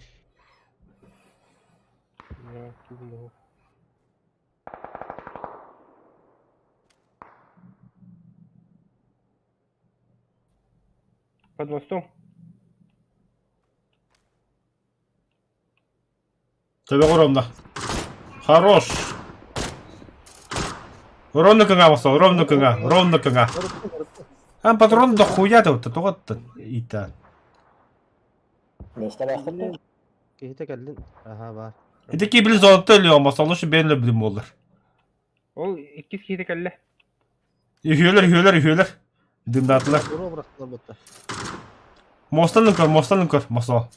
Speaker 2: Под мостом.
Speaker 7: Төбөҕөр ровно. Хорош. Ровно кыҥа мостол, ровно кыҥа, ровно кыҥа. А патрон дохуя ты вот тоҕо ита.
Speaker 6: Миэстэлээххит дуо?
Speaker 5: Киһитэ кэллин. Аха баар.
Speaker 7: Ити кибили золото өлүө мостолу шу бэйэн өлбүтүм буоллар.
Speaker 2: Ол иккис киһитэ кэллэ.
Speaker 7: Үһүөлэр, үһүөлэр, үһүөлэр. Дымдаатылар.
Speaker 5: Уруо бырахтылар бутта.
Speaker 7: Мостан көр, мостан көр, мосо.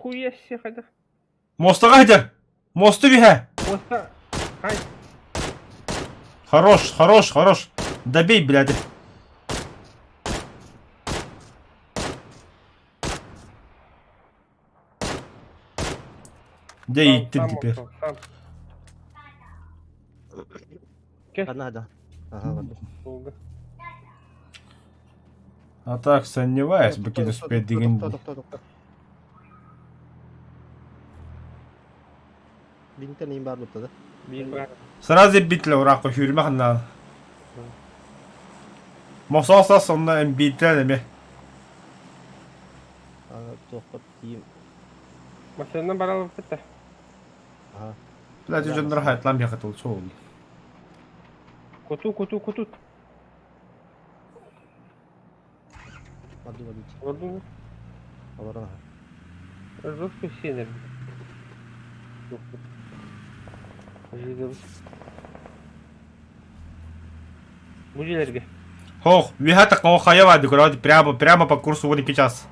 Speaker 2: Хуя себе хайда.
Speaker 7: Мостаға сылдьар. Мосту биһэ.
Speaker 2: Моста. Хай.
Speaker 7: Хорош, хорош, хорош. Добей, блядь. Дьэ ииттим теперь.
Speaker 2: Сам.
Speaker 5: Ханна да. Аха барда.
Speaker 2: Долго.
Speaker 7: А так сомневаюсь, бы кини успеть деген.
Speaker 5: Тохто, тохто. Бинтен иин бар бутта да.
Speaker 2: Биир баар.
Speaker 7: Сразу битле уракка хүрмэ ханнаан. Мосоосо сонно эмбиитлэн эми.
Speaker 5: Туохха тиим.
Speaker 2: Массыынанан баралбыт да.
Speaker 5: Аха.
Speaker 7: Блядь, дьоннор хайтлаан биэхэ тыл суол.
Speaker 2: Куту, куту, куту.
Speaker 5: Барды барды.
Speaker 2: Олордуҥ.
Speaker 5: Олорон аха.
Speaker 2: Жестко сенер. Жигабыт. Бу дьиэлэргэ.
Speaker 7: Хох, үөһэ такого хайа баады көрөөт прямо прямо по курсу 12 час.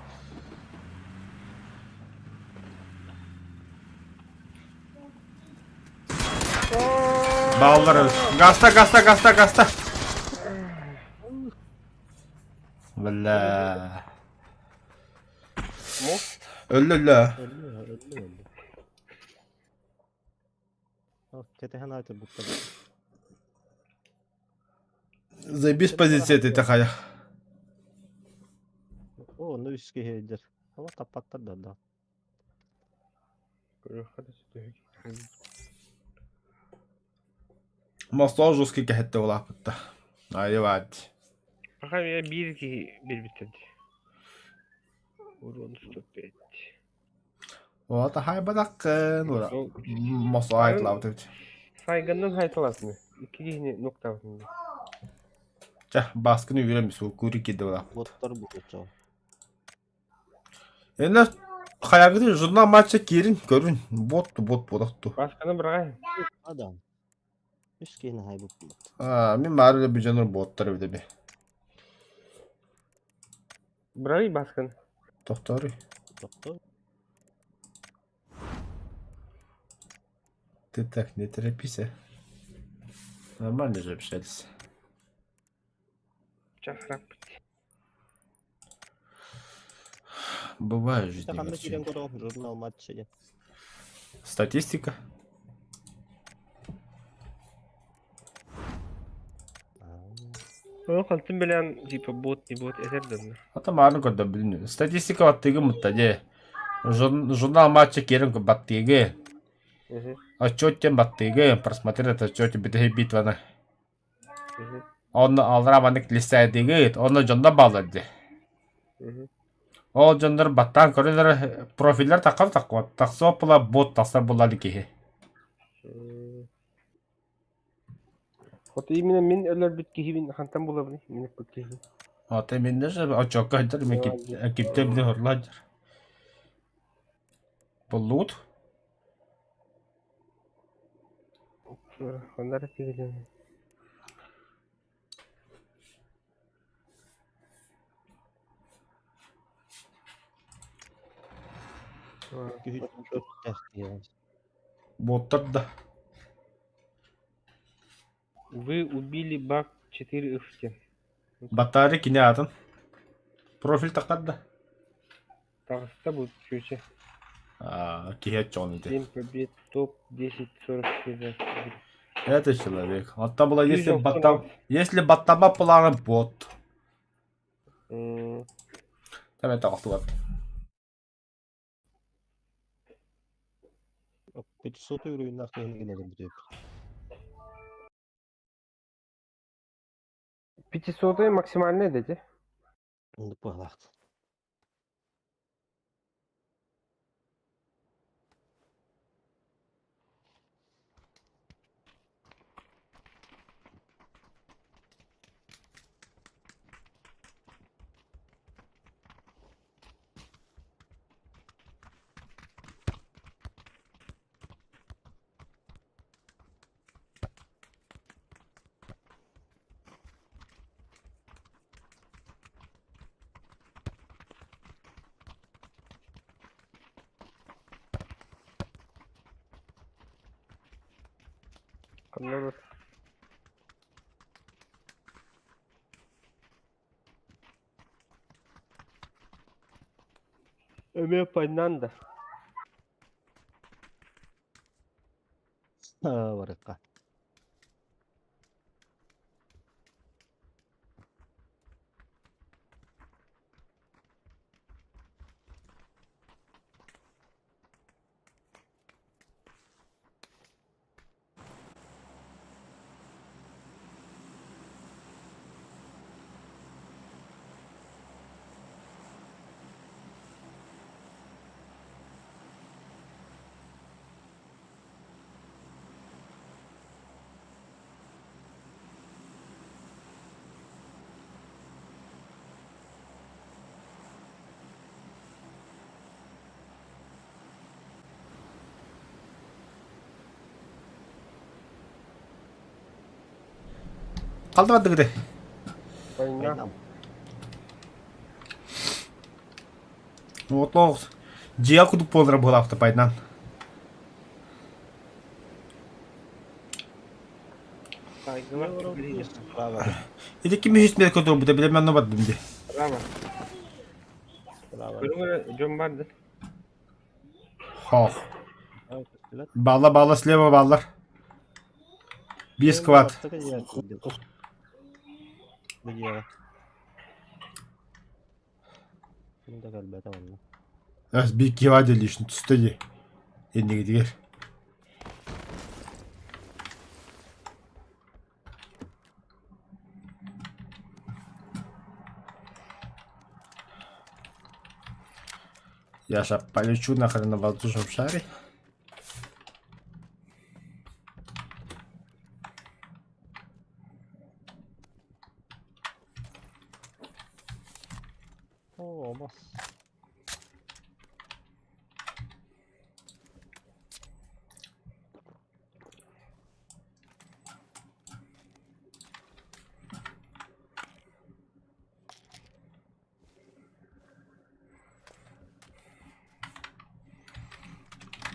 Speaker 7: Бааллар гаста гаста гаста гаста. Бля. Өллө өллө.
Speaker 5: Өллө өллө өллө. Кэтэһэн аайы букта.
Speaker 7: Заебись позиция ты такая.
Speaker 5: О, ну үс киһи өйдөр. Ама таппаттар да да.
Speaker 7: Мостол жесткий кэһэтте улааппытта. Айыбаат.
Speaker 2: Пока я биир киһи билбиттэр дии. Урон 105.
Speaker 7: Ота хайбатаккын ура. Мосо айтлаабыт эбит.
Speaker 2: Сайганнан хайталасыны. Икки киһини нуктаабытын.
Speaker 7: Чэ, бааскыны үүрэн бис куури киирдэ улааппыт.
Speaker 5: Боттар бу
Speaker 7: Энэ хайагыты журнал матча киирин көрүн. Бот бот бодохту.
Speaker 2: Баасканы быраҕай.
Speaker 5: Адам. Үс киһини хайбыппын.
Speaker 7: Аа, мин баары бүжөнөр боттар эбит эби.
Speaker 2: Быраҕый баасканы.
Speaker 7: Тохтооруй.
Speaker 5: Тохтоо.
Speaker 7: Ты так не торопись, а. Нормально же общались.
Speaker 2: Чахраппыт.
Speaker 7: Бывает в жизни
Speaker 5: Ханна киирэн
Speaker 7: огорчения.
Speaker 5: көрөҕүн журнал матча диэн.
Speaker 7: Статистика.
Speaker 2: Ол хантын билэн типа бот не бот этэр дэннэ.
Speaker 7: А там аны көрдө билин. Статистика баттыгы мутта же. Журнал матча керин баттыгы. Отчет тем баттыгы. Просмотр это отчет битэ битваны. Онно алра манык листайдыгы. Онно дьонно балларды. Ол дьоннор баттаан көрөлөр профиллер таккар таккар. Тахсо була бот тахсар булар киһи.
Speaker 2: Вот именно мин өлөрбүт киһибин хантан булабын мин ыппыт киһи.
Speaker 7: Ата мен даже отчетка хадыр мен кипте биле хорлар. Боллугут.
Speaker 2: Оннар тигилен.
Speaker 7: Боттар да.
Speaker 2: Вы убили баг 4 ФТ.
Speaker 7: Батарея кини атын. Профиль таккар да.
Speaker 2: Таҕыста бу чүөчэ.
Speaker 7: А, киһи отчон ити.
Speaker 2: 7 побед, топ 10 44.
Speaker 7: Это человек. Вот там было, если
Speaker 2: Видел,
Speaker 7: батам, если баттама планы бот.
Speaker 2: М,
Speaker 7: Там это вот.
Speaker 5: 500 уровеннаах киһини гынабын бүтүп.
Speaker 2: 500 максимальный дети.
Speaker 5: Оннук быһалаах.
Speaker 2: Anladım. Ömer Paynan da.
Speaker 5: Барыкка.
Speaker 7: Қалды бардыгыды.
Speaker 2: Paynan.
Speaker 7: Отлоқ. Жия кудук болдыра буолаахта пайнан.
Speaker 2: Saygılar.
Speaker 5: Браво.
Speaker 7: Или ким үһүс мер көтөр бу билемен бардым ди.
Speaker 2: Bravo.
Speaker 5: Браво.
Speaker 2: Көрүңөр дьон барды.
Speaker 7: Хох. Балла балла слева баллар. Бис квад. Эс би кива делишин түсті ди. Ендігі дигер. Я сейчас полечу нахрен на воздушном шаре.
Speaker 5: О, мас.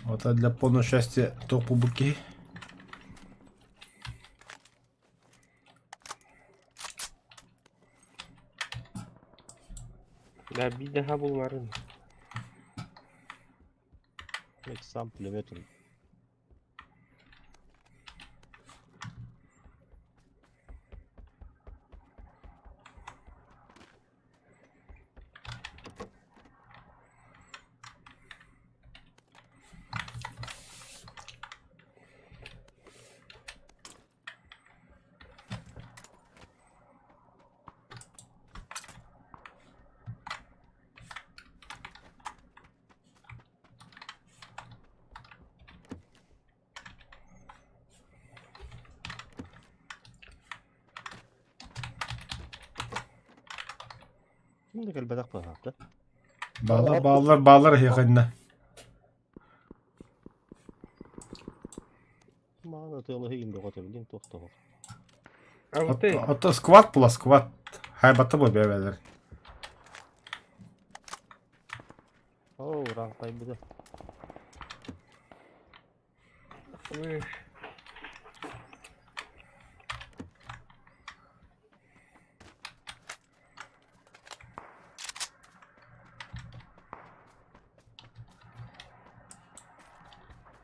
Speaker 7: Вот а для полного счастья топу буки.
Speaker 2: Да bir daha bulmarım.
Speaker 5: Сам пулеметом. Ким да кэлбэтэх быһаахта.
Speaker 7: Баллар баллар баллар yakınına.
Speaker 5: Маҕан ытыалаһы иин бөҕөтө билин туох тоҕо.
Speaker 2: Алты.
Speaker 7: Ото сквад була сквад. Хайбата бу бебелер.
Speaker 5: Оо, ураанхайбыта.
Speaker 2: Üf.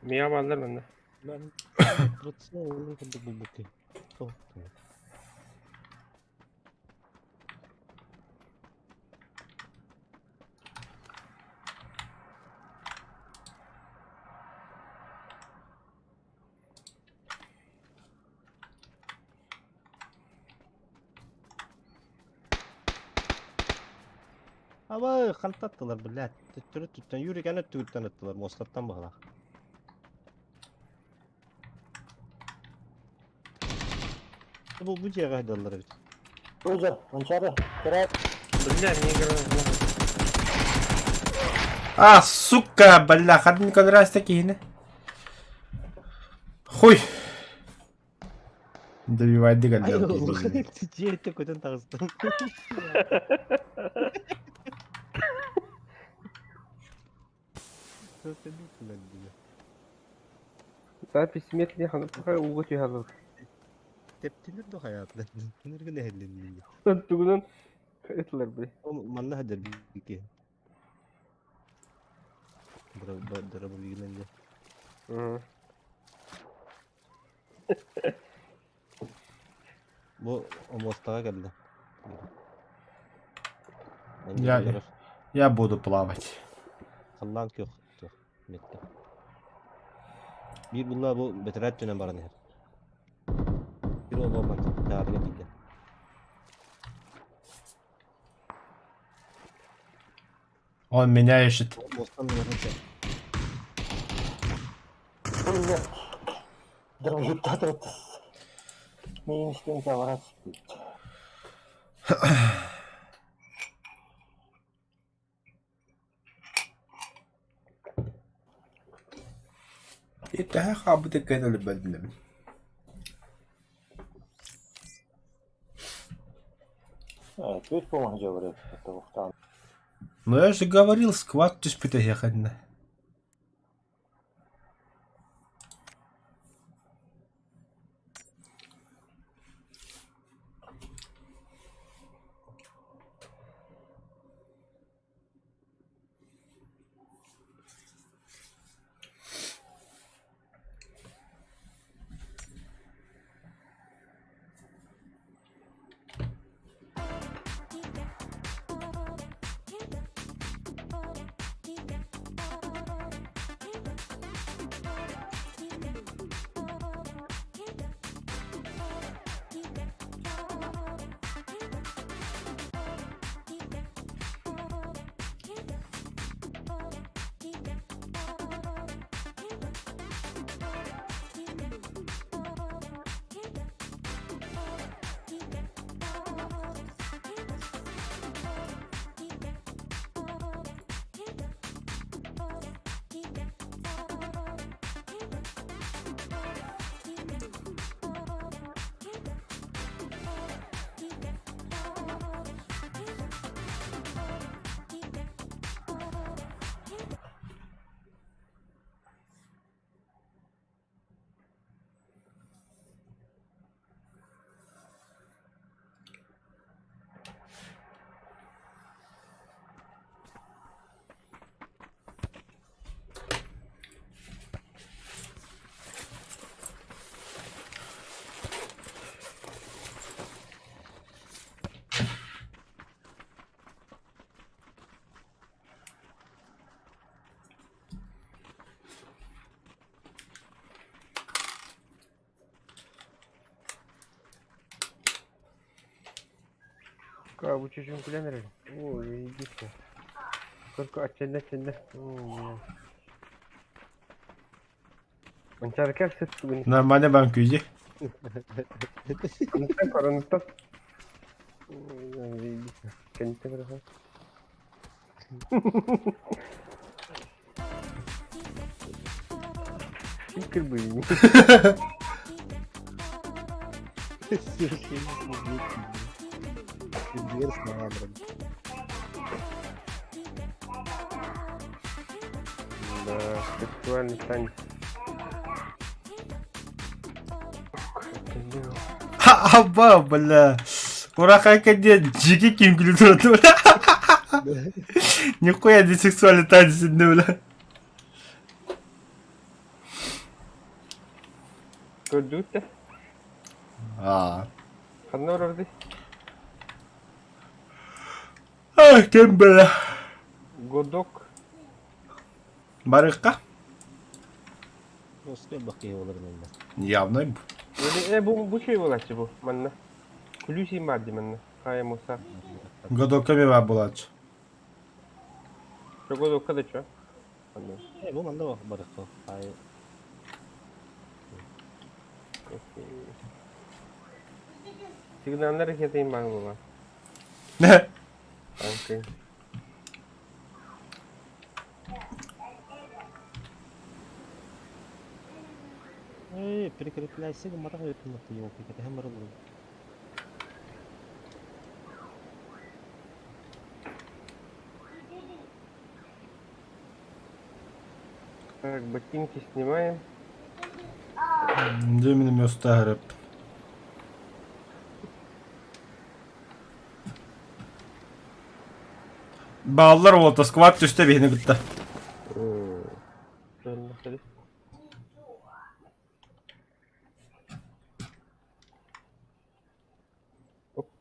Speaker 2: Mia ballar bende.
Speaker 5: Ben прицел курдук булбут Туох Абы, хантаттылар, блядь. Төттөрү түттэн, Юрик эн өттүгүттэн ыттылар, муостаттан быһылаах. Бу бу дьиэҕэ сылдьаллар эбит.
Speaker 6: Узер, Манчары, Кыра.
Speaker 2: Бля, мне гранат.
Speaker 7: А, сука, бля, хадын конраста киһини. Хуй. Добивайды
Speaker 5: Ай,
Speaker 7: галлел.
Speaker 5: дьиэттэн көтөн таҕыстым.
Speaker 2: Запись медленно, ханна пока ууга түһэлэр.
Speaker 5: Тэптилер да хайаатылар. Түнэргэ нэһиллиннин.
Speaker 2: Тугунан этилэр били.
Speaker 5: Манна хадыр бики. Дробовигынан дьэ. Бу омуостаҕа кэллэ.
Speaker 7: Я, я буду плавать.
Speaker 5: Халлаан күөх туох метка. Биир булла бу бэтэрээт түнэн баран иһэр. Бир ол ман таатыга тиийдэ.
Speaker 7: Он меня ищет.
Speaker 5: Мостан миэхэ
Speaker 6: Блядь. Дробовиктар Миин истин саварас.
Speaker 7: Итэ хаабыты кэн өлбөдүнэбин.
Speaker 6: Тут помощь говорит, это ухтан.
Speaker 7: Ну я же говорил, сквад түспүтэ эһиэхэннэ.
Speaker 2: Ка, бу чучун күлэн эрэр. Оо, иди Только аччанна аччанна. Оо, Манчары кэл сыт тугун.
Speaker 7: Нормально бан күйде.
Speaker 2: Онтон коронуттан. Кэнниттэн көрөһө. Кырбый.
Speaker 5: Дверь с наград.
Speaker 2: Да, сексуальный танец.
Speaker 7: Аба, бля. Урахайка диэн дьиги ким күлү турат, бля. Нихуя не сексуальный танец, бля.
Speaker 2: Көрдүгүт да?
Speaker 7: Аа.
Speaker 2: Ханна орордуй?
Speaker 7: А, кем бля.
Speaker 2: Годок.
Speaker 7: Барыкка?
Speaker 5: Успел бакы олар менде.
Speaker 7: Явно.
Speaker 2: Э, бу бу şey буолааччы бу манна. Күлүүс бар дии манна. Хайа муса.
Speaker 7: Годокка бар буолааччы.
Speaker 2: Чогодуокка да чё? Онно.
Speaker 5: Э, бу манна барыахха. Ай,
Speaker 2: Сигналлар ракетайын баар буолла. Окей.
Speaker 5: Эй, прикрепляйся гымматах эбиппин елки, кэтэһэн барыллыбыт.
Speaker 2: Так, ботинки снимаем.
Speaker 7: Дьэ мин эмиэ устаһарып. Бааллар уолта сквад түстэ биһини кытта.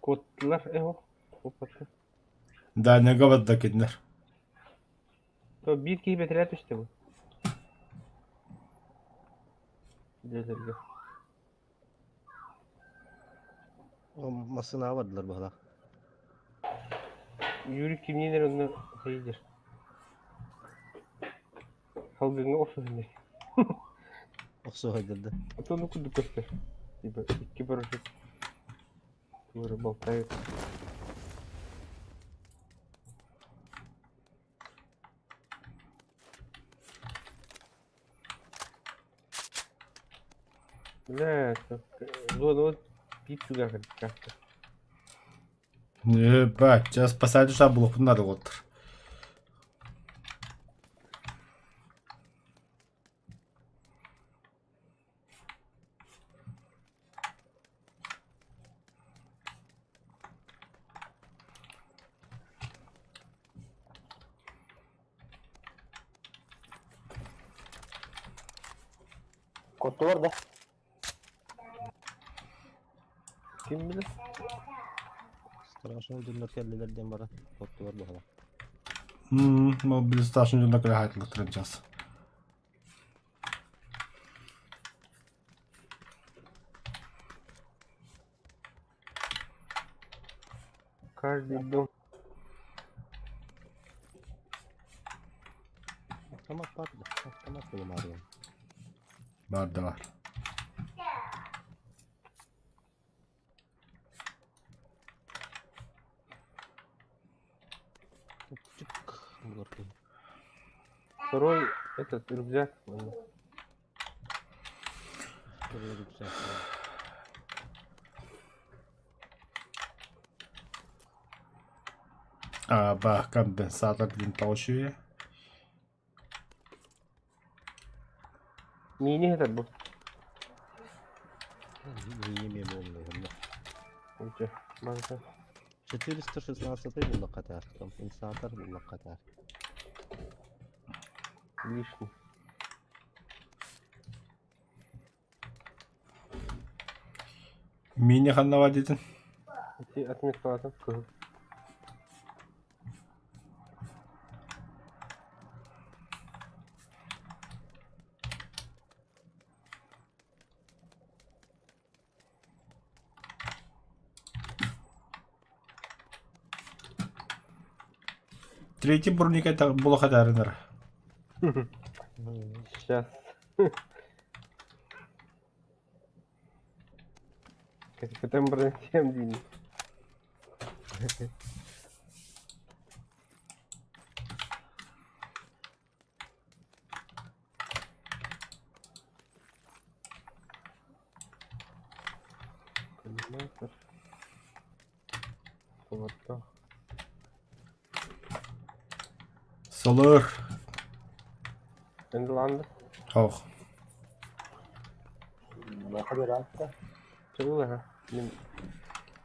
Speaker 2: Куоттулар, э, оппатты.
Speaker 7: Да, нега бадда кинилэр.
Speaker 2: То биир киһи бэтэрээ түстэ бу. Дьиэлэргэ.
Speaker 5: Массыынаҕа бардылар быһалаах.
Speaker 2: Юрий кимниин эрэ онно сылдьар. Салгыҥҥа охсуһуннар.
Speaker 5: Охсуһайдырда.
Speaker 2: А то ну курдук көстөр. Типа икки парашют. Туора болтают. Бля, зона вот пить сюда как-то.
Speaker 7: Ебать, сейчас спасать душа булуохпун надо уолаттар.
Speaker 6: Куттулар да.
Speaker 2: Ким билэр?
Speaker 5: Страшно дьоннор кэллилэр диэн баран оттулар быһалаах.
Speaker 7: Мобиль старшын дьонно кэлэ хаайтылыктарын час.
Speaker 2: Каждый дом.
Speaker 5: Автомат бар да. Автомат булумаарыйын.
Speaker 7: Бар да бар.
Speaker 5: Чик. Булар киһи.
Speaker 2: Второй этот рюкзак. Ладно.
Speaker 5: Второй рюкзак.
Speaker 7: А, ба, компенсатор винтовщие.
Speaker 2: Миини этэр бу.
Speaker 5: Миини эмиэ буолла.
Speaker 2: Онча, барыта.
Speaker 5: 416 буллахха компенсатор буллахха
Speaker 2: Лишний.
Speaker 7: Мини ханна дитин.
Speaker 2: Ити отметкалатым кыһыл.
Speaker 7: Третий броника булахатарынар.
Speaker 2: Сейчас. Капитан бронетем дии. Коллиматор. Поворота.
Speaker 7: Солор.
Speaker 2: Эндланд.
Speaker 7: Ох.
Speaker 6: Хабираатта.
Speaker 2: Чылла. Мин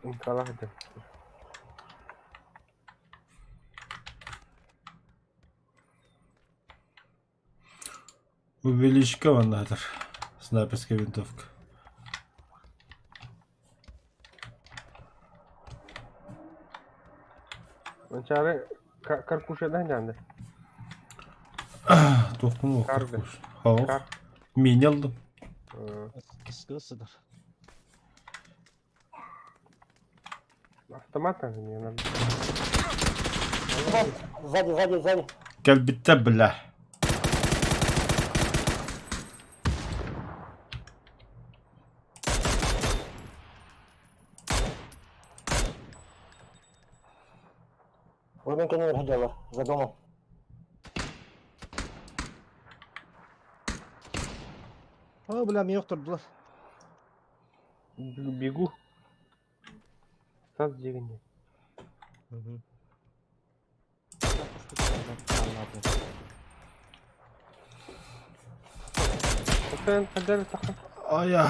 Speaker 2: мкалах да.
Speaker 7: Увеличка ваннатор. Снайперская винтовка.
Speaker 2: Манчары каркушадан жанды.
Speaker 7: Тохтум
Speaker 2: Карга.
Speaker 7: Ох.
Speaker 2: Кар.
Speaker 7: Мини алдым.
Speaker 5: Кыска сыдар.
Speaker 2: Автомат надо мне надо.
Speaker 6: Сзади, сзади, сзади.
Speaker 7: Кэлбиттэр, бля.
Speaker 6: Вон кэннигэр сылдьаллар, за домом.
Speaker 5: О, бля, миэхэ охтордулар.
Speaker 2: Бегу. Тас дьиэгин.
Speaker 5: Мгм.
Speaker 2: Оттон хаддар тахсан.
Speaker 7: Ая.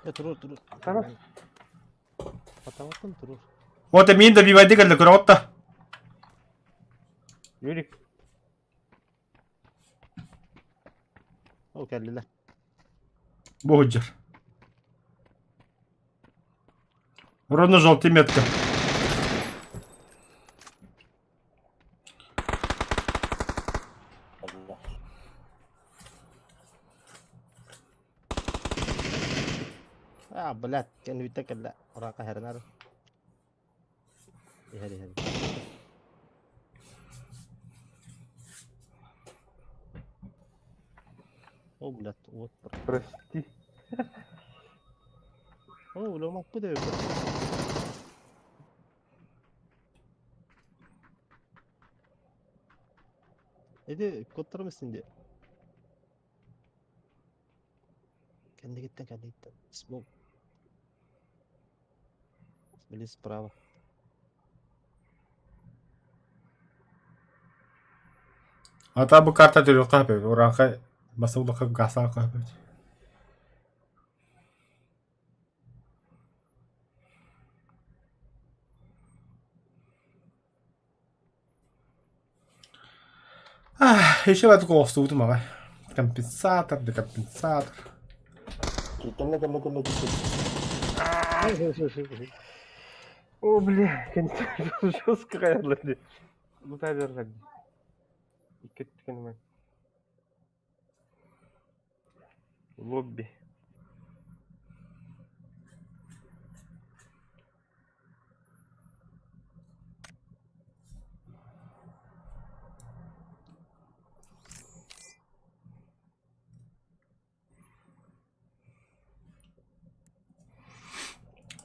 Speaker 5: Э, турур, турур.
Speaker 2: Тамам.
Speaker 5: Атаҕыттан турур.
Speaker 7: Вот мин да бивайды кэллэ көрөҕүт да.
Speaker 2: Юрик.
Speaker 5: Ол кэллилэр.
Speaker 7: Бу сылдьар. Ровно желтый метка.
Speaker 5: А, блядь, кэннибиттэн кэллэ. Урака хэрнар. Иһэр, иһэр. О, блядь, вот.
Speaker 2: Прости.
Speaker 5: О, бля, маппы да yok. Эди куоттарым истин диэ. Кэннигиттэн, кэннигиттэн. Смок. Били справа.
Speaker 7: Ата бу карта төрүөххэ сөп. Урааҥхай баса улахан гаасаах сөп. Еще бат оҕустубутум аҕай. Компенсатор, декомпенсатор.
Speaker 6: Кэллэ кэллэ кэллэ кэллэ.
Speaker 2: О, бля, конечно, жестко хаяллар. Лутай берген. Икки өттүгүн Лобби.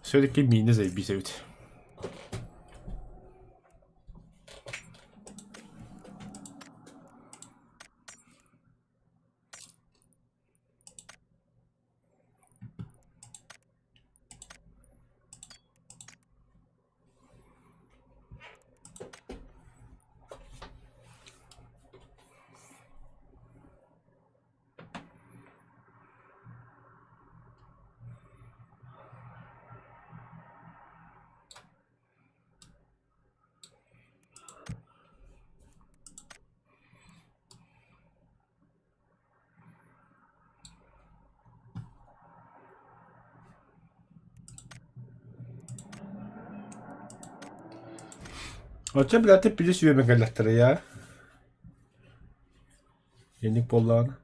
Speaker 7: Все-таки миинэ заебись эбит. Оччо блядь, пили сүөмэ кэллэхтэрэ я. Инник буоллаҕына.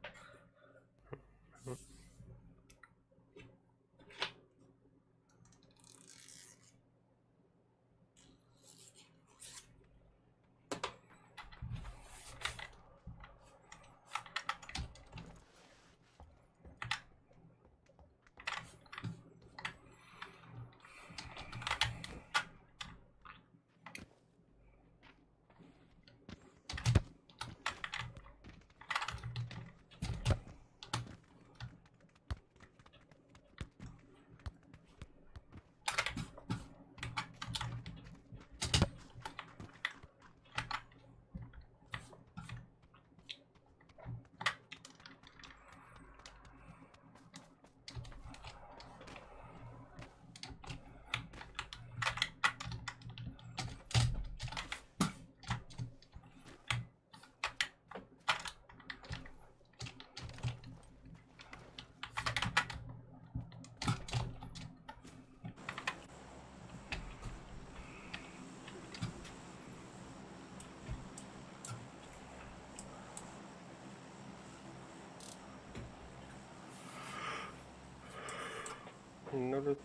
Speaker 2: Ноль.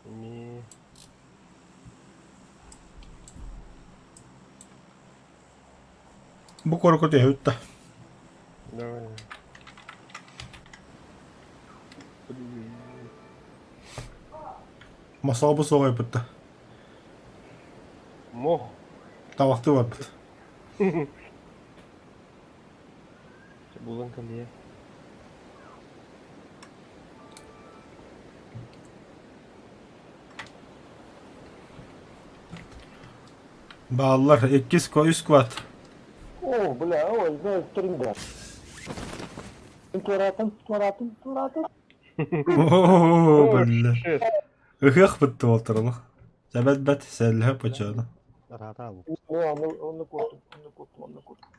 Speaker 2: Ми.
Speaker 7: Бу куоракка түһэбит да.
Speaker 2: Давай.
Speaker 7: Масаабы суох айбыт да.
Speaker 2: Мох.
Speaker 7: Табахтыы барбыт.
Speaker 2: Булан кэлиэ.
Speaker 7: Бааллар иккис үс квад.
Speaker 6: О, бля, ой, знаю, вторым Туоратым, туоратым, туоратым.
Speaker 7: Оо, бля. Ыһыах бытты буолтарылы. Сәбәт бәт, сэллэһэ почаана.
Speaker 5: Ыраата бу.
Speaker 6: Оны куотум, оны куотум, оны куотум.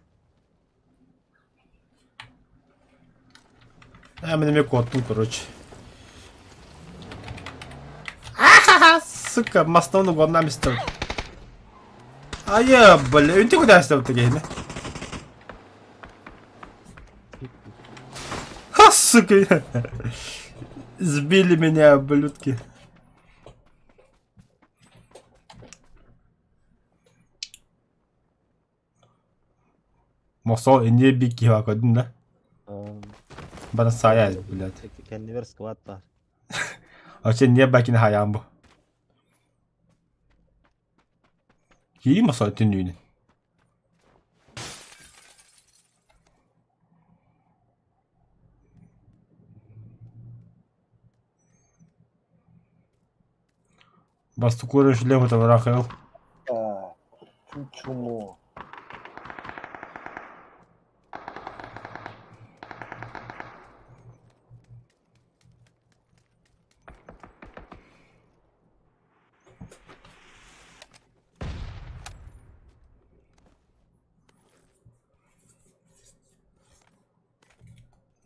Speaker 7: А, мен эмиэ куоттум, короче. Ахаха, сука, мастан угонна мистер. Айа, бля, үнті куда астабыт киһини. Ха, сука. Сбили меня, ублюдки. Мосол инде бик киһи көрдүн да? Бара саайа блядь.
Speaker 5: Кэннибэр сквад баар.
Speaker 7: Вообще не бакин хаям бу. Кии мосол түннүүнүн. Бастукура шлем это Рахел.
Speaker 6: Чумо.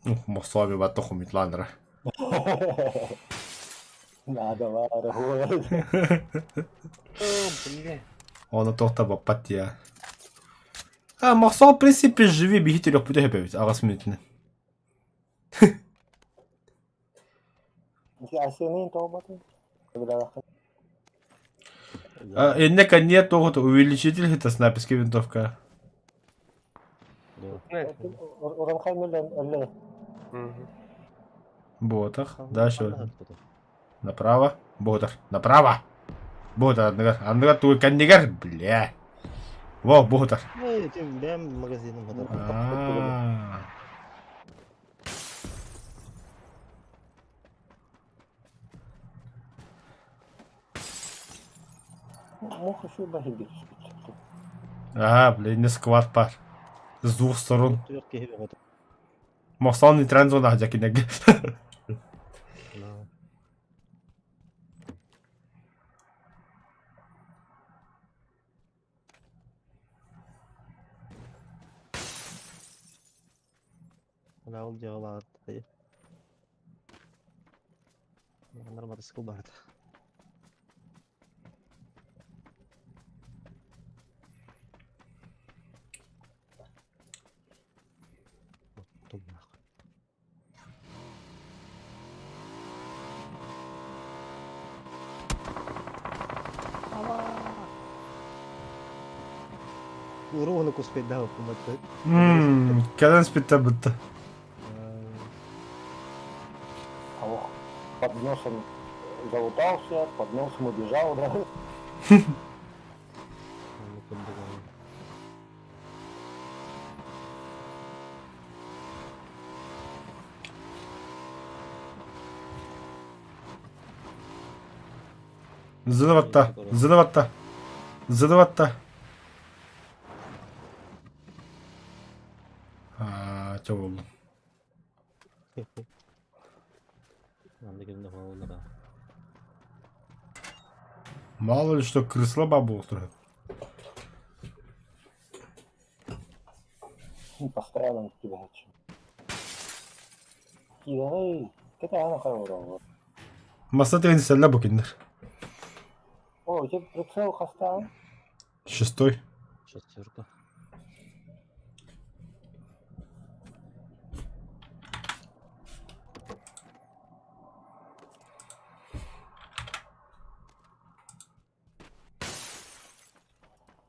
Speaker 7: Ух, Мособи батта хумитланра.
Speaker 6: Надо баара.
Speaker 2: Бля.
Speaker 7: Оны тоқта баппат я. А, Мохсол, в принципе, живи, биһи төрөхпүтэ хөпөбүт, аҕыс мүнүүтүнэн.
Speaker 6: Асенин тообатын.
Speaker 7: Иннека нет тоҕото увеличитель это снайперская винтовка. Ботах. Дальше. Направо. Ботах. Направо. Ботах. Андыгар. Андыгар туй кандигар. Бля. Во, ботах.
Speaker 5: Бэм магазиным
Speaker 7: А. Аа, блин, не сквад пар. С двух сторон. Мохсон нейтральный зона дьакинег.
Speaker 5: Ол дьыалаат. Норматыскыл барда. Уругunu куспейдаа куматты.
Speaker 7: Кэлэн спитта бытта.
Speaker 6: Под носом залутался, под носом убежал, да?
Speaker 7: Зыдаватта, зыдаватта, зыдаватта. Аа, чэ буоллум. Мало ли что крысла баба устроит.
Speaker 6: Постоянно тебя хочу. Кидай, какая она хорошая.
Speaker 7: Масса ты не букиннер.
Speaker 6: О, у тебя прицел хоста?
Speaker 7: Шестой.
Speaker 5: Шестерка.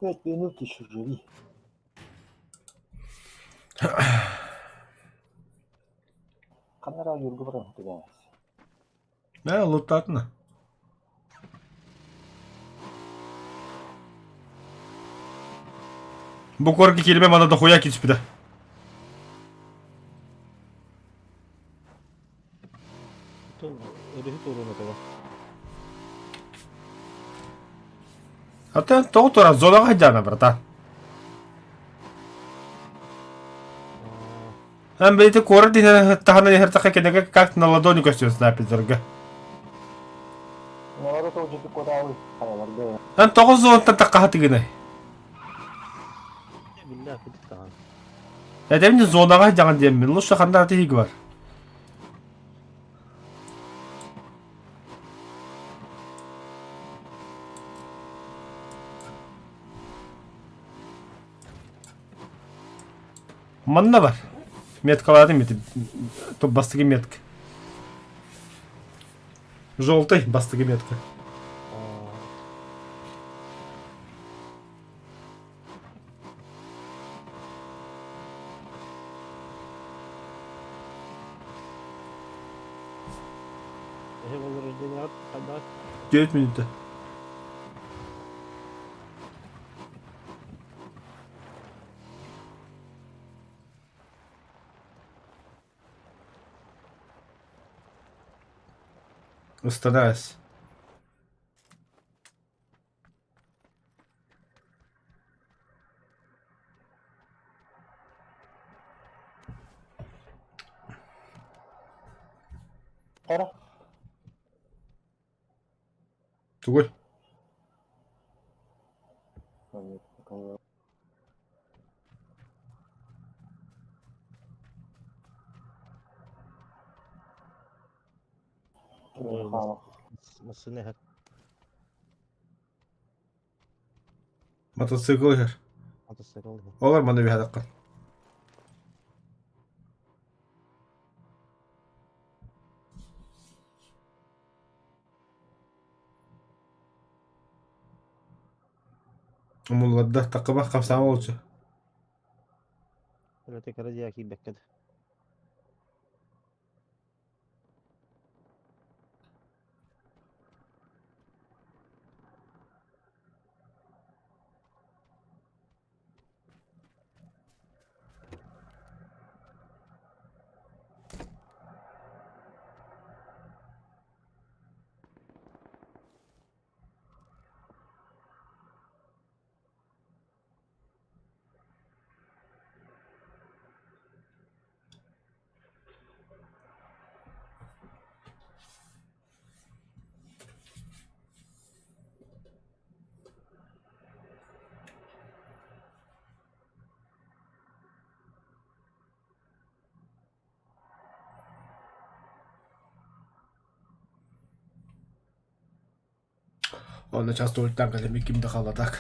Speaker 6: 5 минут еще живи. Ханна эрэ ойуурга баран түбэс.
Speaker 7: Ээ, луттаатына. Бу куоракка киирбэ мана дохуя киирбитэ.
Speaker 5: Өрүһү туруна тоҕо.
Speaker 7: Ата тоҕо турар зонаҕа сылдьаана братан. Эн бэйэтэ куорат иһэр таһынан иһэртэххэ кинигэ как на ладони көстүө снайпердарга.
Speaker 6: Народу тоҕо куотаабый хайаларга.
Speaker 7: Эн тоҕо зонаттан таххаһатыгынай?
Speaker 5: Биллэ кудик таҕан.
Speaker 7: Этэбин зонаҕа сылдьаҕын диэммин, лучше ханна тиһиги бар. Манна бар. Меткалаатым ити. Бастакы метка. Желтый бастакы метка.
Speaker 5: Эһи возрождение хайдах?
Speaker 7: 9 минута. Устараюсь.
Speaker 6: Ара.
Speaker 7: Тугуй?
Speaker 5: Массыына иһэр.
Speaker 7: Мотоцикл иһэр.
Speaker 5: Мотоцикл иһэр.
Speaker 7: Олор маны биһэдэххин. Умулларда такыба хамсаама олчу.
Speaker 5: Өлөтө кыра дьиэ киирбэккэ да.
Speaker 7: Онно часто ультан кэлэн ким да хааллатак.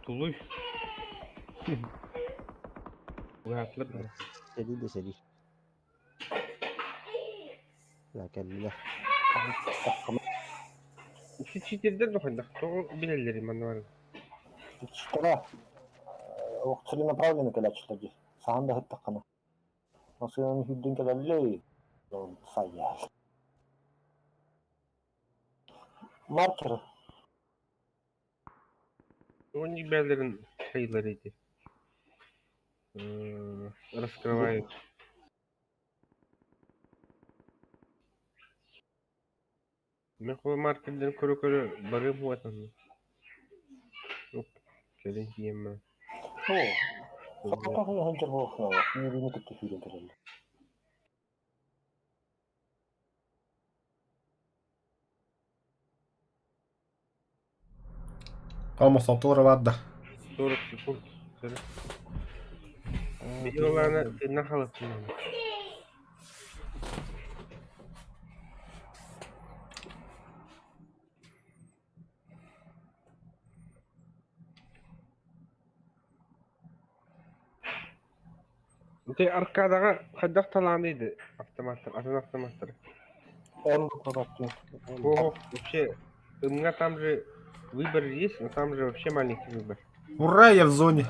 Speaker 2: Тулуй. Угаатылар да.
Speaker 5: Сэрии да сэрии. Да кэллилэр.
Speaker 2: Читердер да хайдах тоҕо билэллэрий манна баран.
Speaker 6: Читера целенаправленно кэлээччилэр дии. Саһан да сыттаххына. Массыынаны сүүрдэн кэлэллэй. Сайа. Маркер.
Speaker 2: Они бээлэрин хайыылар ити. Раскрывают. Мин маркердарын көрө-көрө барыам уотанна. Кэлин тиийэммэ.
Speaker 6: Оо, сороххо сылдьар буолуохтаах, үөрүүнү кытта сүүрэн кэлэллэр.
Speaker 7: Омосотуора бар да.
Speaker 2: 40 секунд. Видеоларына тыыннан халыптын. Ты аркадаҕа хайдах талааный да автоматтар, атын автоматтар.
Speaker 6: Эн буквалаттын.
Speaker 2: О, вообще, у меня там же выбор есть, но там же вообще маленький выбор.
Speaker 7: Ура, я в зоне.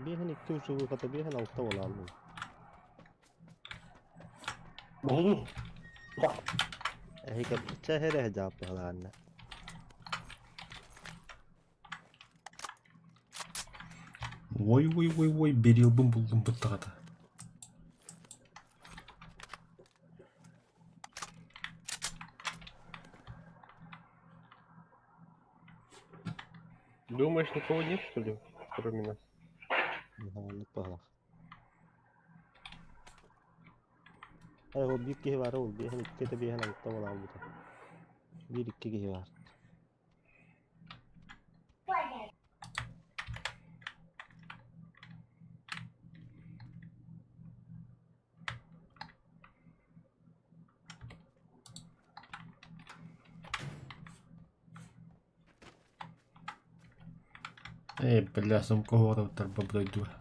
Speaker 5: Биэһин икки учулууката биэһин алта буолааллым.
Speaker 6: Биһиги
Speaker 5: Эһиги чэ эрэ дьааппыһалаанна.
Speaker 7: Ой-ой-ой-ой, берилбин булдум быттаҕата.
Speaker 2: Думаешь, никого нет, что ли, кроме нас?
Speaker 5: Оннук баһылах. Э, ол биир киһи баара ол биэһин иккитэ биэһин алта буолаалбыта. Биир икки киһи баар.
Speaker 7: Эй, бля, сумка хоҕототтор бабдойдуга.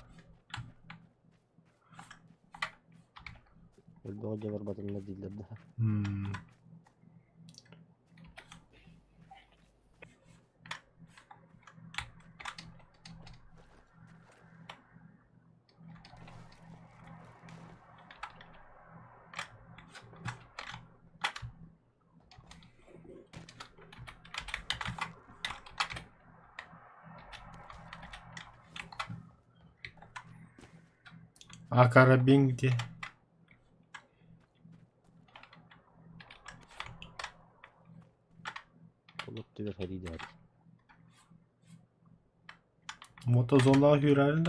Speaker 5: Өлбөҕө дьэ барбатыннар дииллэр да.
Speaker 7: М. А карабин где?
Speaker 5: Олох түбэр хэрийдээр.
Speaker 7: Мотозона хүрэрин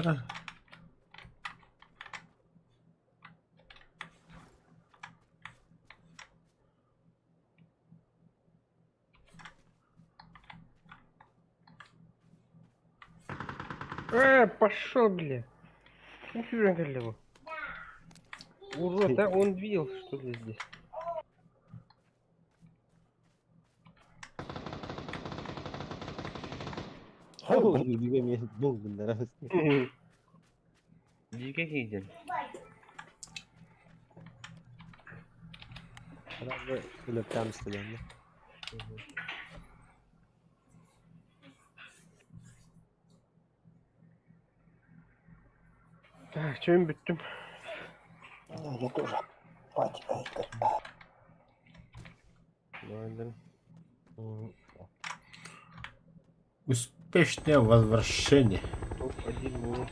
Speaker 2: Пошел, бля. Нифига его. Урод, а он видел, что ли, здесь?
Speaker 5: Бұл бұндар.
Speaker 2: Дикий видел.
Speaker 5: Өлөптән үстеләнде.
Speaker 2: Так, что им бүттүм?
Speaker 6: Я тоже. Хватит.
Speaker 2: Ладно.
Speaker 7: Успешное возвращение.
Speaker 2: Топ-1 был.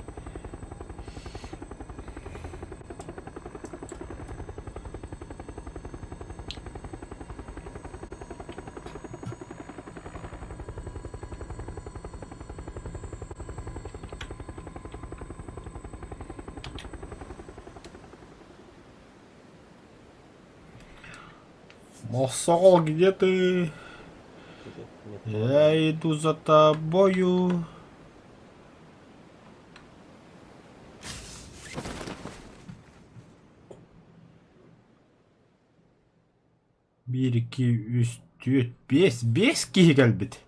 Speaker 7: Мосол, где ты? Я иду за тобою. Биир, икки, үс, түөрт, биэс, биэс киһи кэлбит.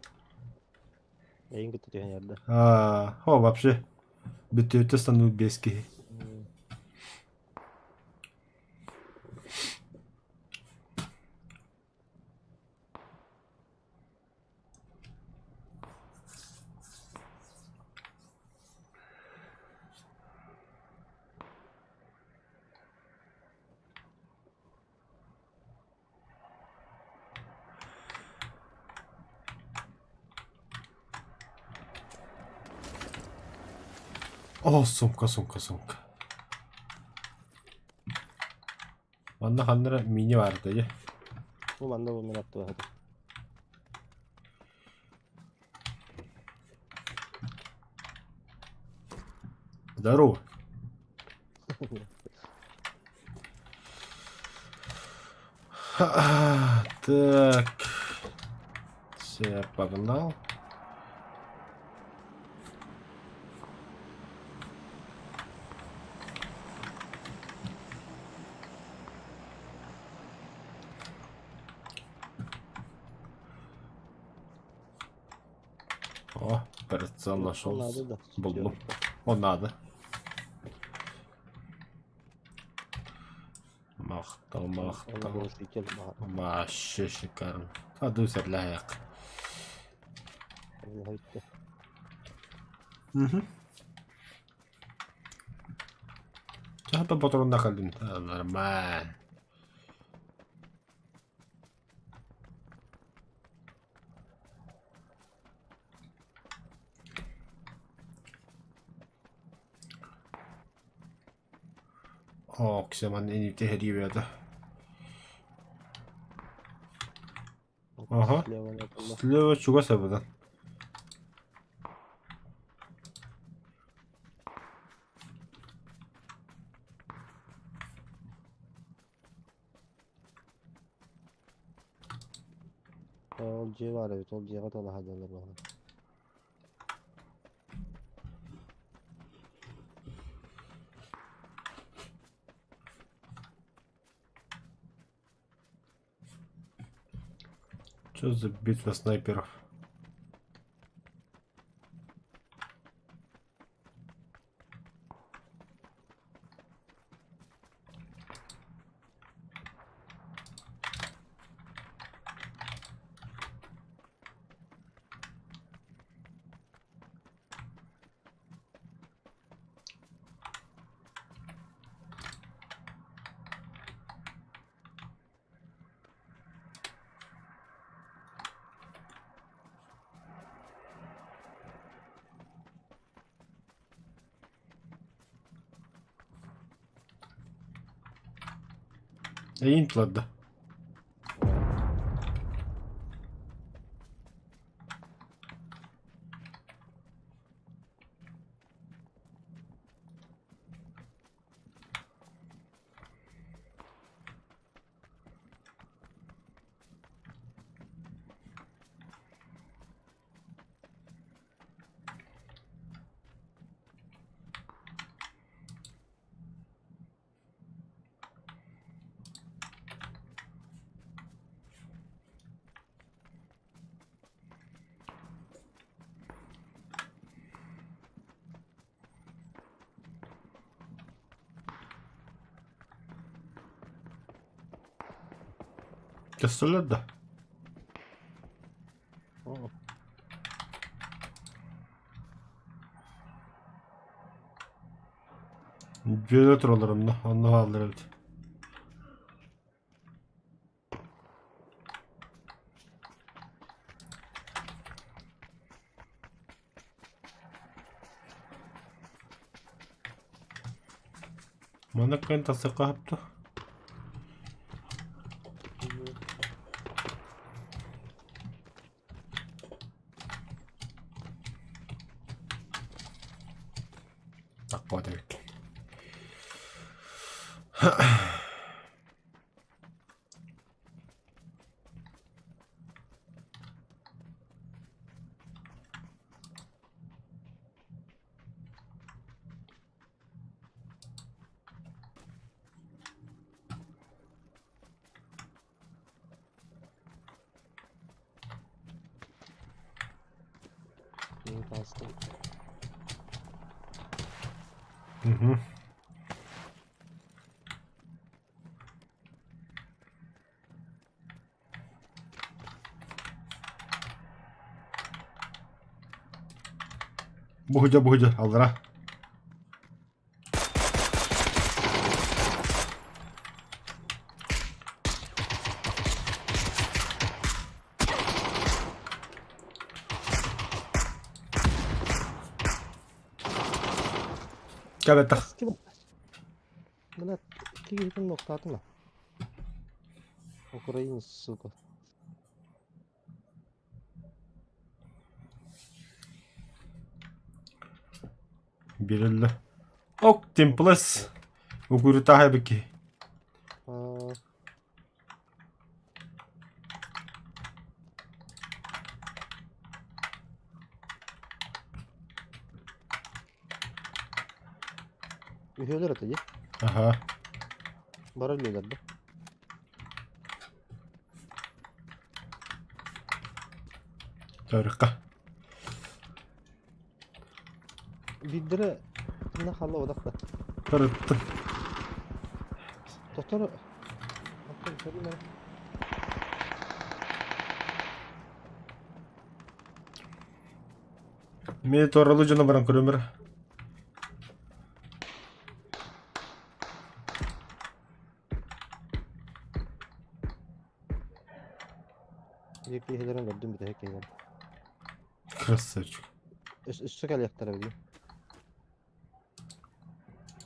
Speaker 5: Эйин кытта түһэн ярда.
Speaker 7: А, о, вообще. Бүтүөтэ стану биэс киһи. О, сумка, сумка, сумка. Манна ханна эрэ мини баар дии.
Speaker 5: Бу манна бу мен аттыга хатыр.
Speaker 7: Здорово. Так. Все, я погнал. Прицел нашел.
Speaker 5: Надо да.
Speaker 7: Буллум. Он надо. Махтал, махтал. Вообще шикарно. А дуся для як. Угу. Чахта патрон калдым. Нормально. Ок, манна инити ребята. Ага. Слева чугас эбитэ.
Speaker 5: Ол дьиэ баар эбит, ол дьиэҕэ талаһа дьаллар баҕар.
Speaker 7: Что за битва снайперов? Эйин ладда. Кэссэллэр да? Дьүөрэ тураллар онно, онно хааллар эбит. Манна кыайан тахсыахха сөп дуо? Тахпат эбит. Угу. Буһудьа буһудьа аллара. Кэбэтэх.
Speaker 5: Мына киһитин нохтаатыма. Украинец, сука.
Speaker 7: Биреллэ. Ок, Темплес. Угурутааһа эбики.
Speaker 5: Үһүөлэр этэ дии.
Speaker 7: Аха.
Speaker 5: Бары үлэлэр да.
Speaker 7: Тарыхха.
Speaker 5: Биирдэрэ тына хаалла бодох да.
Speaker 7: Тырыттым.
Speaker 5: Тохтор. Оттон көрүм эрэ.
Speaker 7: Мин туоралыы дьону баран көрүм эрэ.
Speaker 5: Биир киһилэрин көрдүм бүтэһик киһилэрин.
Speaker 7: Красавчик.
Speaker 5: Өссө кэлиэхтэрэ билигин.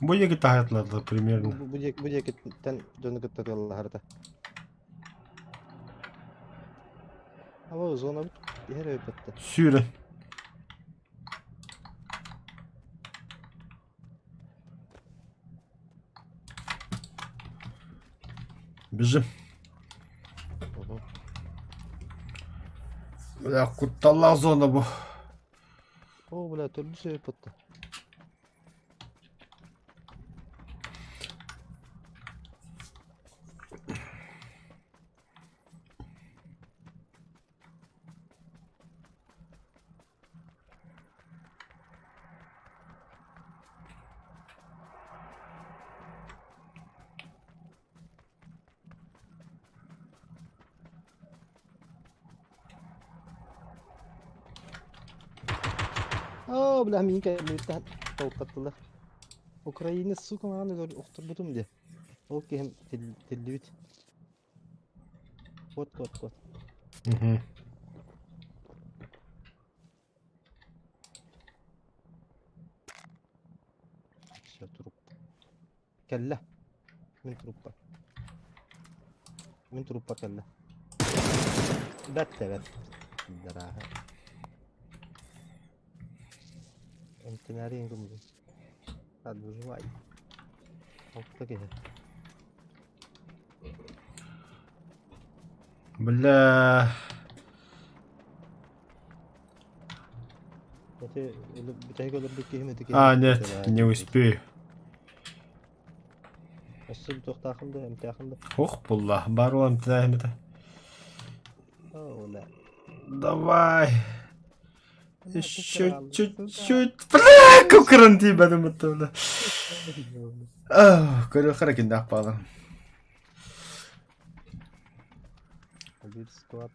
Speaker 7: Бу диэки таһаятылар примерно.
Speaker 5: Бу диэки бу диэкиттэн дьону кытта тыаллаһарыта. Аба зонабыт иһэр өйбөттө.
Speaker 7: Сүүрэн. Бежим. Бля, кутталлаах зона бу.
Speaker 5: О, бля, төрдүс өйбөттө. Оо, бля, миин кэлбиттэн толкаттылар. Украина, сука, маҕан охторбутум дии. Ол киһим тиллибит. Вот, вот, вот.
Speaker 7: Угу.
Speaker 5: Все, труп. Кэллэ. Мин труппар. Мин труппар кэллэ. Бэт да бэт. Дарааһа. Эмтэнээри гыммын. Отбывай. Алта киһи.
Speaker 7: Бля.
Speaker 5: Эти бүтэһик өлөрбүт киһим ити киһи.
Speaker 7: А, нет, не успею.
Speaker 5: Өссө бүтүөхтаахын да, эмтээхин да.
Speaker 7: Ох, булла. Бар ол эмтэнээһин это.
Speaker 5: О, да.
Speaker 7: Давай. Еще чуть-чуть. Бля, кукран тиийбэтим бутта, бля. Көрүөххэ эрэ киндээх баалар.
Speaker 5: Биир склад.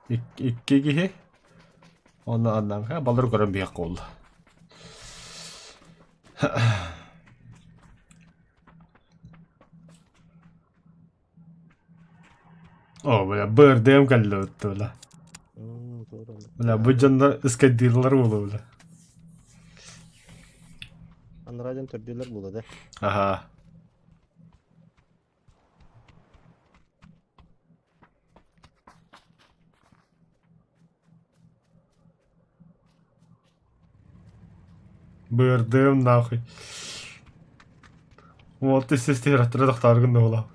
Speaker 7: Икки киһи. Онно аннан балар көрөн биһиэх буолла. О, бля, БРДМ кэллэ бутта, бля. Бля, бу дьоннор ыскайдыыллар буолуо, бля.
Speaker 5: Анараа дьон төрдүлэр буолуо да.
Speaker 7: Аха. БРДМ нахуй. Вот естественно, тохтааргын да буолаа.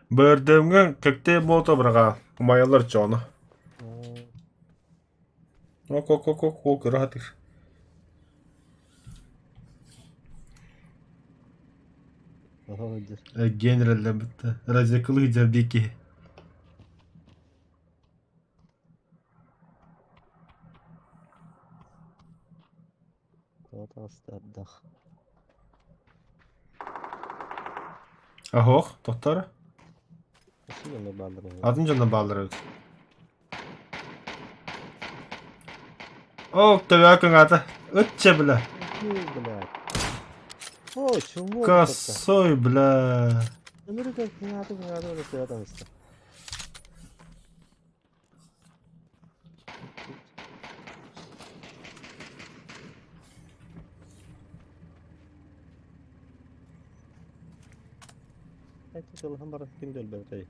Speaker 7: БРДМ-ҥэ коктейль Молотов быраҕаа, умайаллар чооно. Ок-ок-ок-ок, көрө сатыыр. Эргиэн эрэллэммит Радиокылы сылдьар биир киһи.
Speaker 5: Тоҕо таҕыстардах.
Speaker 7: Аһох, тохтор.
Speaker 5: Өссө дьоннор бааллар эбит.
Speaker 7: Атын дьоннор бааллар эбит. О, төбө кыҥаата. Ытча, бля.
Speaker 5: Бля. О, чего?
Speaker 7: Косой, бля.
Speaker 5: Өмүрү кыҥааты кыҥааты өлө төбө таҕыста. Кылыһан баран ким да өлбөтөй.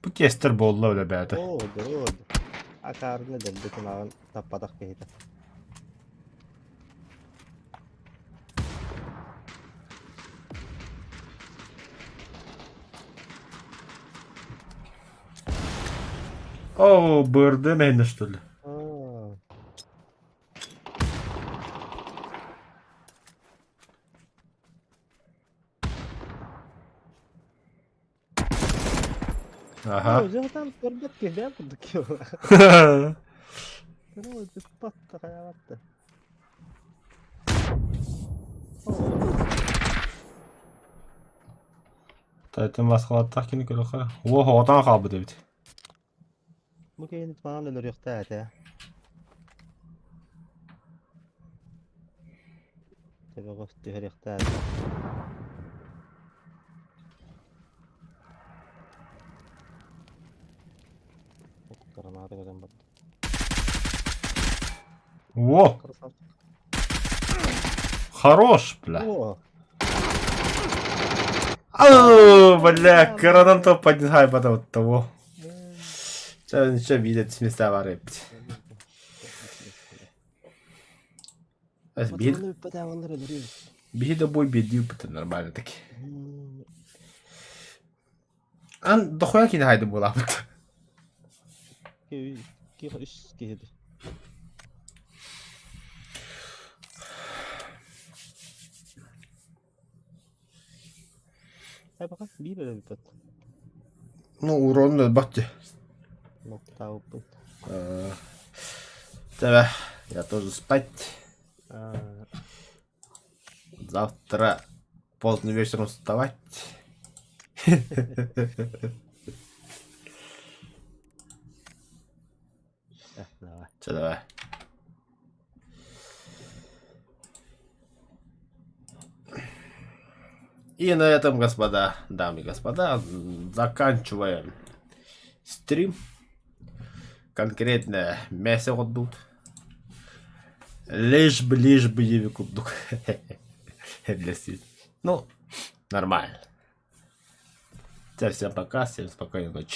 Speaker 7: Бу кестер буолла бля бэйэтэ.
Speaker 5: Оо, доо. Акаарына дэлби кунаҕын таппатах киһитэ.
Speaker 7: О, бырды мэһинэ что ли?
Speaker 5: Аа.
Speaker 7: Ага.
Speaker 5: Дьэ там көрбөт киһи курдук Көрө ыппатта хайаабатта.
Speaker 7: Тайтын басқалаттақ кини көрөхө. О, оҕотон хаалбыт эбит.
Speaker 5: Бу киһини маҕан өлөрүөхтээх этэ. Төбөҕө түһэриэхтээх этэ. Граната көтөн барда.
Speaker 7: О,
Speaker 5: Красавчик.
Speaker 7: хорош, бля.
Speaker 5: О,
Speaker 7: Ау, бля, коронан топ поднимай потом от того. Че, ничего видит, сместа варыпт. Бил,
Speaker 5: Патроны бүппэтэ олар өлөрүө.
Speaker 7: биһи да бой бедил бит нормально таки. Ан дохуя кини хайды булабыт.
Speaker 5: Ки үс киһи. Ай бака биир эрэ бүппэт.
Speaker 7: Ну, урон өлбөт.
Speaker 5: Ноктауппут.
Speaker 7: Давай, я тоже спать. Завтра поздно вечером вставать.
Speaker 5: Давай.
Speaker 7: Че, давай. И на этом, господа, дамы и господа, заканчиваем стрим. Конкретно мясо отдут. Лишь бы, лишь бы не курдук. Для Ну, нормально. Всем пока, всем спокойной ночи.